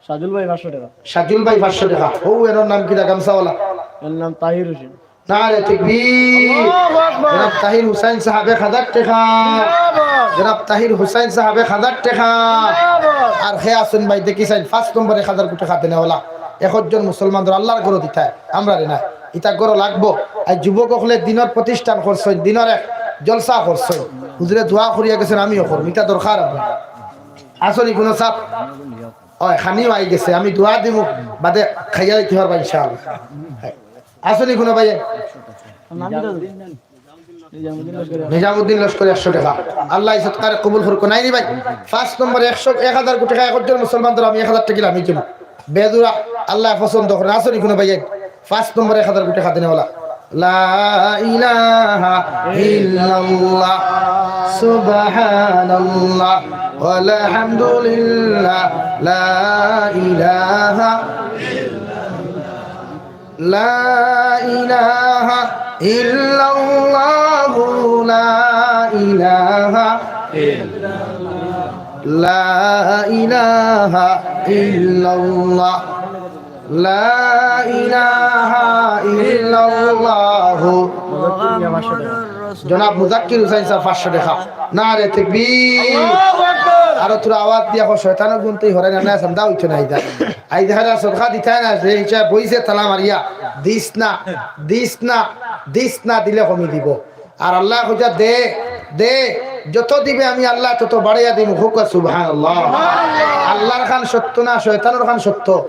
সাজুল ভাই, পাঁচশো টেকা। সাজুল ভাই, পাঁচশো টেকা। ও, এর নাম কিতা, গামছাওয়ালা? এর নাম তাহির হোসেন। নারে তাকবীর। আল্লাহু আকবার। জনাব তাহির হুসাইন সাব, এক হাজার টেকা। জিন্দাবাদ। জনাব তাহির হুসাইন সাব, এক হাজার টেকা। জিন্দাবাদ। আর কে আছইন ভাই, দেখি চাইন, পাঁচ নম্বরে এক হাজার কোটি খাদেনে ওলা। একজন মুসলমানরে আল্লার ঘরো দিতায়, আমরারে না। ইতা ঘরো লাগবো। আর যুবক অকলে দিনর প্রতিষ্ঠান করছইন, দিনর এক জলসা করছইন। হুজুরে দোয়া করিয়া গেছইন, আমিও করমু। ইতা দরকার আপনার। আছো নি কুনু সাব? অয়, খানিও আই গেছে, আমি দোয়া দিমু, বাদে খাইয়া যাইতে পারবা ইনশাআল্লাহ। আছো নি কুনু ভাই? নিজামুদ্দিন লস্করি, একশো টেকা। আল্লায় সদকারে কবুল করুক। নাইনি ভাই, পাঁচ নম্বরে একশো, এক হাজার কোটি টেকা, একজন মুসলমানরে আমি এক হাজার টেকা দিলাম, এই যে বেদুরা, আল্লায় পছন্দ করে। আছো নি কুনু ভাই? পাঁচ নম্বরে এক হাজার কোটি টেকা খাদেনে ওলা। লা ইলাহা ইল্লাল্লাহ, সুবহানাল্লাহ, ওয়ালহামদুলিল্লাহ, লা ইলাহা, লা ইলাহা ইল্লাল্লাহু, লা ইলাহা, লা ইলাহা ইল্লাল্লাহ। লা ইলাহা ইল্লাল্লাহু। জনাব মুজাক্কির হুসাইন সাব, পাঁচশো টেকা। নারে তাকবীর। আল্লাহু আকবার। আরো থুড়া আওয়াজ দিয়া কও, শয়তানর গুনতেই হরাই না, না, চান্দা অইতো না, ইদা। আই দেখা যায় সদকা দিতায় না, যে হিসাবে বইছে তালা মারিয়া, দিস না, দিস না, দিস না, দিলে কমি দিব। আর আল্লায় কইতা, "দে, দে, যত দিবে আমি আল্লায় তত বাড়াইয়া দিমু।" কউক্কা সুবহানাল্লাহ। আল্লার খান সত্য না শয়তানর খান সত্য?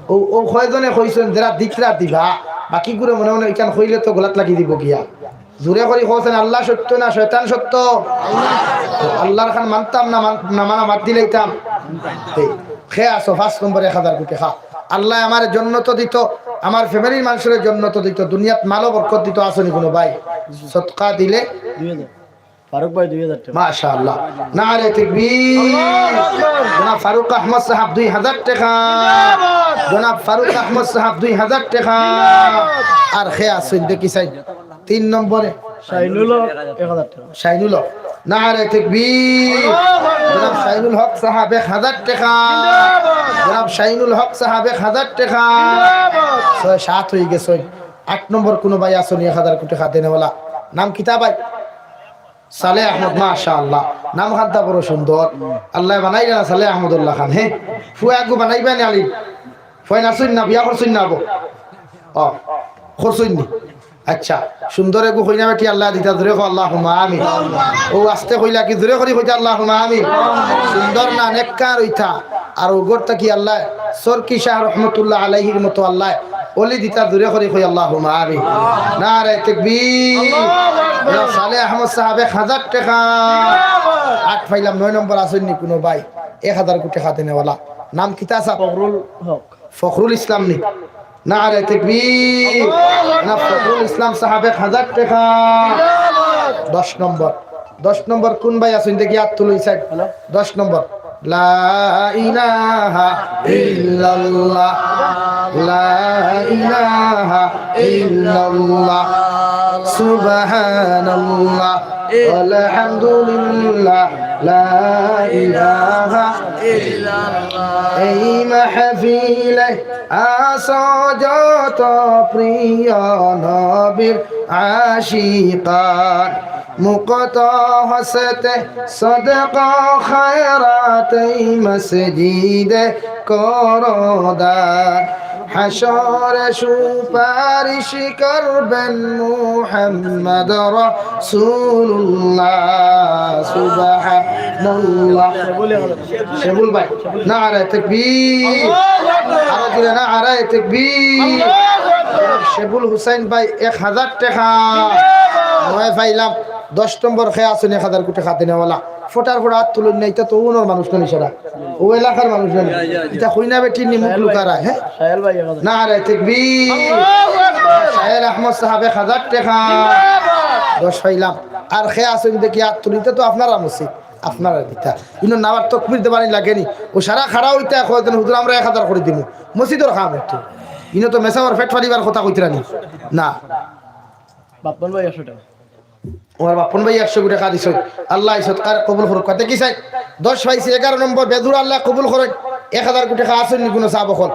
ও, ও কয়জনে কইছইন, যেরা দিতরা দিবা, বাকিগুরে মনে মনে ইখান কইলে তো গলাত লাগি দিব গিয়া। জুরে করি কওছেন, আল্লা সত্য না শয়তান সত্য? আল্লার খান মানতাম না, মান-, না মানা বাদ দিলাইতাম। এই, কে আছো পাঁচ নম্বরে এক হাজার কোটি টেকা। আল্লায় আমারে জন্নত দিত, আমার ফ্যামিলির মানষরে জন্নত দিত, দুনিয়াত মালো বরকত দিত, আছো নি কুনু ভাই? সদকা দিলে দুই হাজার। ফারুক ভাই দুই হাজার টেকা। মাশাআল্লাহ। নারে তাকবীর। আল্লাহু আকবার। জনাব ফারুক আহমদ সাহেব দুই হাজার টেকা। জিন্দাবাদ। জনাব ফারুক আহমদ সাহেব দুই হাজার টেকা। জিন্দাবাদ। আর কে আছইন দেখি চাই। তিন নম্বরে শাহিনুল হক এক হাজার টেকা। শাহিনুল হক। নারে তাকবীর। আল্লাহু আকবার। জনাব শাহিনুল হক সাহেব এক হাজার টেকা। জিন্দাবাদ। জনাব শাহিনুল হক সাহেব এক হাজার টেকা। জিন্দাবাদ। ছয় সাত অই গেছে। আট নম্বর কুনু ভাই আছইন এক হাজার কোটি টেকা দেনেওয়ালা? নাম কিতা ভাই? সালেহ আহমদ, মাশাআল্লাহ। নাম খানতা বড় সুন্দর। আল্লায় বানাইলা না সালেহ আহমদুল্লাহ খান, হে? ফুয়া এগু বানাইবা নি আলিম? ফুয়া নাচইন না, বিয়া করছইন না আবো? অ, করছইন নি? আচ্ছা, সুন্দর এগু কইনা বেটি আল্লায় দিতা, জুরে কও আল্লাহুম্মা আমিন। অউ আস্তে কইলা কি, জুরে করি কইতা আল্লাহুম্মা আমিন। সুন্দর না, নেককার অইতা। আর অউ ঘর থাকি আল্লায় সরকি শাহ রহমতুল্লাহ আলাইহির মতো আল্লায় অলি দিতা, জুরে করি কই আল্লাহুম্মা আমিন। নারে তাকবীর। আল্লাহু আকবার। সালেহ আহমদ সাহেব এক হাজার টেকা। জিন্দাবাদ। আট পাইলাম, নয় নম্বর আছইন নি কুনু ভাই? এক হাজার কোটি টেকা দেনেওয়ালা। নাম কিতা সাব? ফখরুল হক। ফখরুল ইসলাম নি? নারে তাকবীর। আল্লাহু আকবার। না, ফখরুল ইসলাম সাহেব এক হাজার টেকা। জিন্দাবাদ। দশ নম্বর। দশ নম্বর কুন ভাই আছইন দেখি আত তুলইন চাই। হ্যালো। দশ নম্বর। লা ইলাহা ইল্লাল্লাহ, লা ইলাহা ইল্লাল্লাহ, সুবহানাল্লাহ, আলহামদুলিল্লাহ, লা ইলাহা ইল্লাল্লাহ। এই মাহফিলে আছো যত প্রিয় নবীর আশিকান, মুক্ত হস্তে সদকা খায়রাত এই মসজিদে করো দান। হাসরে সুপারিশ করবেন মুহাম্মদ রাসূলুল্লাহ। সুবহানাল্লাহ। শেবুল ভাই, নারায়ে তাকবীর। আরো জোরে নারায়ে তাকবীর। শেবুল হুসাইন ভাই, এক হাজার টেকা। নয় পাইলাম। দশ নম্বর কে আছইন এক হাজার কোটি খাতে নেওয়ালা। ফটার ফটা আত তুলইন না, ইতা তো অনর মানুষ নানি সারা। অউ এলাকার মানুষ নানি। ইতা কইনা বেটির নি মুখ লুকারা, হ্যাঁ? নারায়ে তাকবীর। সাহেল আহমদ সাহেব এক হাজার টেকা। দশ পাইলাম। আর কে আছইন দেখি আত তুলইন, ইতা তো আপনারা মসজিদ, আপনারা দিতা। ইনো নামার তকবীর দেবানি লাগেনি। অউ সারা খাড়া অইতা কয় যেন হুজুর আমরা এক হাজার করি দিমু। মসজিদর কাম অইতো। ইনো তো মেসাবর পেট ফালিবার কথা কইতরা নি। না। বাপ্পন ভাই একশো টেকা। আমার বাপ্পন ভাই একশো কোটি টেকা দিছইন। আল্লায় সদকারে কবুল করউক্কা। দেখি চাই, দশ পাইছি, এগারো নম্বর বেজুড়া, আল্লায় কবুল করইন। এক হাজার কোটি টেকা আছইন নি কুনু সাব অকল?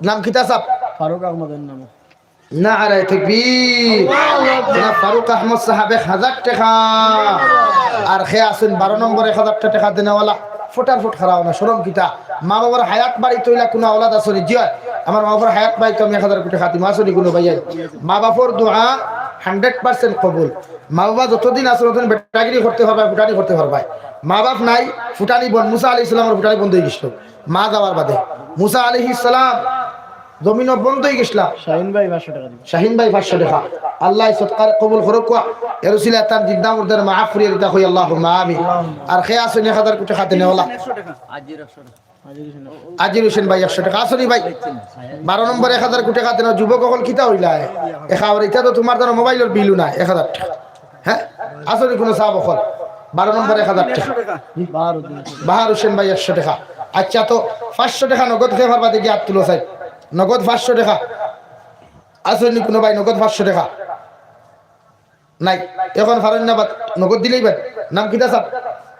নাম কিতা সাব? ফারুক আহমদর নাম। নারায়ে তাকবীর। জনাব ফারুক আহমদ সাহেব এক হাজার টেকা। আর কে আছইন বারো নম্বর এক হাজার টেকা দেনেওয়ালা? ফটার ফট খাড়া অও না, শরম কিতা? মা বাবার হায়াত বাড়িত অইলা কুনু আওলাদ আছইন নি? জি অয়, আমার মা বাবার হায়াত বাড়িত আমি এক হাজার কোটি টেকা দিমু, আছইন নি কুনু ভাইয়াইন? মা বাপর দোয়া hundred percent কবুল। মা বাবা যতদিন আছইন, ততদিন বেটাগিরি করতে পারবায়, ফুটানি করতে পারবায়। মা বাপ নাই, ফুটানি বন্ধ। মুসা আলাইহিস সালামর ফুটানি বন্ধ অইগেছিল মা যাওয়ার বাদে। মুসা আলাইহিস সালাম জমিনো বন্ধ অইগেছিলা। শাহিন ভাই পাঁচশো টেকা দিবা। শাহিন ভাই পাঁচশো টেকা। আল্লায় সদকারে কবুল করউক্কা। এর উসিলায় তান জিন্দা মুর্দারে মাফ করিয়া দিতা কই, আল্লাহুম্মা আমিন। আর কে আছইন এক হাজার কোটি টেকা দেনেওয়ালা? আজির হোসেন ভাই একশো টেকা। আছইন নি ভাই? বারো নম্বর এক হাজার কোটি টেকা দেন। যুবক অকল কিতা অইলা? এক হাজার, ইতা তো তুমার জানো মোবাইলর বিলও নাই, এক হাজার টেকা। হ্যাঁ? আছইন নি কুনু সাব অকল? বারো নম্বর এক হাজার টেকা। বাহার হোসেন ভাই একশো টেকা। আচ্ছা, তো পাঁচশো টেকা নগদ কে পারবা দেখি আত তুলো চাই। নগদ পাঁচশো টেকা। আছইন নি কুনু ভাই নগদ পাঁচশো টেকা? নাই। অখন পারইন না বা নগদ দিলাইবা। নাম কিতা সাব?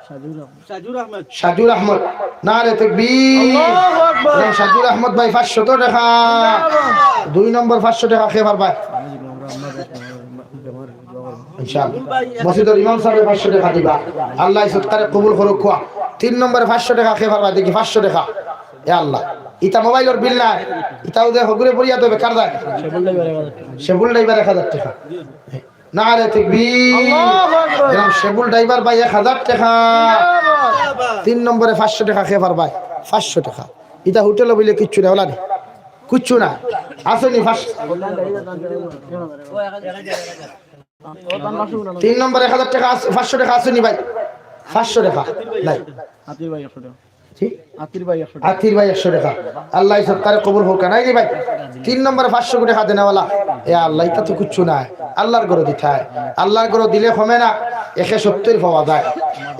সাজুর আহমদ। সাজুর আহমদ। সাজুর আহমদ। নারায়ে তাকবীর। আল্লাহু আকবার। জনাব সাজুর আহমদ ভাই পাঁচশো টেকা। দুই নম্বর পাঁচশো টেকা কে পারবা? ইনশাআল্লাহ। মসজিদর ইমাম সাবে পাঁচশো টেকা দিবা। আল্লায় সদকারে কবুল করউক্কা। তিন নম্বরে পাঁচশো টেকা কে পারবা দেখি, পাঁচশো টেকা। এ আল্লাহ, ইতা মোবাইলর বিল নায়, ইতাও যে হগুরে পড়িয়া দেবে, কার যায়? শেবুল ড্রাইভার এক হাজার টেকা। নারায়ে তাকবীর। আল্লাহু আকবার। জনাব শেবুল ড্রাইভার ভাই এক হাজার টেকা। তিন নম্বরে পাঁচশো টেকা কে পারবা? পাঁচশো টেকা। ইতা হোটেলো বইলে কিচ্ছু না, অলা নি? কিচ্ছু না। আছইন নি পাঁচশো? তিন নম্বরে এক হাজার টেকা আছ-, পাঁচশো টেকা আছইন নি ভাই? পাঁচশো টেকা নাই। আতির ভাই একশো টেকা। জি? আতির ভাই একশো টেকা। আতির ভাই একশো টেকা। আল্লায় সদকারে কবুল করউক্কা। নাই নি ভাই? তিন নম্বরে পাঁচশো কোটি টেকা দেনেওয়ালা। এ আল্লাহ, ইতা তো কিচ্ছু নায়। আল্লার ঘরো দিতায়। আল্লার ঘরো দিলে কমে না, একে সত্তইর পাওয়া যায়।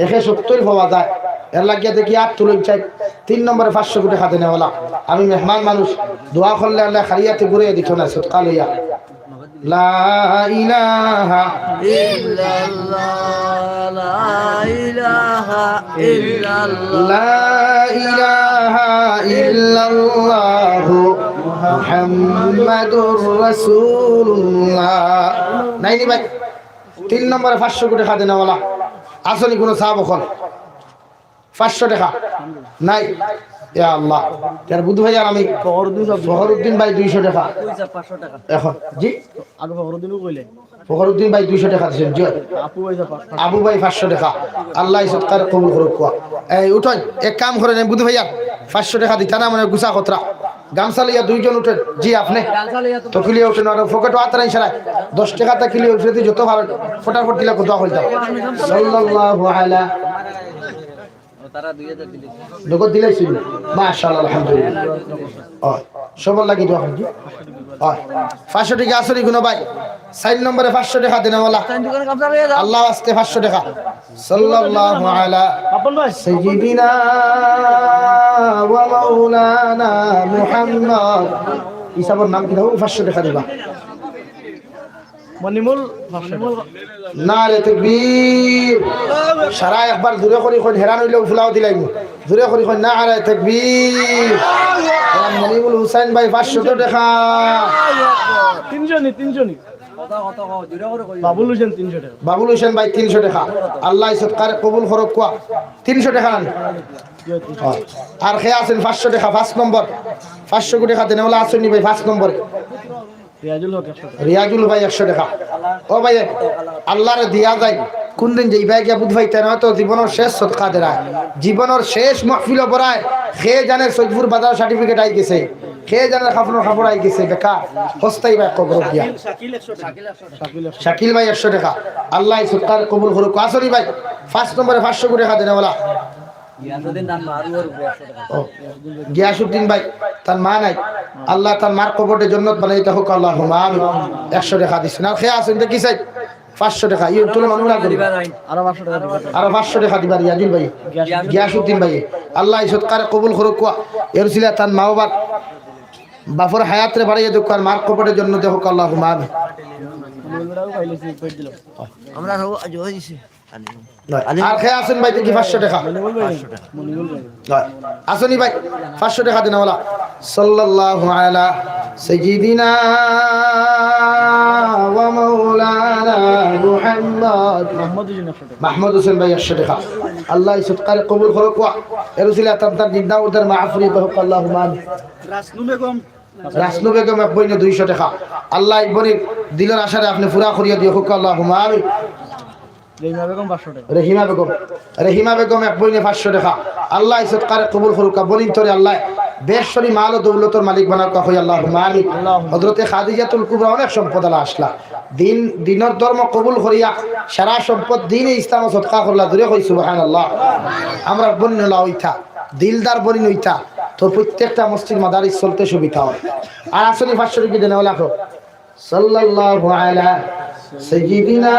একে সত্তইর পাওয়া যায়। এরলাগিয়া দেখি আত তুলইন চাই। তিন নম্বরে পাঁচশো কোটি টেকা দেনেওয়ালা। আমি মেহমান মানুষ, দোয়া করলে আল্লায় খালি আতে ঘুরাইয়া দিতো নায়, সদকা লইয়া। লা ইলাহা ইল্লাল্লাহ, লা ইলাহা ইল্লাল্লাহ। লা ইলাহা ইল্লাল্লাহু মুহাম্মাদুর রাসূলুল্লাহ। নাই নি ভাই? তিন নম্বরে পাঁচশো কোটি টেকা দেনেওয়ালা। আছইন নি কুনু সাব অকল? পাঁচশো টেকা। নাই। ইয়া আল্লাহ। ইয়ার বুধ ভাই আর আমি। ফখরুদ্দিন সাব। ফখরুদ্দিন ভাই দুইশো টেকা। অখন, জি? আগে ফখরুদ্দিনও কইলে। ফখরুদ্দিন ভাই দুইশো টেকা দিছইন, জি। আপু ভাই সাব পাঁচশো। আবু ভাই পাঁচশো টেকা। আল্লায় সদকারে কবুল করউক্কা। এই উঠইন, এক কাম করইন, আমি বুধ ভাই আর পাঁচশো টেকা দিতা না, মানে গুছা খতরা। গামছা লইয়া দুইজন উঠইন। জি, আপনে। তকলিয়া উঠইন, আর পকেটো আত রাইন সারায়। দশ টেকা তকলিয়া উঠে দি যত ভালা, ফটাফট দিলা কত হইল। সাল্লাল্লাহু আলা নগদ দিলাইছইন? মাশাআল্লাহ, আলহামদুলিল্লাহ। অয়, সবর লাগি দোয়া করইন। অয়, পাঁচশো টেকা আছইন নি কুনু ভাই? চাইর নম্বরে পাঁচশো টেকা দেনেওয়ালা। আল্লার ওয়াস্তে পাঁচশো টেকা। সাল্লাল্লাহু আলা সাইয়্যিদিনা ওয়া মাওলানা মুহাম্মদ। ই সাবর নাম কিতা? অউ পাঁচশো টেকা দিবা। মনিমুল, মনিমুল। নারায়ে তাকবীর। সারা একবার জোরে করি কইন, হেরান অইলে ফুলাও দিলাইমু। জোরে করি কইন, নারায়ে তাকবীর। মনিমুল হুসাইন ভাই, পাঁচশো টেকা। তিনজনই, তিনজনই। বাবুল হোসেন তিনশো টেকা। বাবুল হোসেন ভাই তিনশো টেকা। আল্লায় সদকারে কবুল করউক্কা। তিনশো টেকা নানি? আর কে আছইন পাঁচশো টেকা, পাঁচ নম্বর। পাঁচশো টেকা দেনেওয়ালা আছইন নি ভাই পাঁচ নম্বরে? রিয়াজুল হক একশো টেকা। রিয়াজুল ভাই একশো টেকা। ও ভাই, আল্লারে দিয়া যাইন। কুনদিন যাইবা গিয়া বুঝ পাইতা না, অতো জীবনর শেষ সদকা দেরায়, জীবনর শেষ মাহফিলো বরায়। কে জানে সৈয়দপুর বাজার সার্টিফিকেট আই গেছে, কে জানে কাফনর কাপড় আই গেছে, বেকার হস্তাই ভাই কবর দিয়া। শাকিল ভাই একশো টেকা। আল্লায় সদকারে কবুল করউক্কা। আছইন নি ভাই পাঁচ নম্বরে পাঁচশো টেকা দেনেওয়ালা? ও, গিয়াসউদ্দিন ভাই, তান মা নাই। আল্লায় তান মার কবরটা জন্নত বানাইতা কউক্কা, আল্লাহুম্মা আমিন। একশো টেকা দিছইন। আর কে আছইন দেখি চাই? পাঁচশো টেকা। ইউ তুলে মানুষ না করি। আরো পাঁচশো টেকা দিবা। আরো পাঁচশো টেকা দিবা রিয়াজুল ভাই। গিয়াসউদ্দিন ভাই। আল্লায় সদকারে কবুল করউক্কা। এর উছিলায় তান মা বাবার, বাপর হায়াতরে বাড়াইয়া দেউক্কা, আর মার কবরটা জন্নতে কউক্কা, আল্লাহুম্মা আমিন। আমরা সব আজ হয়ে গেছি। আর কে আছইন ভাই দেখি পাঁচশো টেকা? আছইন নি ভাই পাঁচশো টেকা দেনেওয়ালা? সাল্লাল্লাহু আলা সাইয়্যিদিনা ওয়া মাওলানা মুহাম্মদ। মাহমুদ হোসেন ভাই একশো টেকা। আল্লায় সদকারে কবুল করউক্কা। এর উছিলায় তান তান জিন্দা মুর্দার মাগফিরাত কউক্কা, আল্লাহুম্মা আমিন। রাসনু বেগম এক বইনে দুইশো টেকা। আল্লায় বইনর দিলর আশারে আপনে পুরা করিয়া দিও কউক্কা, আল্লাহুম্মা আমিন। রহিমা বেগম পাঁচশো টেকা। রহিমা বেগম, রহিমা বেগম এক বইনে পাঁচশো টেকা। আল্লায় সদকারে কবুল করউক্কা। বইনতরে আল্লায় বেশ করি মাল ও দৌলতর মালিক বানাউক্কা, কই আল্লাহুম্মা আমিন। হযরতে খাদিজাতুল কুবরা অনেক সম্পদআলা আছলা। দিন, দিনর ধর্ম কবুল করিয়া সারা সম্পদ দ্বীনে ইসলামো সদকা করলা। জুরে কই সুবহানাল্লাহ। আমরার বইন অলা অইতা, দিলদার বইন অইতা, তো প্রত্যেকটা মসজিদ মাদারিস চলতে সুবিধা অয়। আর আছইন নি পাঁচশো টেকা দেনেওয়ালা? সাল্লাল্লাহু আলা সাইয়্যিদিনা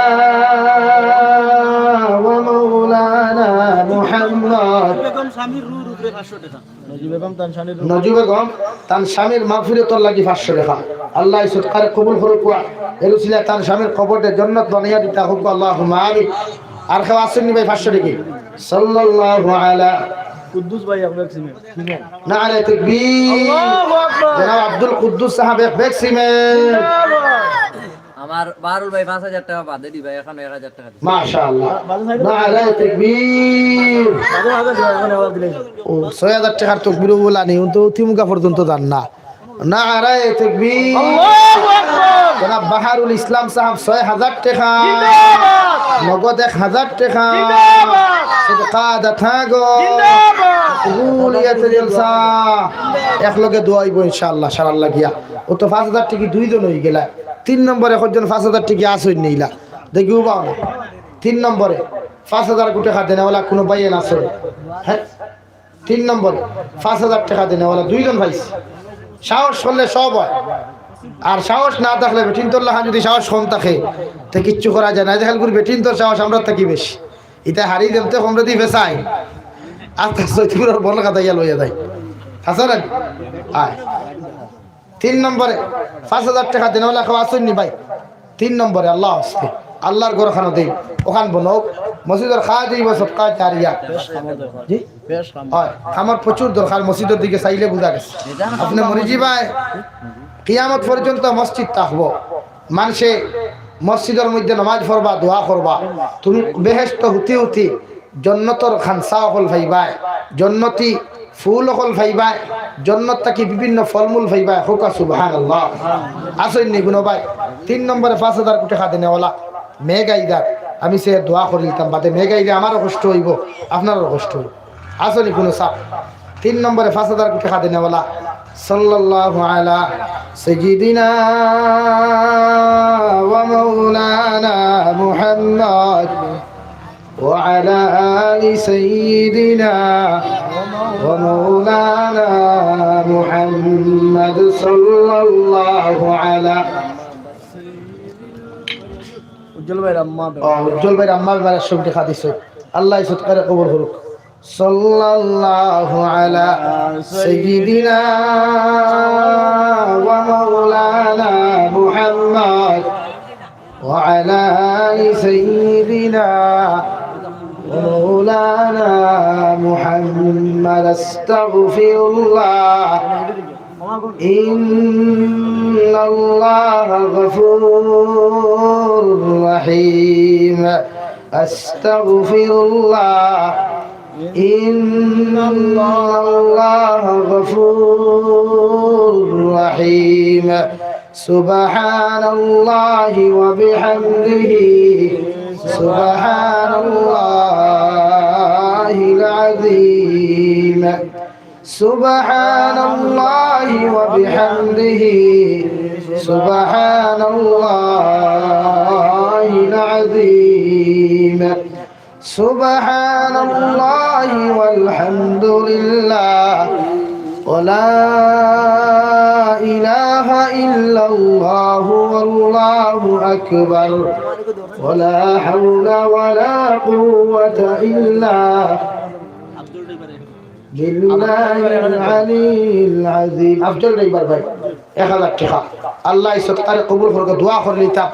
ওয়া মাওলানা মুহাম্মদ। বেগম স্বামীর রুর উপরে পাঁচশো টেকা। নজু বেগম তান স্বামীর রুর। নজু বেগম তান স্বামীর মাগফিরাতর লাগি পাঁচশো টেকা। আল্লায় সদকারে কবুল করউক্কা। এর উছিলায় তান স্বামীর কবরটা জন্নত বানাইয়া দিতা কউক্কা, আল্লাহুম্মা আমিন। আর কেউ আছইন নি ভাই পাঁচশো টেকা? সাল্লাল্লাহু আলা কুদ্দুস ভাই এক ব্যাগ সিমেন্ট। নারায়ে তাকবীর। আল্লাহু আকবার। জনাব আব্দুল কুদ্দুস সাহেব এক ব্যাগ সিমেন্ট। আমার বারুল ভাই পাঁচ হাজার টেকা বাদে দিবা, এখন এক হাজার টেকা দিবা। মাশাআল্লাহ। নারায়ে তাকবীর। ও, ছয় হাজার টেকার তকবীর অলা নি, অউ তো থিমুকা পর্যন্ত যার না। নারায়ে তাকবীর। আল্লাহু আকবার। জনাব বাহারুল ইসলাম সাহেব ছয় হাজার টেকা। জিন্দাবাদ। নগদ এক হাজার টেকা। জিন্দাবাদ। সদকা দাতা গো। জিন্দাবাদ। কবুলিয়াতে জলসা। একলগে দোয়া অইবো ইনশাআল্লাহ, সারার লাগিয়া। অউ তো পাঁচ হাজার টেকা দুইজন অইগেলা। তিন নম্বরে কয়জন পাঁচ হাজার টেকা আছইন নি ইলা? দেখি উবাও না। তিন নম্বরে পাঁচ হাজার টেকা দেনেওয়ালা কুনু ভাইয়াইন আছইন? হ্যাঁ? তিন নম্বরে পাঁচ হাজার টেকা দেনেওয়ালা দুইজন পাইছি। সাহস করলে সব অয়, আর সাহস না থাকলে বেটিন্তর লাখান যুদি সাহস কম থাকে, তে কিচ্ছু করা যায় না। এই যে খালি করি বেটিন্তর সাহস আমরার থাকি বেশি। ইতা হারি দেমতে কমরে দি বেচাই, আর তার সৈতপুরর বল কাদাইয়া লইয়া যায়। হাছা না? আয়। তিন নম্বরে পাঁচ হাজার টেকা দেনেওয়ালা কেউ আছইন নি ভাই? তিন নম্বরে আল্লার ওয়াস্তে, আল্লার ঘরখানো দেই, অখান বনউক, মসজিদর কাজ অইবো, সদকা জারিয়া। জি? অয়, আমার প্রচুর দরকার, মসজিদর দিকে চাইলে বুঝা গেছে। আপনে মরি যিবায়, কিয়ামত পর্যন্ত মসজিদ থাকবো। মানষে মসজিদর মধ্যে নমাজ পড়বা, দোয়া করবা, তুমি বেহেশত হুতি হুতি জন্নতর খানসা অকল পাইবায়, জন্নতি ফুল অকল পাইবায়, জন্নত থাকি বিভিন্ন ফলমূল পাইবায়। কউক্কা সুবহানাল্লাহ। আছইন নি কুনু ভাই? তিন নম্বরে পাঁচ হাজার টেকা দেনেওয়ালা মেঘ আইদার, আমি সে দোয়া করিলতাম, বাদে মেঘ আইলে আমারও কষ্ট অইবো, আপনারও কষ্ট অইবো। আছইন নি কুনু সাব? তিন নম্বরে পাঁচ হাজার টেকা দেনেওয়ালা, সাল্লাল্লাহু আলা সাইয়্যিদিনা ওয়া মাওলানা মুহাম্মদ। وعلى آل سيدنا ومولانا محمد صلى الله على উজ্জ্বল ভাইর আম্মা। ও, উজ্জ্বল ভাইর আম্মা বেমার একশো টেকা দিছে। আল্লায় সদকারে কবুল করুক। صلى الله على سيدنا ومولانا محمد وعلى آل سيدنا ومولانا محمد. أستغفر الله. إن إن الله غفور رحيم. أستغفر الله. إن الله غفور رحيم. سبحان الله وبحمده. سبحان الله العظيم. سبحان الله وبحمده. سبحان الله العظيم. سبحان الله والحمد لله ولا إله إلا الله والله أكبر ولا حول ولا قوة إلا بالله العلي العظيم. আফজল ড্রাইভার ভাই, এক হাজার টেকা। আল্লায় সদকারে কবুল করউক, দোয়া করিলিতা।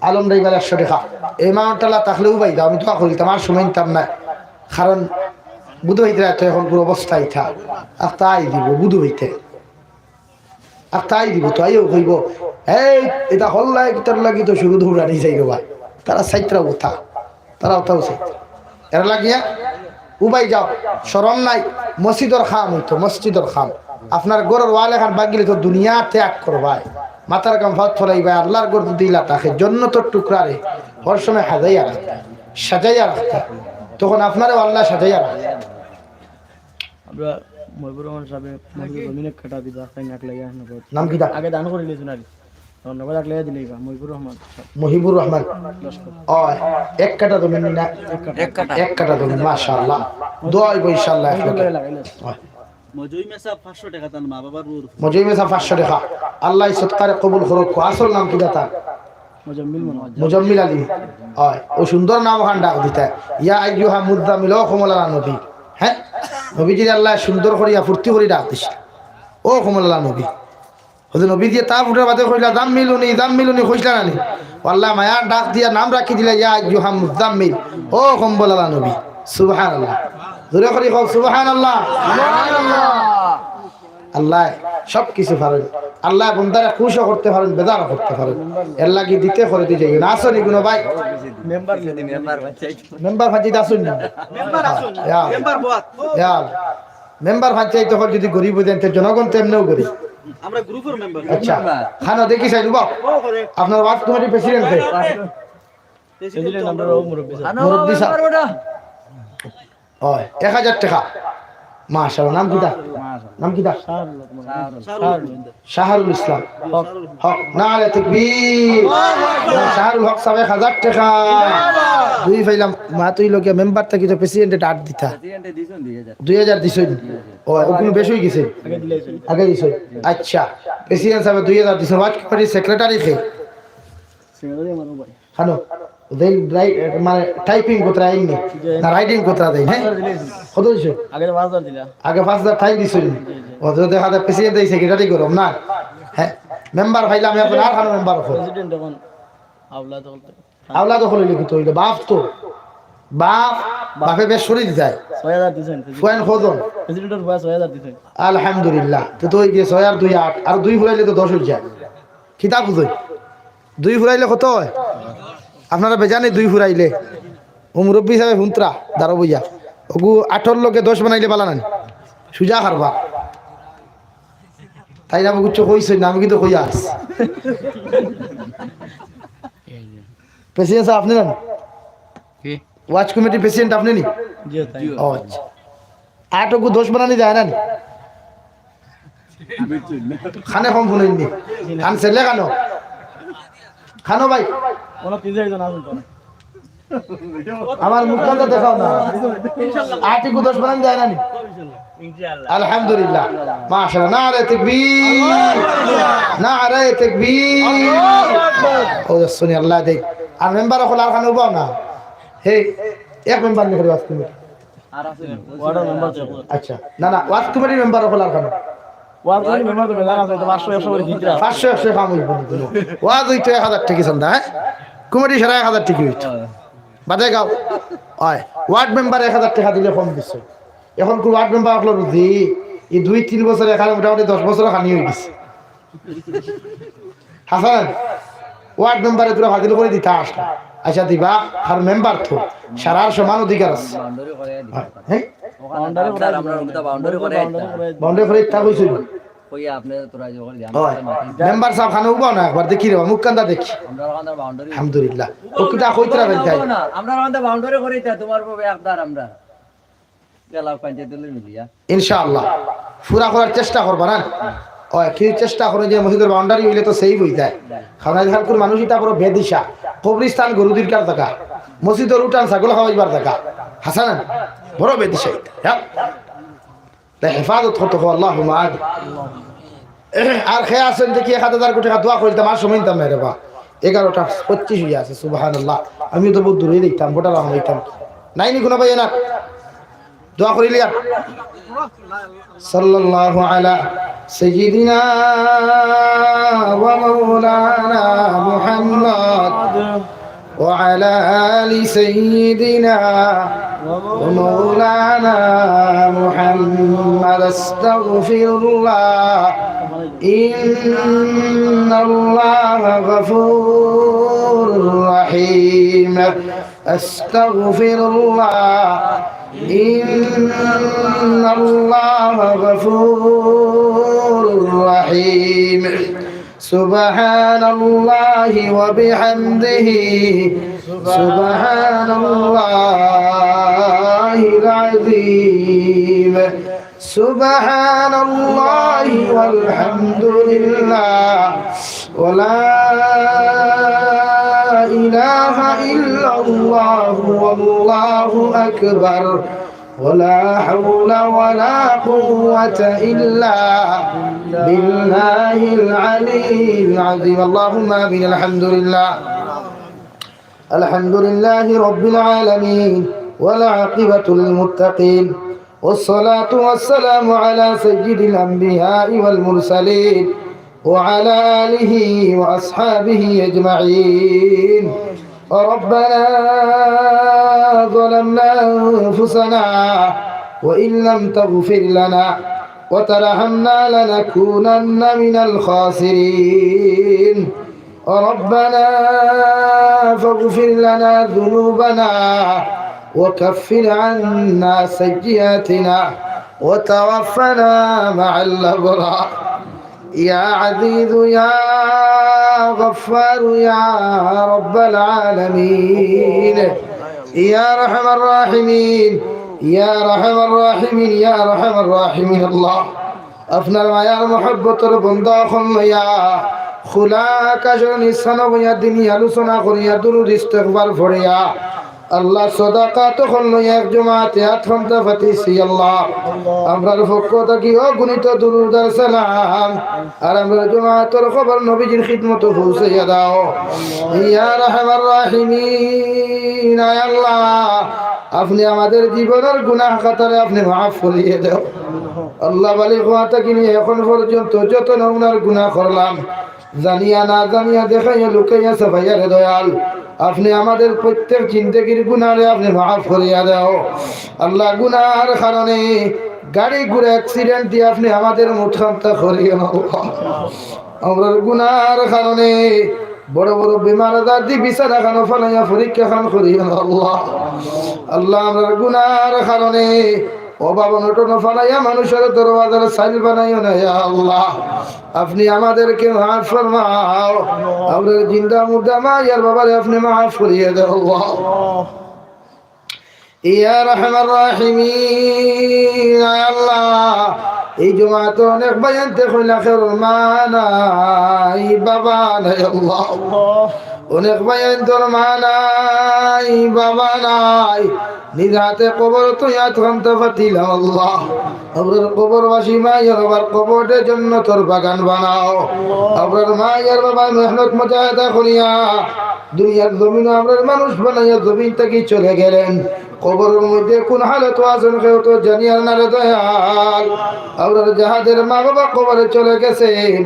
আলম ড্রাইভার একশো টেকা। Amount আলা থাকলেউ ভাই দাও, আমি দোয়া করিলিতাম, আর সময় নিতাম না। কারণ বুধ ভাইতে তো এখন পুরো অবস্থা ইতা। আর তাই দিব, বুধ ভাইতে। আর তাই দিব, তাইও কইব, "এই, ইতা হল্লায় কিতার লাগি তো শুরু দৌড়ানি যাই রে বা।" তারা ছাইত্রা উঠা, তারা উঠাও ছাইত্রা। এরা লাগিয়া উবাই যাও, শরম নাই। মসজিদর কাম অইতো, মসজিদর কাম। আপনার ঘরর ওয়াল এখান ভাঙ্গিলে তো দুনিয়া ত্যাগ করবায়, মাথার ঘাম পাওত ফালাইবায়। আল্লার ঘর যদি ইলা থাকে, জন্নতর টুকরারে হর সময় হাজাইয়া রাখতা, সাজাইয়া রাখতা, তখন আপনারেও আল্লায় সাজাইয়া রাখতা। আমরা মহিবুর রহমান সাহেব মসজিদে জমিন এক কাঠা দিবা, তাই নাক লাগিয়া নগদ। নাম কিতা? আগে দান করিলিছইন আর কি। নগদ এক লাগিয়া দিলেই বা, মহিবুর রহমান সাহেব। মহিবুর রহমান। লস্কর। অয়, এক কাঠা জমিন নি না? এক কাঠা। এক কাঠা। এক কাঠা জমিন, মাশাআল্লাহ। দোয়া অইবো ইনশাআল্লাহ। মহিবুর রহমান লাগাইলে। অয়। মজই মেসা পাঁচশো টেকা তান মা বাবার রুর। মজই মেসা পাঁচশো টেকা। আল্লায় সদকারে কবুল করউক। আসল নাম কিতা তার? মুজাম্মিল মনে হয়। মুজাম্মিল আলী। অয়, অউ সুন্দর নাম অখান ডাক দিতা। ইয়া আইয়ুহা মুজাম্মিল, ও কমলালা নবী। হ্যাঁ? নবীজিরে আল্লায় সুন্দর করিয়া ফুর্তি করি ডাক দিছে। ও কমলালা নবী। অউ যে নবীজিয়ে তা ফুটার বাদে কইলা, "জাম্মিলুনি, জাম্মিলুনি" কইছলা না নি? ও আল্লায় মায়ার ডাক দিয়া নাম রাখি দিলা, "ইয়া আইয়ুহা মুজাম্মিল", ও কমলালা নবী। সুবহানাল্লাহ। জোরে করি কও, সুবহানাল্লাহ। সুবহানাল্লাহ। আল্লায় সব কিছু পারইন। আল্লায় বন্দারে খুশও করতে পারইন, বেজারও করতে পারইন। এরলাগি দিতে করি দি যাইও না। আছো নি কুনু ভাই? Member, member panchayat. Member panchayat আছো নি? মেম্বার আছো নি? ইয়া। মেম্বার বওয়াত। ইয়া। মেম্বার পঞ্চায়েত অকল যদি গরিব অইতেন, তে জনগণ তো এমনেও গরিব। আমরা গ্রুপর মেম্বার। আচ্ছা। খানো দেখি চাই, রুবাব। ও করে। আপনার ওয়ার্ড কমিটির প্রেসিডেন্ট কে? প্রেসিডেন্ট আমরা ও মুরব্বি সাহেব। মুরব্বি সাহেব। অয়, এক হাজার টেকা। মাশাআল্লাহ, নাম কিতা? নাম কিতা? শাহরুল হক। শাহরুল ইসলাম। হক। হক। নারে তাকবীর। শাহরুল হক সাহেব এক হাজার টেকা। দুই পাইলাম, মা তুই লগে মেম্বার থাকি তো প্রেসিডেন্টে ডাক দিতা। প্রেসিডেন্টে দিছইন দুই হাজার। দুই হাজার দিছইন। ও, অউ কুনু বেশ অই গেছে? আগে দিলে অইছে। আগে দিছইন। আচ্ছা, প্রেসিডেন্ট সাহেব দুই হাজার দিছইন। ওয়ার্ড কমিটির সেক্রেটারি কে? সেক্রেটারি আমার ভাই। খানো, দেইন রাই-, মানে, টাইপিং করতে আইন নি? জি। না, রাইটিং করতে দেইন, হ্যাঁ? পাঁচ হাজার দিলে। কত দিছো? আগে তো পাঁচ হাজার দিলা। আগে পাঁচ হাজার তাইন দিছো নি? জি, জি। ও তো দেখা যায় প্রেসিডেন্ট এই সেক্রেটারি গরম না? হ্যাঁ? মেম্বার পাইলাম এখন, আর খানো মেম্বার অকল। প্রেসিডেন্ট এখন আওলাদ অকল। আওলাদ অকল অইলে কিতা অইলো? বাপ তো। বাপ, বাপে বেশ করি দিতায়। ছয় হাজার দিছইন। ফুয়াইন কয়জন? প্রেসিডেন্টর ফুয়া ছয় হাজার দিছইন। আলহামদুলিল্লাহ। তে তো অই যে ছয় আর দুই আট, আর দুই ফুরাইলে তো দশ অই যায়। কিতা বুঝইন? দুই ফুরাইলে কত অয়? আপনারা বেজানি দুই ফুরাইলে? অউ মুরব্বি হিসাবে হুনতরা, দাঁড়াও বইয়া। অগু আটর লগে দশ বানাইলে বালা নানি? সুজা কারবার। তাইন না বুঝছো কইছইন না, আমি কিন্তু কইয়া আছি। প্রেসিডেন্ট সাব আপনে নানি? কি? ওয়াচ কমিটির প্রেসিডেন্ট আপনে নি? জি, তাই। ও আচ্ছা। আট অগু দশ বানানি যায় না নি? খানে কম হুনইন নি? খান ছেলে খানো? খানো ভাই? ওরা তিন চারজন আছইন তো। আমার মুখখান তো দেখাও না। আট অগু দশ বানানি যায় না নি? আলহামদুলিল্লাহ। মাশাআল্লাহ। নারে তাকবীর। নারে তাকবীর। ও শুনি আল্লাহ দেখ। আর মেম্বার অকল আর খানো উবাও না। হে, এক মেম্বার নি খালি ওয়াজ কমিটি। আর আছে, ওয়ার্ডর মেম্বার তো। আচ্ছা, না, না, ওয়াজ কমিটির মেম্বার অকল আর খানো। ওয়াজ কমিটির মেম্বার তো বেজান আছে, তো পাঁচশো একশো করি দিতরা। পাঁচশো একশো কাম অইবো না কুনু। ওয়াজ অইতো এক হাজার টেকা চান্দা, হ্যাঁ? কমিটি সারা এক হাজার টেকা অইতো। হ্যাঁ। বাদে গাও। অয়, ওয়ার্ড মেম্বার এক হাজার টেকা দিলে কম দিছে। এখন কুনু ওয়ার্ড মেম্বার অকল বুঝি, এই দুই তিন বছরে এখানে মোটামুটি দশ বছর খানি অই গেছে। হাসান, ওয়ার্ড মেম্বারে তোরা ফাজিল করি দিতা আসলে। আচ্ছা দিবা, আর মেম্বার তো সারার সমান অধিকার আছে। বাউন্ডারি করে দিতে হয়। হ্যাঁ? ওখানে বাউন্ডারি আমরা, করে আমরা দিতে ওটা বাউন্ডারি করে দিতে হয়। বাউন্ডারি করে ইতা কইছিল। কই আপনি তোরা যে ওখানে যান, হয়। মেম্বার সাহেব খানে উবা না, একবার দেখি রে, মুখ কান্দা দেখি। আমরা ওখানে বাউন্ডারি আলহামদুলিল্লাহ। ও কিতা কইতরা বেন তাই? না, আমরা ওখানে বাউন্ডারি করে দিতে হয়, তোমার বউ একদার আমরা। গেলাম পঞ্চায়েত দলে মিলিয়া। ইনশাআল্লাহ। পুরা করার চেষ্টা করবা না? ওই, কি চেষ্টা করে যে মসজিদের বাউন্ডারি হইলে তো সেভ হই যায়। কারণ আজকালকুর মানুষ ইতা বড় বেদিশা। কবরিস্তান গরু দরকার জাগা। মসজিদের উঠান ছাগল খাওয়াইবার জাগা। হাসান, বড় বেদিশা ইতা। হ্যাঁ? তাই হেফাজত করতে হবে, আল্লাহুম্মা আমিন। আর খে আছেন দেখি এক হাজার কোটি টাকা দোয়া করিতাম, আর সময় নিতাম না রে বা। এগারোটা পঁচিশ হইয়া আছে, সুবহানাল্লাহ। আমি তো বহুত দূরেই দেখতাম, ভোটার হইতাম। নাই নি কোনো ভাই এনার? দোয়া করিলিয়া। সাল্লাল্লাহু আলা সাইয়্যিদিনা ওয়া মাওলানা মুহাম্মদ। وعلى آل سيدنا ومولانا محمد. أستغفر الله، إن الله غفور رحيم. أستغفر الله، إن الله غفور رحيم. سبحان الله وبحمده، سبحان الله العظيم، سبحان الله والحمد لله، ولا إله إلا الله والله أكبر. ولا حول ولا قوة إلا بالله العلي العظيم. اللهم آمين. الحمد لله. الحمد لله رب العالمين. والعاقبة للمتقين. والصلاة والسلام على سيد الأنبياء والمرسلين. وعلى آله وأصحابه أجمعين. ربنا ظلمنا أنفسنا وإن لم تغفر لنا وترحمنا لنكونن من الخاسرين. ربنا فاغفر لنا ذنوبنا وكفر عنا سيئاتنا وتوفنا مع الأبرار. يا عزيز يا غفار يا رب العالمين، يا أرحم الراحمين، يا أرحم الراحمين، يا أرحم الراحمين. আল্লাহ, আপনার মায়ার মহব্বতর বন্দা অকল লইয়া, খোলা আকাশর নিস্তানো বইয়া দিনি আলোচনা করিয়া দুরুদ ইস্তেগফার পড়িয়া, আল্লাহ, সদাকাত অকল লইয়া এক জমাতে আত খান্তা পাতিছি। আল্লাহ, আমরার পক্ষ থাকি অগণিত দুরুদ আর সালাম আর আমরার জমাতর কবর নবীজির খিদমতো পৌঁছাইয়া দাও। ইয়া আরহামার রাহিমিন, আয় আল্লাহ, আপনে আমাদের জীবনর গুনাহ খাতারে আপনে মাফ করিয়া দেও। আল্লাহ, বালিগ অওয়া থাকি নিয়া এখন পর্যন্ত যত নমুনার গুনাহ করলাম, জানিয়া না জানিয়া, দেখাইয়া লুকাইয়া ছাপাইয়া রে দয়াল, আপনে আমাদের প্রত্যেক জিন্দেগির গুনারে আপনে মাফ করিয়া দেও। আল্লাহ, গুনার কারণে গাড়ি ঘোড়া accident দিয়া আপনে আমাদের মউত খান্তা করিও না আল্লাহ। আমরার গুনার কারণে বড় বড় বেমার আজার দি বিছানা খানো ফালাইয়া পরীক্ষা খান করিও না আল্লাহ। আল্লাহ, আমরার গুনার কারণে অভাব অনটনো ফালাইয়া মানুষর দরওয়াজার চাইল বানাইও না, ইয়া আল্লাহ। আপনে আমাদেরকে মাফ ফরমাও। আমরার জিন্দা মুর্দা মা ইয়ার বাবারে আপনে মাফ করিয়া দেও আল্লাহ। ইয়া আরহামার রাহিমিন, আয় আল্লাহ, এই জমাতো অনেক ভাইয়াইন্তে কইলা কেউর মা নাই, বাবা নাই আল্লাহ। অনেক ভাইয়াইন্তর মা নাই, বাবা নাই, নিজ হাতে কবরো থইয়া আত খান্তা পাতিলাম আল্লাহ। আমরার কবরবাসী মা ইয়ার বাবার কবররে জন্নতর বাগান বানাও। আমরার মা ইয়ার বাবায় মেহনত মুজাহেদা করিয়া দুনিয়ার জমিনো আমরার মানুষ বানাইয়া জমিন থাকি চলে গেলেন। কবরর মধ্যে কুন হালতো আছইন কেউ তো জানিয়ার না রে দয়াল। আমরার যাহাদের মা বাবা কবরে চলে গেছেন,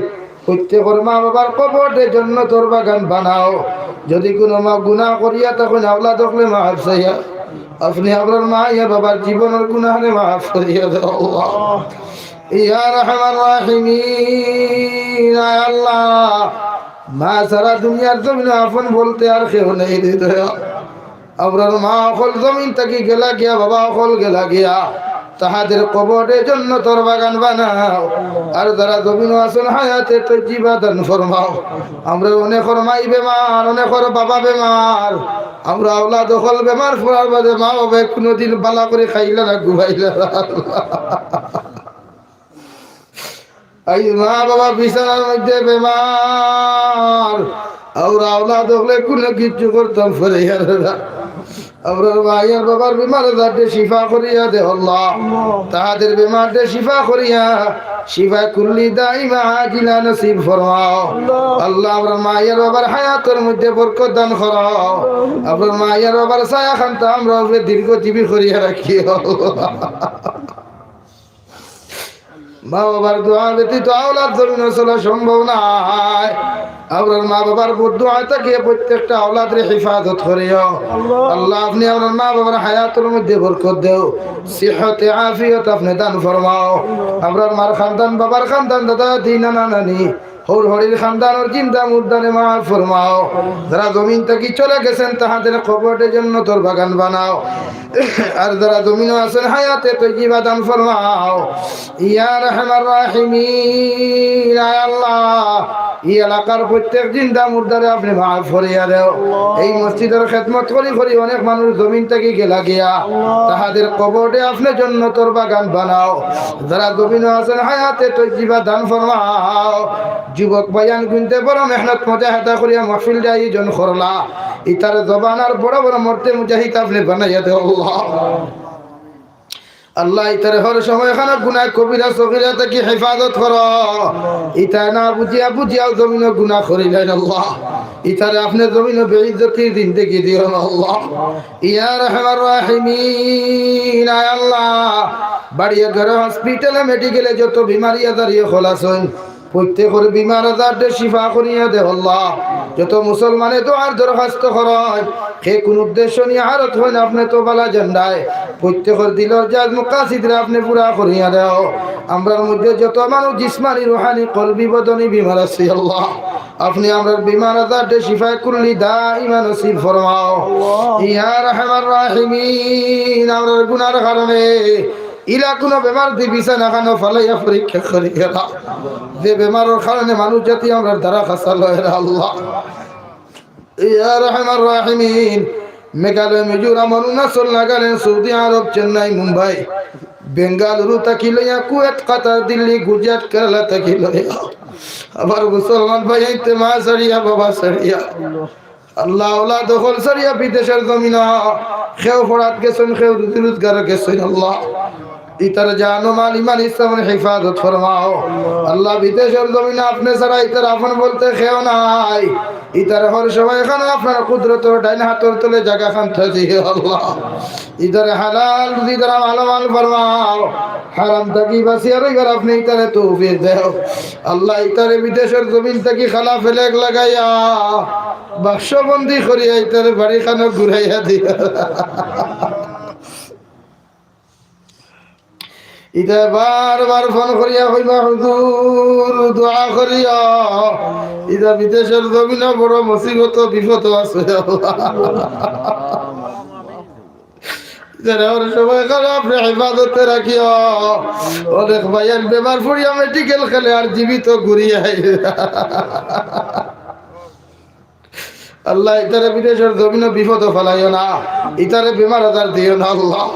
প্রত্যেকর মা বাবার কবররে জন্নতর বাগান বানাও। যদি কুনু মা গুনাহ করিয়া থাকইন, আওলাদ অকলে মাফ চাইয়া, আপনে আমরার মা ইয়া বাবার জীবনর গুনাহরে মাফ করিয়া দেও আল্লাহ। ইয়া আরহামার রাহিমিন, আয় আল্লাহ, মা ছাড়া দুনিয়ার জমিনো আপন বলতে আর কেউ নেই রে দয়াল। আমরার মা অকল জমিন থাকি গেলা গিয়া, বাবা অকল গেলা গিয়া, তাহাদের কবরে জন্নতর বাগান বানাও। আর যারা জমিনো আছইন হায়াতে তৈজিবা দান ফরমাও। আমরার অনেকর মাই বেমার, অনেকর বাবা বেমার, আমরার আওলাদ অকল বেমার পড়ার বাদে মা বাবায় কুনুদিন বালা করি খাইলা না, ঘুমাইলা না। আইজ মা বাবা বিছানার মধ্যে বেমার, আমরার আওলাদ অকলে কুনু কিচ্ছু করতাম পারি না। আমরার মাই আর বাবার বেমার আজাররে শিফা করিয়া দেও আল্লাহ। তাহাদের বেমাররে শিফা করিয়া, শিফা কুল্লি দাইমা আজিলা নসিব ফরমাও। আল্লাহ, আমরার মাই আর বাবার হায়াতর মধ্যে বরকত দান করো। আমরার মাই আর বাবার ছায়া খান্তা আমরার উপরে দীর্ঘজীবী করিয়া রাখিও। মা বাবার দোয়া ব্যতীত আওলাদ জমিনো চলা সম্ভব নায়। আমরার মা বাবার বদদোয়া থাকি প্রত্যেকটা আওলাদরে হেফাজত করিও। আল্লাহ, আপনে আমরার মা বাবার হায়াতর মধ্যে বরকত দেও, সিহতে আফিয়ত আপনে দান ফরমাও। আমরার মার খান্দান, বাবার খান্দান, দাদা দাদি, নানা নানি, হউর হড়ির খান্দানর জিন্দা মুর্দারে মাফ ফরমাও। যারা জমিন থাকি চলে গেছইন, তাহাদের কবররে জন্নতর বাগান বানাও। আর যারা জমিনো আছইন, হায়াতে তৈজিবা দান ফরমাও। ইয়া আরহামার রাহিমিন, আয় আল্লাহ, ই এলাকার প্রত্যেক জিন্দা মুর্দারে আপনে মাফ করিয়া দেও। এই মসজিদর খেদমত করি করি অনেক মানুষ জমিন থাকি গেলা গিয়া, তাহাদের কবররে আপনে জন্নতর বাগান বানাও। যারা জমিনো আছইন, হায়াতে তৈজিবা দান ফরমাও। যুবক ভাইয়াইন গুনতে বড় মেহনত মুজাহেদা করিয়া মাহফিলটা আয়োজন করলা। ইতার জবানর বড় বড় মর্দে মুজাহিদ আপনে বানাইয়া দেও আল্লাহ। আল্লাহ, ইতারে হর সময় খানো গুনাহ কবিরা সগিরা থাকি হেফাজত করো। ইতায় না বুঝিয়া বুঝিয়াও জমিনো গুনাহ করিলাইন আল্লাহ। ইতারে আপনে জমিনো বেইজ্জতির জিন্দেগি দিও না আল্লাহ। ইয়া আরহামার রাহিমিন, আয় আল্লাহ, বাড়িয়ে ঘরে হসপিটালে মেডিকেলে যত বিমারি আজারি অকল আছইন, প্রত্যেকর বিমার আজাররে শিফা করিয়া দেও আল্লাহ। যত মুসলমানে দোয়ার দরখাস্ত করইন, কে কুন উদ্দেশ্য নিয়া আরত অইন, আপনে তো বালা জানরায়। প্রত্যেকর দিলর জাজ মুকাসিদরে আপনে পুরা করিয়া দেও। আমরার মধ্যে যত মানুষ জিসমানি, রুহানি, কলবি, বদনি বিমার আছি আল্লাহ, আপনে আমরার বিমার আজাররে শিফায়ে কুল্লি দাইমা নসিব ফরমাও। ইয়া আরহামার রাহিমিন, আমরার গুনার কারণে ইলা কুনু বেমারদি বিছানা খানো ফালাইয়া পরীক্ষা করিও না। যে বেমারর কারণে মানুষ জাতি আমরার দ্বারা খাসা লয় না আল্লাহ। ইয়া আরহামার রাহিমিন, মেঘালয়, মিজোরাম, অরুণাচল, নাগাল্যান্ড, সৌদি আরব, চেন্নাই, মুম্বাই, বেঙ্গালুরু থাকি লইয়া কুয়েত, কাতার, দিল্লি, গুজরাট, কেরালা থাকি লইয়া আবার মুসলমান ভাইয়াইন্তে মা ছাড়িয়া, বাবা ছাড়িয়া, আল্লাহ, আওলাদ অকল ছাড়িয়া বিদেশর জমিনো, কেউ পড়াত গেছইন, কেউ রুজি রোজগারো গেছইন। আল্লাহ, ইতার জান ও মাল, ইমান ইসলামর হেফাজত ফরমাও। আল্লাহ, বিদেশর জমিনো আপনে ছাড়া ইতার আপন বলতে কেউ নাই। ইতার হর সময় খানো আপনার কুদরতর ডাইন হাতর তলে জাগা খান্তা দিও আল্লাহ। ইতারে হালাল রুজি দ্বারা মালামাল ফরমাও, হারাম থাকি বাঁচিয়া রইবার আপনে ইতারে তৌফিক দেও। আল্লাহ, ইতারে বিদেশর জমিন থাকি খালা ফেলেক লাগাইয়া বাক্সবন্দি করিয়া ইতারে বাড়ি খানো ঘুরাইয়া দিও। ইতায় বারবার ফোন করিয়া কইবা, "হুজুর, দোয়া করিও।" ইতা বিদেশর জমিনো বড় মুসিবত, বিপদ আছে। ইতারে হর সময় খানো আপনে হেফাজতে রাখিও। অনেক ভাইয়াইন বেমার পড়িয়া মেডিকেল খেলে আর জীবিত ঘুরিয়া আয়। আল্লাহ, ইতারে বিদেশর জমিনো বিপদো ফালাইও না, ইতারে বেমার আজার দিও না আল্লাহ।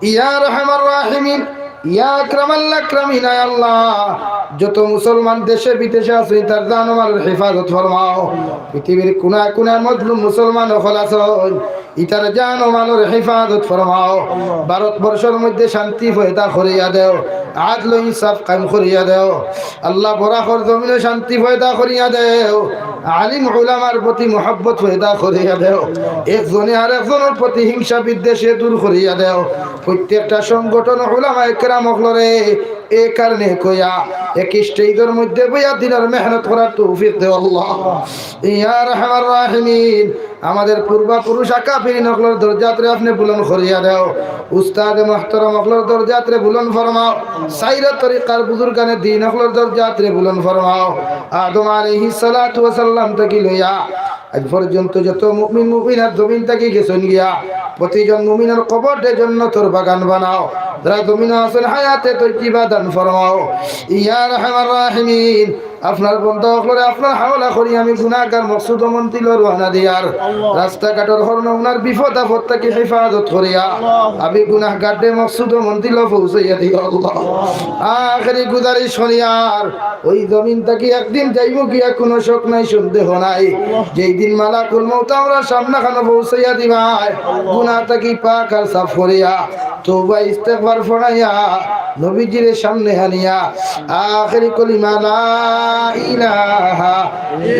ইয়া আরহামার রাহিমিন, ইয়া আকরামাল আকরামিন, আয় আল্লাহ, যত মুসলমান দেশে বিদেশে আছইন, ইতার জান ও মালর হেফাজত ফরমাও। পৃথিবীর কোনায় কোনায় মজলুম মুসলমান অকল আছইন, ইতার জান ও মালর হেফাজত ফরমাও। ভারতবর্ষর মধ্যে শান্তি পয়দা করিয়া দেও, আদল ইনসাফ কায়েম করিয়া দেও। আল্লাহ, বরাকর জমিনো শান্তি পয়দা করিয়া দেও, আলিম উলামার প্রতি মহব্বত পয়দা করিয়া দেও, একজনে আরেকজনর প্রতি হিংসা বিদ্বেষে দূর করিয়া দেও। প্রত্যেকটা সংগঠন উলামায়ে কেরাম মখলরে এ কারণে কইয়া এক স্টেজর মধ্যে বইয়া দিনর মেহনত করার তৌফিক দেও আল্লাহ। ইয়া আরহামার রাহিমিন, আমাদের পূর্বপুরুষ আকাবিরিন অকলর দরজাতরে আপনে বুলন্দ করিয়া দেও। উস্তাদে মুহতারাম অকলর দরজাতরে বুলন্দ ফরমাও। সাইরা তরিকার বুজুর্গানে দিন অকলর দরজাতরে বুলন্দ ফরমাও। আদম আলাইহিস সালাতু ওয়াস সালাম থাকি লইয়া আজ পর্যন্ত যত মুমিন মুমিনাত জমিন থাকি গেছইন গিয়া, প্রতিজন মুমিনর কবররে জন্নতর বাগান বানাও। যারা জমিনো আছইন হায়াতে তৈয়্যিবা দান ফরমাও। ইয়া আরহামার রাহিমিন, আপনার বন্দা অকলরে আপনার হাওলা করি আমি গুনাহগার মকসুদ ও মন্জিলো রওয়ানা দিয়ার। রাস্তাঘাটর হর নমুনার বিপদ আপদ থাকি হেফাজত করিয়া আমি গুনাহগাররে মকসুদ ও মন্জিলো পৌঁছাইয়া দিও আল্লাহ। আখেরি গুজারিশ করিয়ার, ওই জমিন থাকি একদিন যাইমু গিয়া, কুনু শক নাই, সন্দেহ নাই। যেই দিন মালাকুল মউত আমরার সামনাখানো পৌঁছাইয়া দিবায়, গুনাহ থাকি পাক আর সাফ করিয়া, তওবা ইস্তেগফার ফড়াইয়া, নবীজিরে সামনে আনিয়া, আখেরি কলিমা লা ইলাহা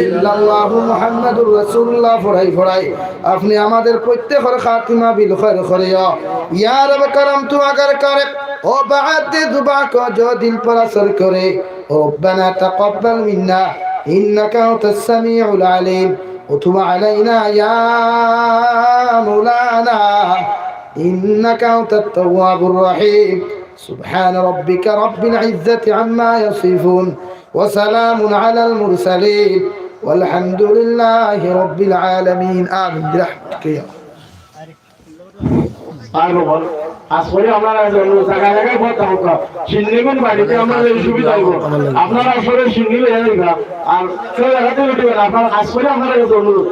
ইল্লাল্লাহু মুহাম্মাদুর রাসূলুল্লাহ ফড়াই ফড়াই, আপনে আমাদের প্রত্যেকর খাতিমা বিল খৈর করিও। ইয়া রব করম তু আগার করে, ও বাদ দে জুবা কো জো দিল পর আসর করে। ربنا تقبل منا إنك أنت السميع العليم وتب علينا يا مولانا إنك أنت التواب الرحيم. سبحان ربك رب العزة عما يصفون وسلام على المرسلين والحمد لله رب العالمين. آمين برحمتك يا. আর বল, আজ করে আপনারা জায়গায় জায়গায় ভোট দাও তো। সিন্নিগুন বাড়িতে আমরা যে সুবিধা হইব, আপনারা আসলে সিন্নি লইয়া যাইবা। আর কেউ এলাকাতে উঠবেন, আপনারা আজ করে আপনারা এই অনুরোধ।